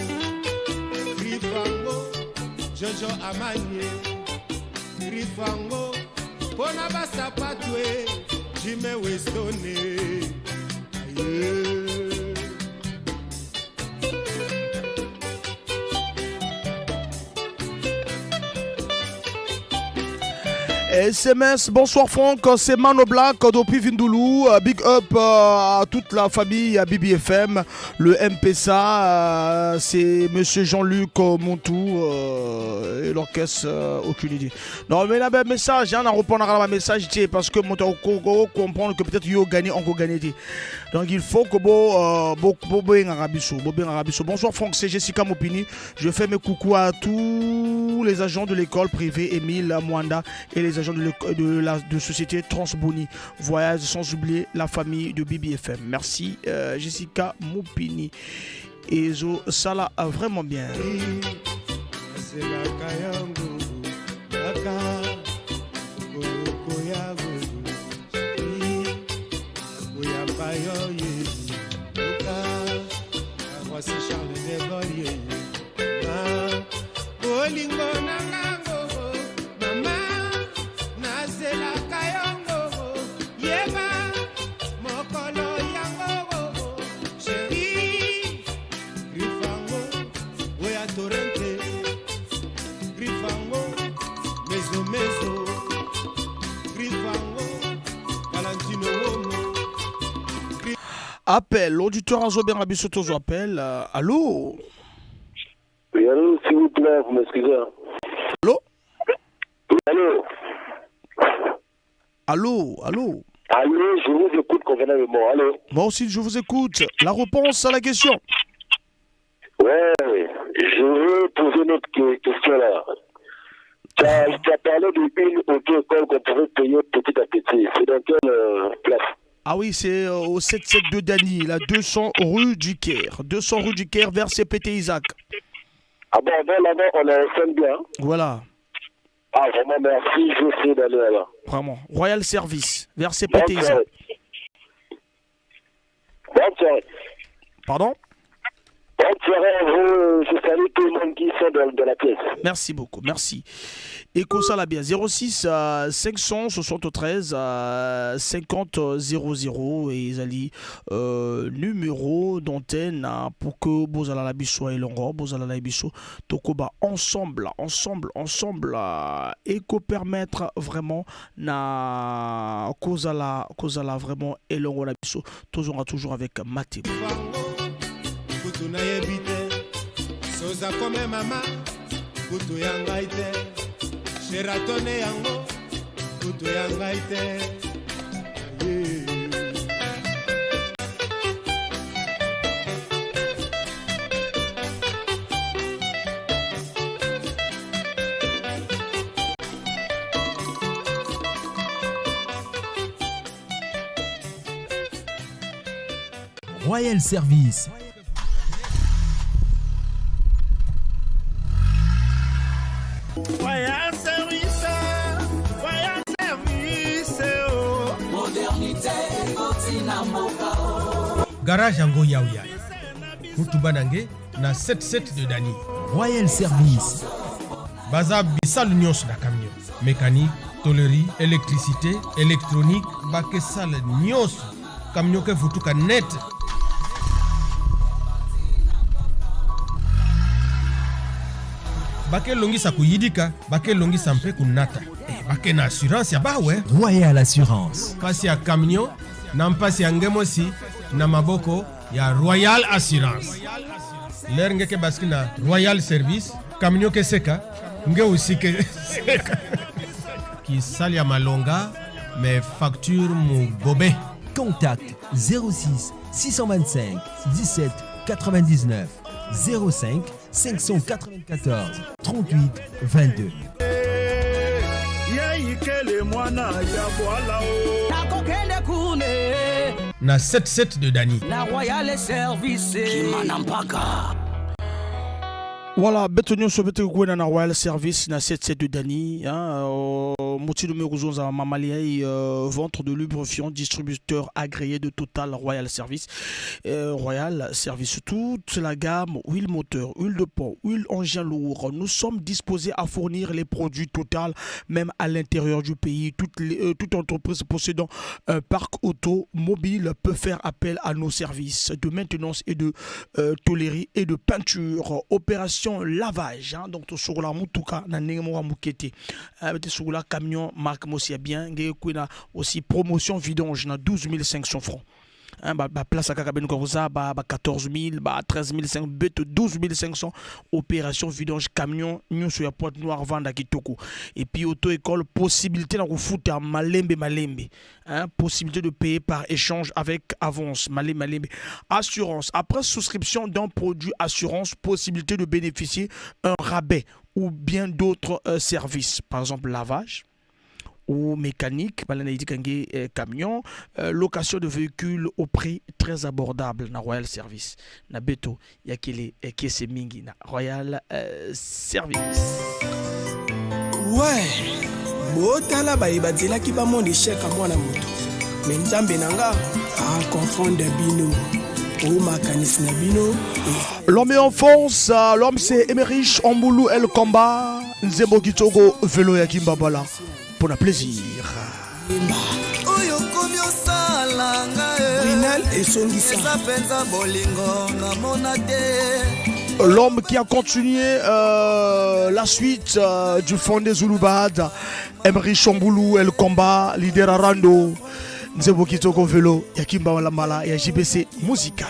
Rifango, Jojo Amanye, Rifango, mpona basapatu e, Jime Westone. Aye. SMS, bonsoir Franck, c'est Mano Black depuis Vindoulou. Big up à toute la famille à BBFM, le MPSA, c'est monsieur Jean-Luc Montou et l'orchestre, aucune idée. Non mais là, ben, message, hein, on répond à un message, tu sais, parce que mon comprendre que peut-être yo gagné, encore gagné. Tu sais. Donc il faut que bo, bo, bo, bo, bo, bo, bo, bo. Bonsoir Franck, c'est Jessica Mopini. Je fais mes coucous à tous les agents de l'école privée Émile Mwanda et les agents de la société Transboni Voyage, sans oublier la famille de BBFM. Merci Jessica Mopini. Et Zo, ça l'a vraiment bien. Appel, l'auditeur Azo Bienrabiso Tozo appel. Allô? Oui, allô, s'il vous plaît, vous m'excusez. Allô? Oui, allô? Allô, allô? Allô, je vous écoute convenablement, allô? Moi aussi, je vous écoute. La réponse à la question. Ouais, je veux poser notre question là. Tu as parlé d'une auto-école qu'on pouvait payer petit à petit. C'est dans quelle place? Ah oui, c'est au 772 Dany, la 200 rue du Caire. 200 rue du Caire vers CPT Isaac. Ah bon, ben là-bas, on est ensemble bien. Voilà. Ah vraiment, merci, je sais d'aller là-bas. Vraiment. Royal Service, vers CPT Bonne Isaac. soirée. Bonne soirée. Pardon ? Bonne soirée à vous, je salue tout le monde qui sont dans la pièce. Merci beaucoup, merci. Echo Salabia, 06 573 50 00 et Zali numéro d'antenne, hein, pour que Bozala la biso et Longo, Bozala la biso, Tokoba ensemble, ensemble, ensemble, Echo permettre vraiment na Kozala, Kozala vraiment et Longo la biso, toujours, toujours avec Maté. Kutu nayebi te soza kome mama kutu ya ngai te sheratone yango kutu ya ngai te. Royal Service. Royal Service, Royal Service, oh. Modernité, Kotina Moka, oh. Garage yango yauya. Mutuba nange na 77 de Dany. Royal Service. Baza bisalu nyonso na camion. Mécanique, tôlerie, électricité, électronique, bakesale nyonso. Camion ke futuka net. Bake longisa kuyidika, bake longisa mpe kunata. Bake na assurance ya bawe. Royal Assurance. Pasi ya camion, na mpasi ya ngemosi, na maboko ya Royal Assurance. L'air ngeke baski na Royal Service, camion ke seka, nge aussi ke seka. Ki sali ya malonga, mais facture mu bobe. Contact 06 625 17 99 05 594 38 22. Yaikele mwana ya bwala o. Nakokende kune. Na 77 de Dany. Na Royal Service. Kimana mpaka. Voilà, beto nyonso bete kwena na Royal Service na 77 de Dani, hein, motino me kuzonza mamaliai ventre de lubrifiant, distributeur agréé de Total Royal Service. Royal Service, toute la gamme huile moteur, huile de pont, huile engin lourd. Nous sommes disposés à fournir les produits Total même à l'intérieur du pays. Toute entreprise possédant un parc automobile peut faire appel à nos services de maintenance et de tôlerie et de peinture. Opération lavage, hein, donc to sokola mutuka na ndenge moko ya moke te. Bete sokola camion marque mosi ya bien, ngeke kwena aussi promotion vidange na 12 500 francs. Hein, ba place kaka beno koza ba 14 000, ba 13 500, beto 12 500 opération vidange camion nyonso ya Pointe Noire vanda kitoko. Et puis auto école possibilité na kofuta malembe malembe, hein, possibilité de payer par échange avec avance malembe malembe. Assurance, après souscription d'un produit assurance, possibilité de bénéficier un rabais ou bien d'autres services, par exemple lavage ou mécanique, balana idi kange camion, location de véhicules au prix très abordable na Royal Service. Na beto yakele kese mingi na Royal Service. Ouais, botala baye bazelaki bamona échec ya mwana moto. Me nzambe na nga aconfondre bino. O makanisi na bino. L'homme est en force, l'homme c'est Emerich Omboulou El Komba, Nzembo Kitoko, vélo ya Kimbabala. Pour le plaisir. Oyo komi osala ngai. Brinal esongisa. Eza mpenza bolingo namona te. L'homme qui a continué la suite du fondé Zouloubad, Emery Chamboulou, El Komba, leader Arando, Nzembo Kitoko Vélo, ya Kimbabala Mala, ya JBC Musica.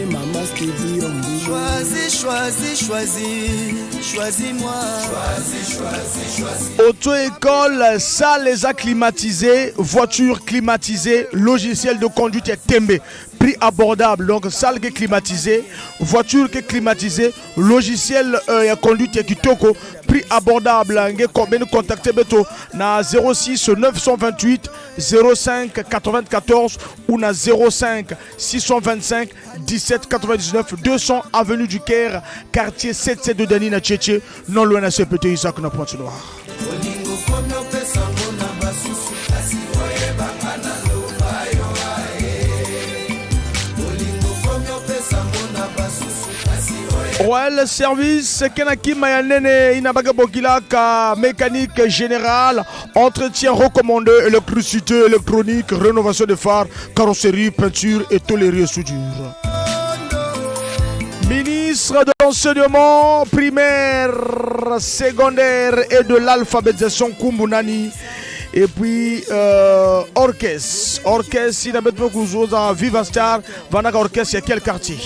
Maman Stevie Omboulou. Choisis, choisis, choisis, choisis-moi. Choisis, choisis, choisis. Auto-école, salle les acclimatisées, voiture climatisée, logiciel de conduite et tembe. Prix abordable, donc salle qui est climatisée, voiture qui est climatisée, logiciel ya conduite ya kitoko, prix abordable. Nge combien contacter beto na 06 928 05 94 ou na 05 625 17 99 200 avenue du Caire, quartier 7 de Dani na Tchétché, non loin na CPT Isaac na Pointe Noire. Olingo komi opesa ngo na basusu, kasi oyebanga na loba yo aye. Olingo komi opesa ngo na basusu, kasi oyebanga. Royal Service, Kenaki Mayanene, Inabaga Bokilaka, mécanique générale, entretien recommandé, électricité, électronique, rénovation des phares, carrosserie, peinture et tôlerie et soudure. Ministre de l'enseignement primaire, secondaire et de l'alphabétisation Kumbunani. Et puis orchestre, orchestre, il a beaucoup de Viva Star, Vanaka Orchestre, il y a quel quartier?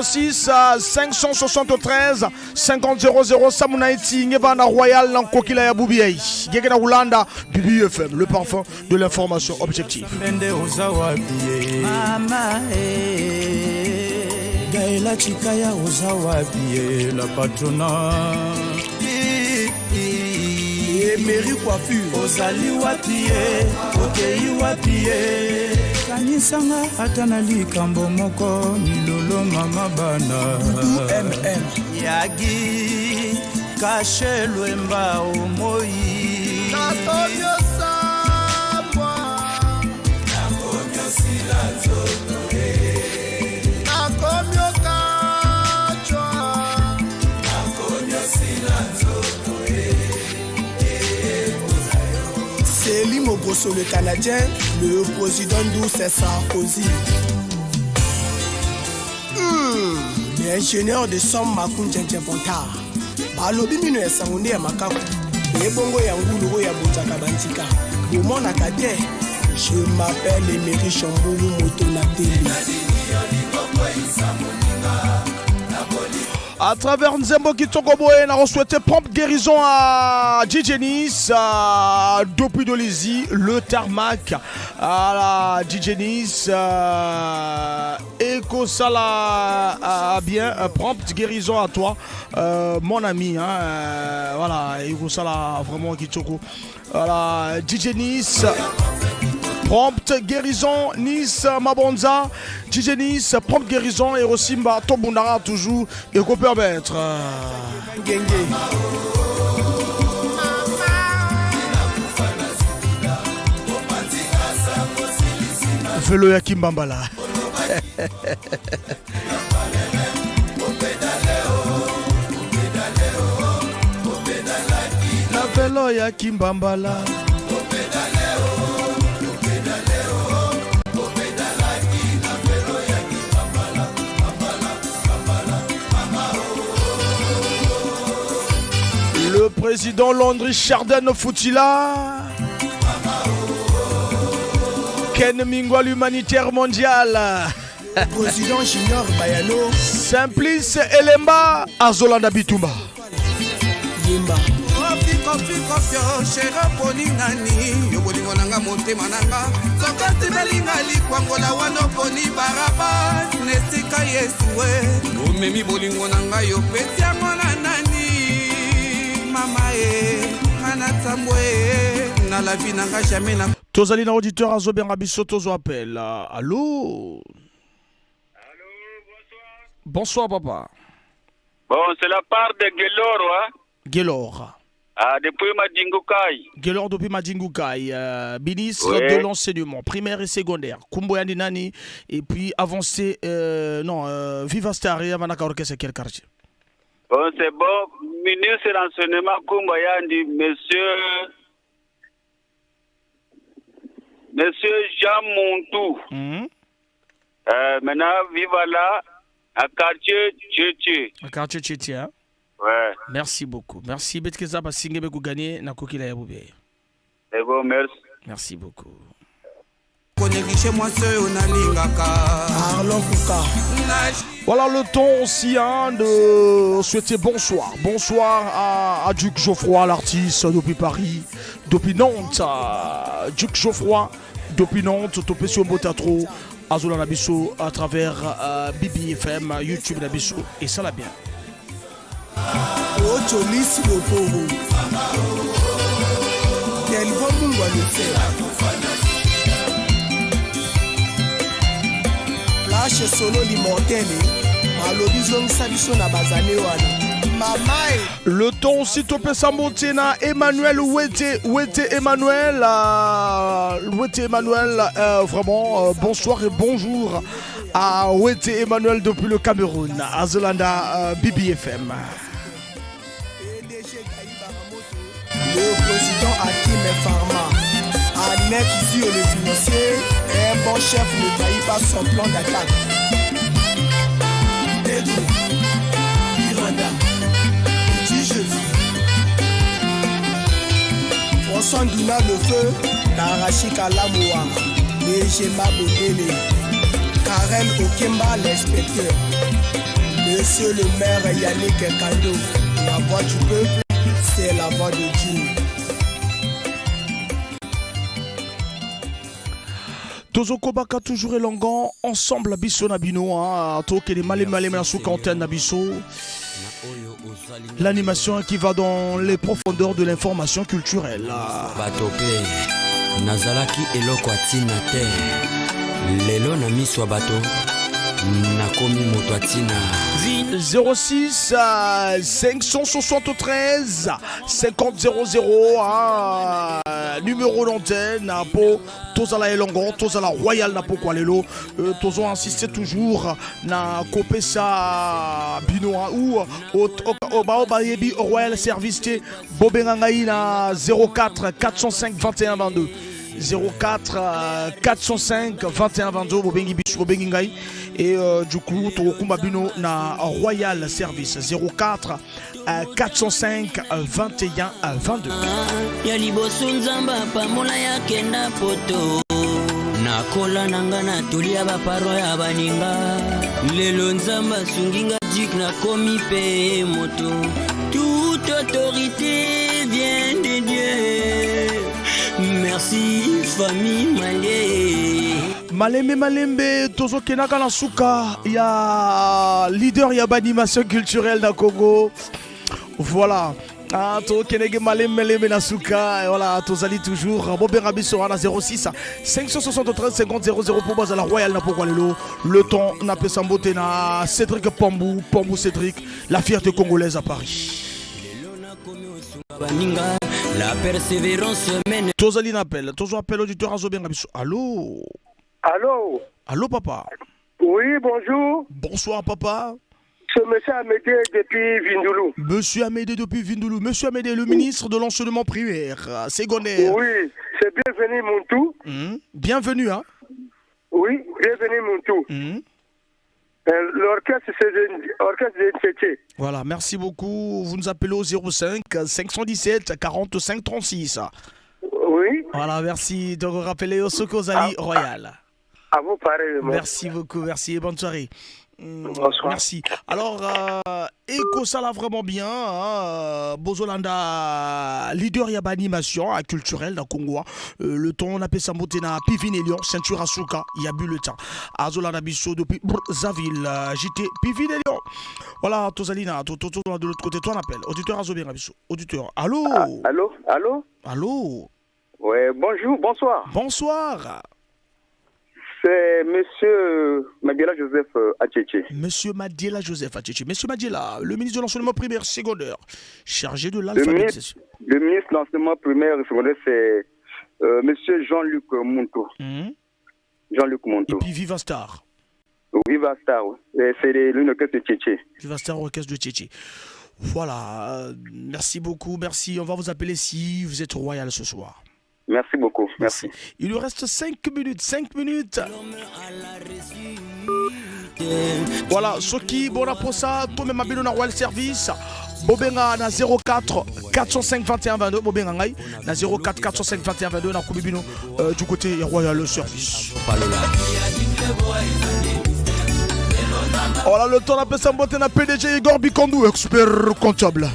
06 à 573 50 00 Samunaiti Ngevana Royal Nankokila ya Boubiei Gegena Oulanda Bibi FM, le parfum de l'information objective. Mbende oza wapi ye? Mama, eh. Gaëla Chikaya oza wapi ye? La patrona. Emery coiffure. Ozali wapi ye? Okei wapi ye? Kanisanga ata na likambo moko, milolo mama bana. Doudou MM. Yagi, kashe lwemba omoi. Nakomi osambwa. Nakomi osila nzoto, eh. Nakomi okachwa. Nakomi osila nzoto, eh. Céline Mogrosso, le Canadien, le président d'Ours Sarkozy. L'ingénieur de Som Makoun Djendje Bontard. Balobi mino ya sango nde ya makaku. Ebongo ya ngulu oyo ya botaka bantika. Bomonaka te. Je m'appelle Emery Chamboulou, moto na télé. À travers Nzembo Kitoko Boye, on a souhaité prompte guérison à DJ Nice, à depuis Dolisie, le tarmac, à la DJ Nice, et Kosala à bien, prompte guérison à toi, mon ami, hein, voilà, et Kosala vraiment Kitoko. Voilà, DJ Nice. Prompte guérison, Nice Mabonza, DJ Nice, prompte guérison et Rosimba, Tobundara toujours, et qu'on permettre. Velo ya Kimbambala. La velo ya Kimbambala. Le président Landry Chardin Foutila. Ken Mingwa, l'humanitaire mondial. Président Junior Bayano. Simplice Elemba, Azolanda Bitumba. Yemba. Kofikofio shere oponi nani yo bolingo nanga motema nanga soki likwangola wana oponi Barabas na esika Yesu e omemi bolingo na ngai opesi yango na nani mama e nga na e na la vie nanga jamais na Tozali na auditeur azobenga biso tozo appel. Allô? Bonsoir papa. Bon, c'est la part de Gelor, hein? Gelor. Ah, depuis Madingoukaï. Gelor depuis Madingoukaï, ministre de l'enseignement primaire et secondaire. Kumbo Yandi Nani, et puis avancé, non, Viva Star, Yamanaka Orchestre, quel quartier? Bon, c'est bon. Ministre de l'enseignement, Kumbo Yandi, monsieur Jean Montou. Maintenant, viva là, à quartier Tchétché. À quartier Tchétché, hein? Ouais. Merci beaucoup. Merci. Betkeza Basinge Bekou gagné na kokila ya boubé. C'est bon, merci. Merci beaucoup. Konéglige mwasi oyo nalingaka. Arlon Kouka. Voilà le temps aussi, hein, de souhaiter bonsoir. Bonsoir à Duc Geoffroy, l'artiste depuis Paris, depuis Nantes. Duc Geoffroy, depuis Nantes, topé sur Botatro, Azola Nabiso à travers BBFM, YouTube Nabiso, et ça l'a bien. Ocholis Boporo. Delvo Mungwa le fait. Flash solo l'immortel. Balobi zongisa biso na bazane wana. Mama e. Le temps aussi topé Sambotina Emmanuel Wete, Wete Emmanuel, Wete Emmanuel, vraiment bonsoir et bonjour à Wete Emmanuel depuis le Cameroun, à Zolanda BBFM. Le président Hakim Pharma, Annette Zio le financier, un bon chef ne trahit pas son plan d'attaque. Pedro, Miranda, Petit Jésus, François Ndouna le feu, Karachika Lamoua, Légemba Bondele, Karel Okemba l'inspecteur, Monsieur le maire Yannick Kando, la voix du peuple, c'est la voix de Dieu. Tozokobaka toujours elongo ensemble biso na bino, hein, tokende malé malé na sous antenne na biso. L'animation qui va dans les profondeurs de l'information culturelle. Bato pe nazalaki eloko ya ntina te lelo na miso ya bato nakomi moto ya ntina. 06 573 50 00, hein, numéro d'antenne po tozala elongo, tozala royal na pokwa lelo. Tozo insister toujours na kopesa bino, hein, ou o, ba, o, ba, yebi Royal Service te bobenga ngai na 04 405 21 22. 04 405 21 22, bobengi biso, bobengi ngai et du coup tokokumba bino na Royal Service 04 405 21 22. Ya liboso nzambe apambola ya kenda poto nakola nanga na tolia baparo ya baninga lelo nzambe asungi nga. Duc nakomi mpe moto. Toute autorité vient de Dieu. Merci famille Malé. Malembe malembe tozokendaka na suka ya leader ya baanimation culturelle na Congo. Voilà. Ah, tokendeke malembe malembe na suka. Voilà, tozali toujours bobenga biso wana 06 573 50 00 po bazala royal na pokwa lelo. Le temps napesa mbote na Cédric Pambou, Pambou Cédric, la fierté congolaise à Paris. Baninga, la persévérance mène. Tozali na appel, tozo appel auditeur azobenga biso. Allô? Allô? Allô papa? Oui, bonjour. Bonsoir papa. C'est monsieur Amédée depuis Vindoulou. Monsieur Amédée depuis Vindoulou. Monsieur Amédée, le ministre de l'enseignement primaire, secondaire. Oui, c'est bienvenu Montou. Bienvenue, hein? Oui, bienvenue Montou. L'orchestre, c'est l'orchestre de Tchétché. Voilà, merci beaucoup. Vous nous appelez au 05 517 45 36. Oui. Voilà, merci de rappeler au Sokozali Royal. À vous pareillement. Merci beaucoup, merci et bonne soirée. Bonsoir. Merci. Alors, Eko, ça l'a vraiment bien. Hein, Bozolanda, leader ya animation culturelle dans Congo. Le temps, on appelle ça Motena, Pivine et Lyon, ceinture Asuka, il y a bulletin. Azolanda Bisso depuis Brazzaville, JT, Pivine et Lyon. Voilà, Tozalina, tout, tout, tout, de l'autre côté, toi on appelle. Auditeur Azobien Bisso. Auditeur, allô? Ah, allô, allô? Allô? Ouais, bonjour, bonsoir. Bonsoir. C'est monsieur Madiela Joseph Atchétché. Monsieur Madiela Joseph Atchétché. Monsieur Madiela, le ministre de l'enseignement primaire secondaire, chargé de l'alphabétisation. Le ministre de l'enseignement primaire et secondaire, c'est monsieur Jean-Luc Montou. Jean-Luc Montou. Et puis Viva Star. Viva Star, oui. C'est l'orchestre de Tchétché. Viva Star, orchestre de Tchétché. Voilà, merci beaucoup, merci. On va vous appeler si vous êtes royal ce soir. Merci beaucoup. Merci. Merci. Il nous reste 5 minutes. 5 minutes. Voilà, soki bona posa, to mema bino na Royal Service. Bobenga na 04 405 21 22. Bobenga ngai na 04 405 21 22 na komi bino du côté ya Royal Service. Voilà le temps d'appeler mbote na PDG Igor Bikondou, expert comptable.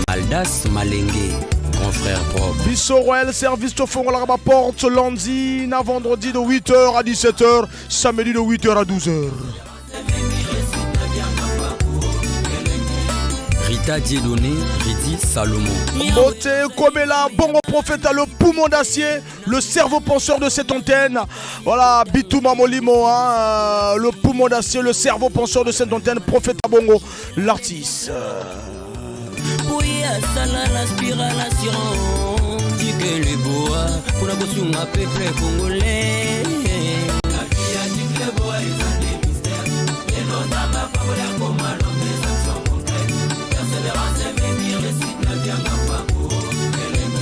Maldas Malenge, grand frère propre. Bisso Royal Service tofongola la porte lundi na vendredi de 8h à 17h, samedi de 8h à 12h. Rita Dieudonné, Ridi Salomon. Mbote Komela, bongo prophète, le poumon d'acier, le cerveau penseur de cette antenne. Voilà, Bitouma Molimo, hein, le poumon d'acier, le cerveau penseur de cette antenne, prophète Bongo, l'artiste. Oui, asala la spirale assurance, dit que le bois, pour la kosunga peuple congolais. La vie a dit que le bois est un des mystères. Et nos âmes à faveur de la coma, l'homme des actions concrètes. Persévérance et venir, les suites ne viennent pas pour.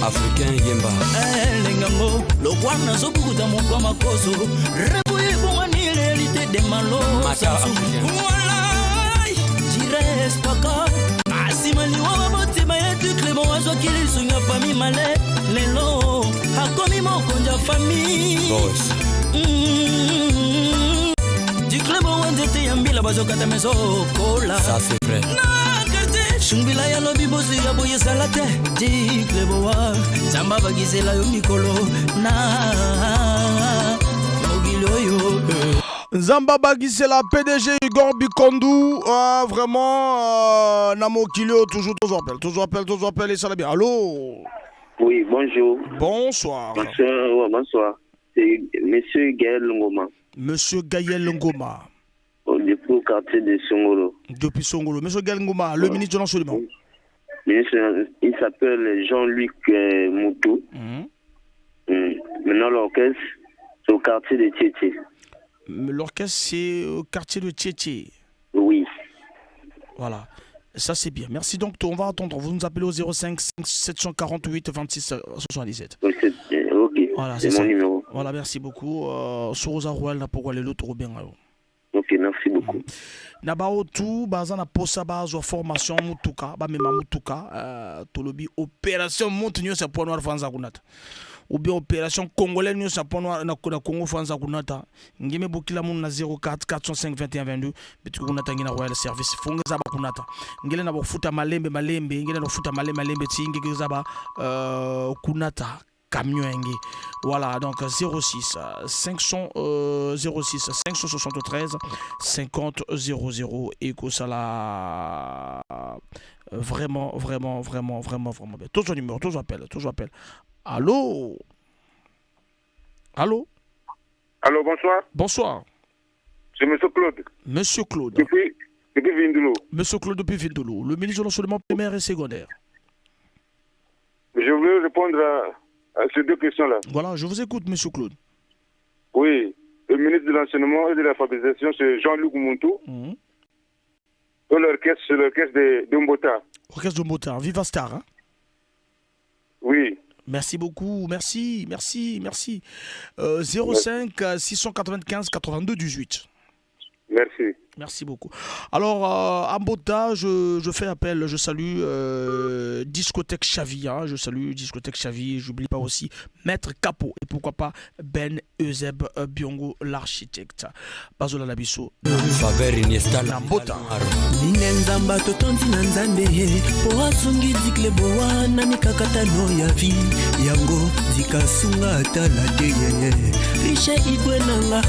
Africain Yemba. Lengango, lokwana zobukuta mokwa makoso. Rebuye bongani réalité des malos. Mata Africain. Voilà, jires paka. Asimali wa botima yetu Clément azwaki lisunga famille malais. Lelo, akomi mokonzi ya famille. Boss. Du Clément wa nzete ya mbila bazokata meso kola. Ça c'est vrai. Na quartier, Shumbila ya lobi bozi ya boye ezala te. Di Clément wa, Nzambe abakisela yo mikolo na mokili oyo. Nzamba Bagisela, PDG Igor Bikondou, vraiment, na mokili oyo, toujours, toujours appel, toujours appel, toujours appel, et ça va bien. Allô? Oui, bonjour. Bonsoir. Bonsoir, ouais, bonsoir. C'est Monsieur Gaël Ngoma. Monsieur Gaël Ngoma. Au depuis au quartier de Songolo. Depuis Songolo. Monsieur Gaël Ngoma, le ministre de l'enseignement. Oui. Ministre, il s'appelle Jean-Luc Moutou. Maintenant, l'orchestre, c'est au quartier de Tchétché. L'orchestre, c'est au quartier de Tchétché. Oui. Voilà. Ça, c'est bien. Merci. Donc, on va attendre. Vous nous appelez au 05 748 26 77. Oui, c'est, ok. Voilà, c'est c'est mon ça. numéro. Voilà, merci beaucoup. Soroza Royal, na pourquoi les autres bien, alors. Ok, merci beaucoup. Na ba otu, baza na posa bazo formation mutuka, ba mema mutuka, tolobi opération monte nyonso ya Pointe Noire Vanza kunata. Ou bien opération congolais nyonso ya Pointe-Noire na Congo Franza kunata. Ngeme bokila munu na 04 405 21 22 bituku kunata ngina Royal Service. Funga zaba kunata. Ngele na bofuta malembe malembe, ngele na bofuta malembe malembe ti ngeke zaba kunata camion yenge. Voilà, donc 06 500 06 573 50 00 et que ça la vraiment vraiment vraiment vraiment vraiment bien. Toujours numéro, toujours appel, toujours appel. Allô? Allô? Allô, bonsoir. Bonsoir. C'est Monsieur Claude. Monsieur Claude. Depuis Vindoulou. Monsieur Claude depuis Vindoulou, le ministre de l'enseignement primaire et secondaire. Je voulais répondre à ces deux questions-là. Voilà, je vous écoute, Monsieur Claude. Oui, le ministre de l'enseignement et de l'alphabétisation, c'est Jean-Luc Mountou. Et l'orchestre, c'est l'orchestre de Mbota. Orchestre de Mbota, Viva Star. Hein? Oui. Merci beaucoup, merci, merci, merci. 05 695 82 18. Merci. Merci beaucoup. Alors, à Mbota, je fais appel, je salue Discothèque Chavi, hein, je salue Discothèque Chavi, j'oublie pas aussi Maître Capo et pourquoi pas Ben Euseb Biongo, l'architecte. Bazola Labiso. Faveur Iniesta na Mbota. Nine nzamba totondi na nzambe po asungi dikle bowa na mikakatano ya vi yango dikasunga atala te yeye riche igwe nanga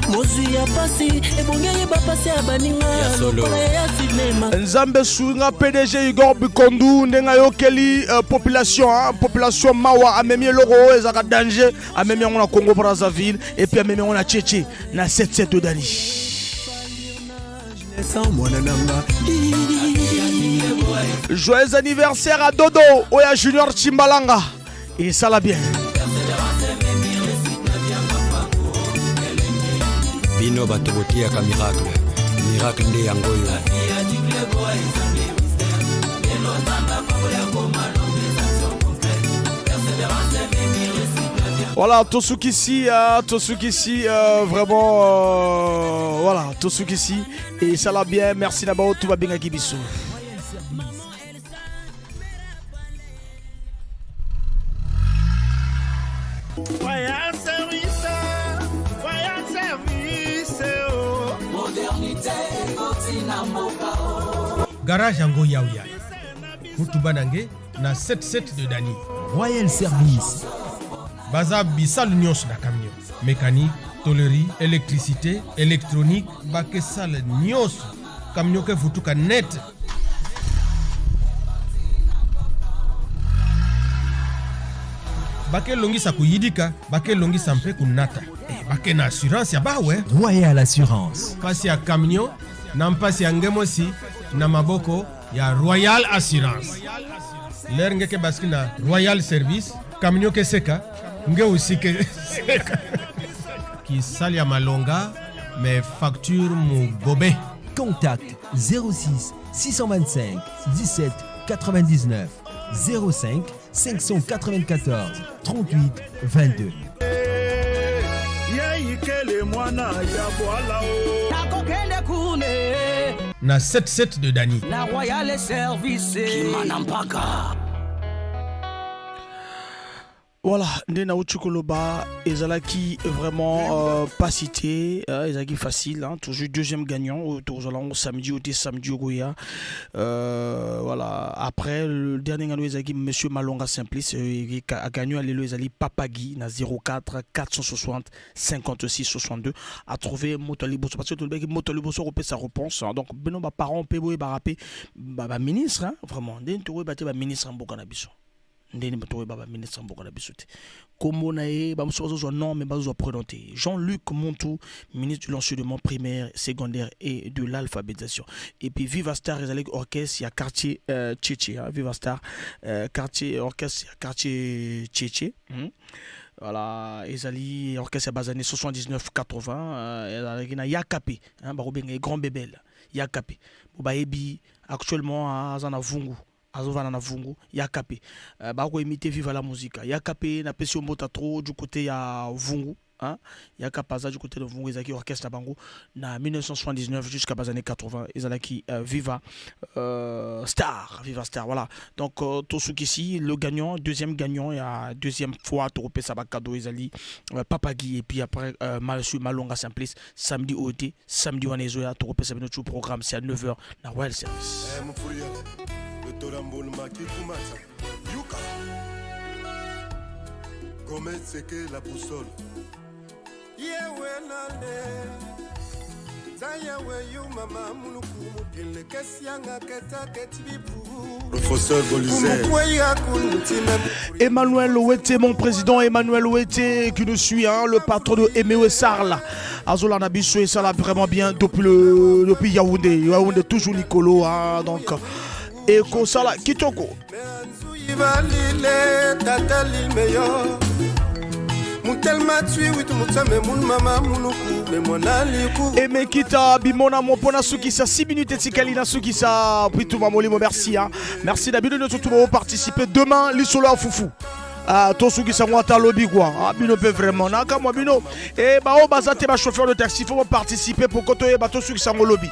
mozwi ya pasi ebongi ayeba pasi ya baninga Ya solo. lokola ya sinema. Nzambe sunga PDG Igor Bikondu ndenge ayokeli population, hein, population mawa amemi eloko oyo ezalaka danger, amemi yango na Congo Brazzaville et puis amemi yango na Tchétché na 7-7 de Dani. Mwana nanga. Joyeux anniversaire à Dodo Oya Junior Chimbalanga. Et ça l'a bien. Bino bato botiaka miracle. Miracle nde yango oyo. Voilà, Tosukisi, Tosukisi, vraiment, voilà, Tosukisi, et ça l'a bien, merci d'abord, tout va bien à Kibiso. Royal Service, Royal Service, oh. Modernité, Kotina Moka, oh. Garage yango yau ya. Mutuba nange na 77 de Dani. Royal Service. Baza bisalu nyonso na camion. Mécanique, tôlerie, électricité, électronique, bakesale nyonso. Camion ke futuka net. Bake longisa kuyidika, bake longisa mpe kunata. Bake na assurance ya bawe. Royal Assurance. Pasi ya camion, na mpasi ya ngemosi, na maboko ya Royal Assurance. Ler ngeke baski na Royal Service, camion ke seka, nge aussi ke seka. Kisali ya malonga, mais facture mu gobe. Contact 06 625 17 99 05 594 38 22. Yeyikele mwana ya bwala o. Nakokende kune. Na 77 de Dani. Na Royal Service. Kimana mpaka. Voilà, nde nauti koloba ezalaki vraiment pas cité, ezalaki facile, hein, toujours deuxième gagnant oyo tozala yango samedi oyo te, samedi okoya. Voilà, après le dernier gagnant ezalaki monsieur Malonga Simplice, a gagné lelo ezali Papa Guy na 04 460 56 62 a trouvé moto ya liboso parce que tolobaki moto ya liboso akopesa réponse, hein. Donc bino ba parents mpe boyeba rape ba ministre, hein, vraiment ndenge tokoyeba te ba ministre ya mboka na biso. Ndeni bato oyo ba ministre mboka na biso te. Kombo na ye, ba mosusu bazozwa nom, mais bazozwa prénom te. Jean-Luc Montou, ministre de l'enseignement primaire, secondaire et de l'alphabétisation. Et puis Viva Star ezalaki orchestre ya quartier Tchétché, hein, Viva Star quartier orchestre ya quartier Tchétché. Voilà, ezali orchestre ya bas années 79-80, ezalaki na Yakape, hein, bakobenga ye Grand Bébel, Yakape. Bo bayebi actuellement, hein, aza na Vungu. Azovana na Vungu, Yakape. Bako imiter Viva la Musica. Yakape na pesi mbota trop du côté ya Vungu. Hein? Yaka Paza du côté de Vungu ezalaki orchestre na bango na 1979 jusqu'à bas années 80 ezalaki Viva Star, Viva Star, voilà. Donc tosukisi le gagnant, deuxième gagnant ya deuxième fois tokopesa ba cadeau ezali Papa Guy et puis après Malsu Malonga Simplice samedi oyo te, samedi wana ezoya tokopesa bino tout programme, c'est à 9h na Royal Service. Eh, Gomez Seke la boussole. Yewe nale Zayawe yu mama muluku mupile kesianga keta ketibipu. Professeur Bolizer. Emmanuel Ouete, mon président Emmanuel Ouete qui nous suit, hein, le patron de Emewe Sarla. Azola Nabiso et ça l'a vraiment bien depuis Yaoundé. Yaoundé toujours Nicolo, hein, donc. Et Kosala Kitoko. Emekita Bimona Mopona Sukisa 6 minutes etikali na Sukisa Pituma Molimo merci hein. Merci d'habitude de tout le participer demain lisolo ya fufu. Ah, tosukisa ngo ata lobi quoi. Ah, bino pe vraiment na kamwa bino et ba o baza te ba chauffeur de taxi faut participer pour koto yeba tosukisa ngo lobi.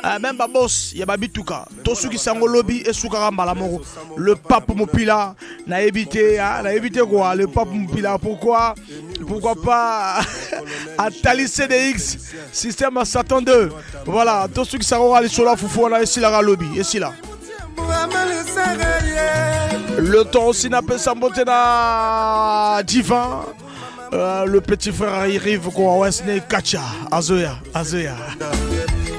Ah, même ba boss ya ba bituka tosukisa yango lobi esukaka mbala moko. Le pape Mopila na évité, hein, na évité quoi, le pape Mopila pourquoi pas Atali CDX système à Satan 2. Voilà, tosukisa yango lisolo ya fufu wana esilaka lobi esila. Le temps aussi n'a pas mbote na divin. Le petit frère arrive quoi, Wesley Kacha, Azoya, Azoya.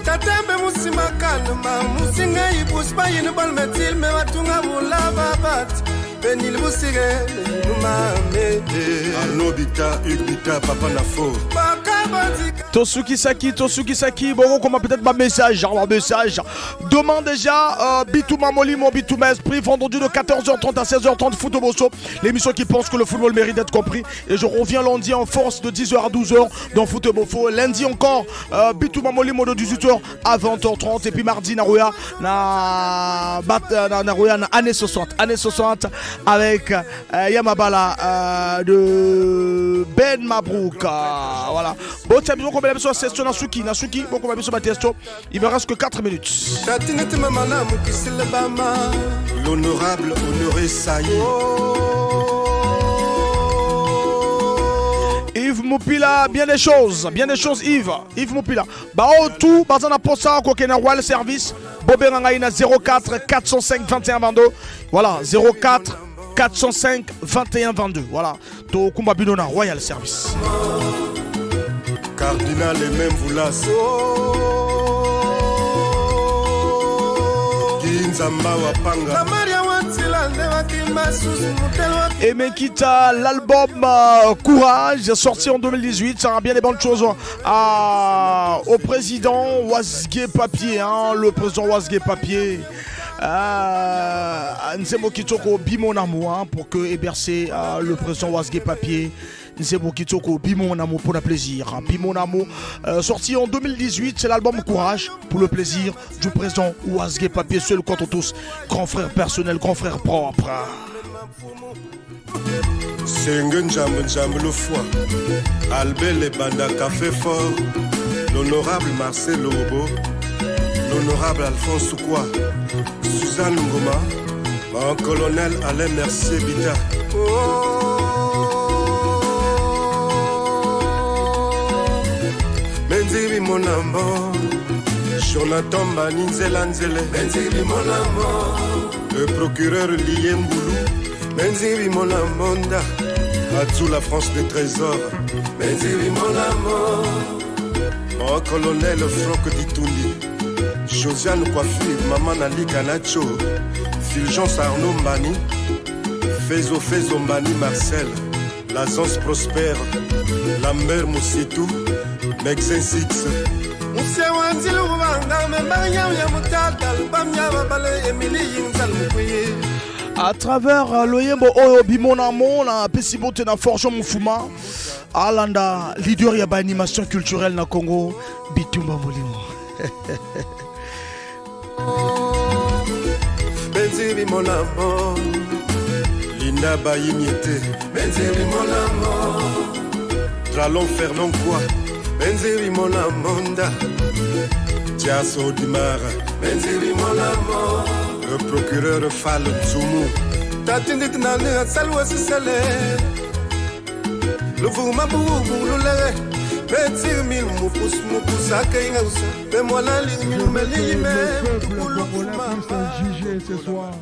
Tatembe musima kalma, musinga ibus ba yinu balmetil me watunga mulava bat. Benil busire, beniluma me. Arnaud Bita, Hugues Bita, Papa Nafo. Tosukisaki, Tosukisaki, bon, comment peut-être ma message, genre ma message. Demain déjà, Bitouma Molimo, Bitouma Esprit, vendredi de 14h30 à 16h30, Foot Bosso, l'émission qui pense que le football mérite d'être compris. Et je reviens lundi en force de 10h à 12h dans Foot Bofo. Lundi encore, Bitouma Molimo de 18h à 20h30. Et puis mardi, Naruya, na, bat, na, Naruya, na année 60, année 60 avec Yamabala de Ben Mabrouk. Voilà. Bon, tiens, bisous, combien de session Nasuki, Nasuki, bon, combien de testo. Il me reste que 4 minutes. L'honorable Honoré Saïd. Yves Mopila, bien des choses, bien des choses Yves, Yves Mopila. Bah oh, tout, bazana posa kokena Royal Service, Bobé Rangaïna 04 405 21 22. Voilà, 04 405 21 22. Voilà, to kumba binona Royal Service. Cardinal et même Voulas. Nzamba wapanga. Et Mekita, l'album Courage, sorti en 2018, ça a bien des bonnes choses au président Wasgué Papier, hein, le président Wasgué Papier. Nzembo Kitoko Bimonamo, hein, pour que hébercer le président Wasgué Papier. Nzembo Kitoko Bimonamo pour le plaisir. Bimonamo, sorti en 2018, c'est l'album Courage pour le plaisir du président Wasgué Papier, seul contre tous, grand frère personnel, grand frère propre. Senge Njambe Njambe le foie, Albert Le Banda Café Fort, l'honorable Marcel Lobo, l'honorable Alphonse Soukwa, Suzanne Ngoma, mon colonel Alain Mercier Bita. Benziri Monambo, Jonathan Bani Nzela Nzele, Benziri Monambo, le procureur Lié Mboulou, Benziri Monamonda, Atsou la France des trésors, Benziri Monambo, mon colonel Franck Ditundi, Josiane Coiffure, Maman Ali Kanacho, Fulgence Arnaud Mbani, Fezo Fezo Mbani Marcel, Lazance Prosper, Lambert Moussitou, Mexin Six. Monsieur Wanzilu Wanga, Mbanya ya Mutata, Lubamya Babale, Emily Yinzal Mukwiye. À travers Loyembo Oyo Bimonamo, na Pesibote na Forgeon Mufuma, Alanda, leader ya ba animation culturelle na Congo, Bitumba Molimo. Benziri Monamo, Linda Bayimiete, Benziri Monamo, Dralon Fernand Kwa Benziri Mona Monda Tiaso Dimara Benziri Mona Mo Le procureur Fall Tsoumou Tatindit Nane Salwa Sisele Luvuma Bubulule Betir mil mupus mupus akengausa Bemwana lingmi melime Jugé ce soir.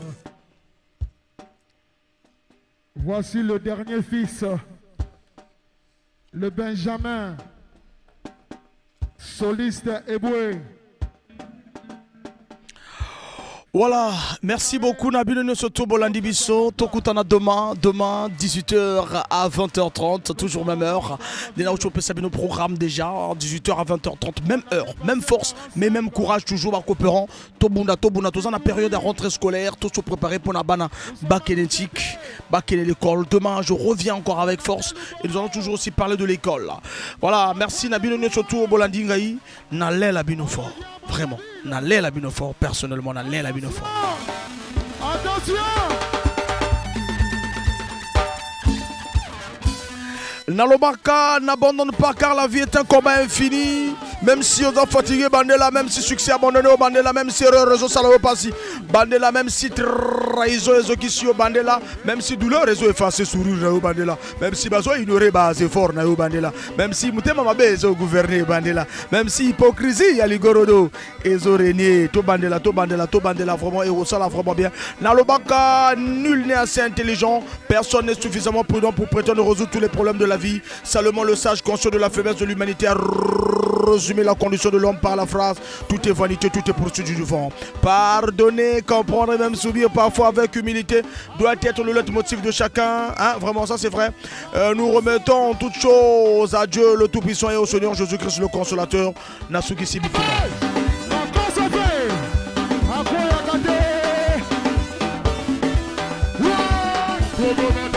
Voici le dernier fils, le Benjamin, soliste Eboué. Voilà, merci beaucoup Nabino nyonso bolandi biso tokutana demain, demain 18h à 20h30, toujours même heure. Dena topesa bino programme déjà 18h à 20h30, même heure, même force, mais même courage toujours ba coopérant. Tobunda tobunda toza na période de rentrée scolaire, tout se préparer pour na bana bakende tic, bakende l'école. Demain, je reviens encore avec force et nous allons toujours aussi parler de l'école. Voilà, merci Nabino nyonso bolandi ngai na lela bino fort. Vraiment, na lela bino fort personnellement, na lela bino fort. Attention! Nalobaka n'abandonne pas car la vie est un combat infini. Même si on est fatigué, bandela, même si succès abandonné, bandela, même si erreur, réseau salao passi, bandela, même si trahison, réseau qui suit, bandela, même si douleur, réseau effacé, sourire, bandela, même si bazo ignoré, base fort, na bandela, même si mutema mabe, ezo gouverner, bandela, même si hypocrisie, ya ligorodo, ezo régner, to bandela, to bandela, to bandela, vraiment, et ça vraiment bien. Nalobaka, nul n'est assez intelligent, personne n'est suffisamment prudent pour prétendre résoudre tous les problèmes de la vie. Seulement le sage conscient de la faiblesse de l'humanité a résumé la condition de l'homme par la phrase Tout est vanité, tout est poursuite du vent. Pardonner, comprendre et même subir parfois avec humilité doit être le leitmotiv de chacun. Hein, vraiment, ça c'est vrai. Nous remettons toutes choses à Dieu le Tout-Puissant et au Seigneur Jésus-Christ le Consolateur. Nasuki Sibikuma. Ouais!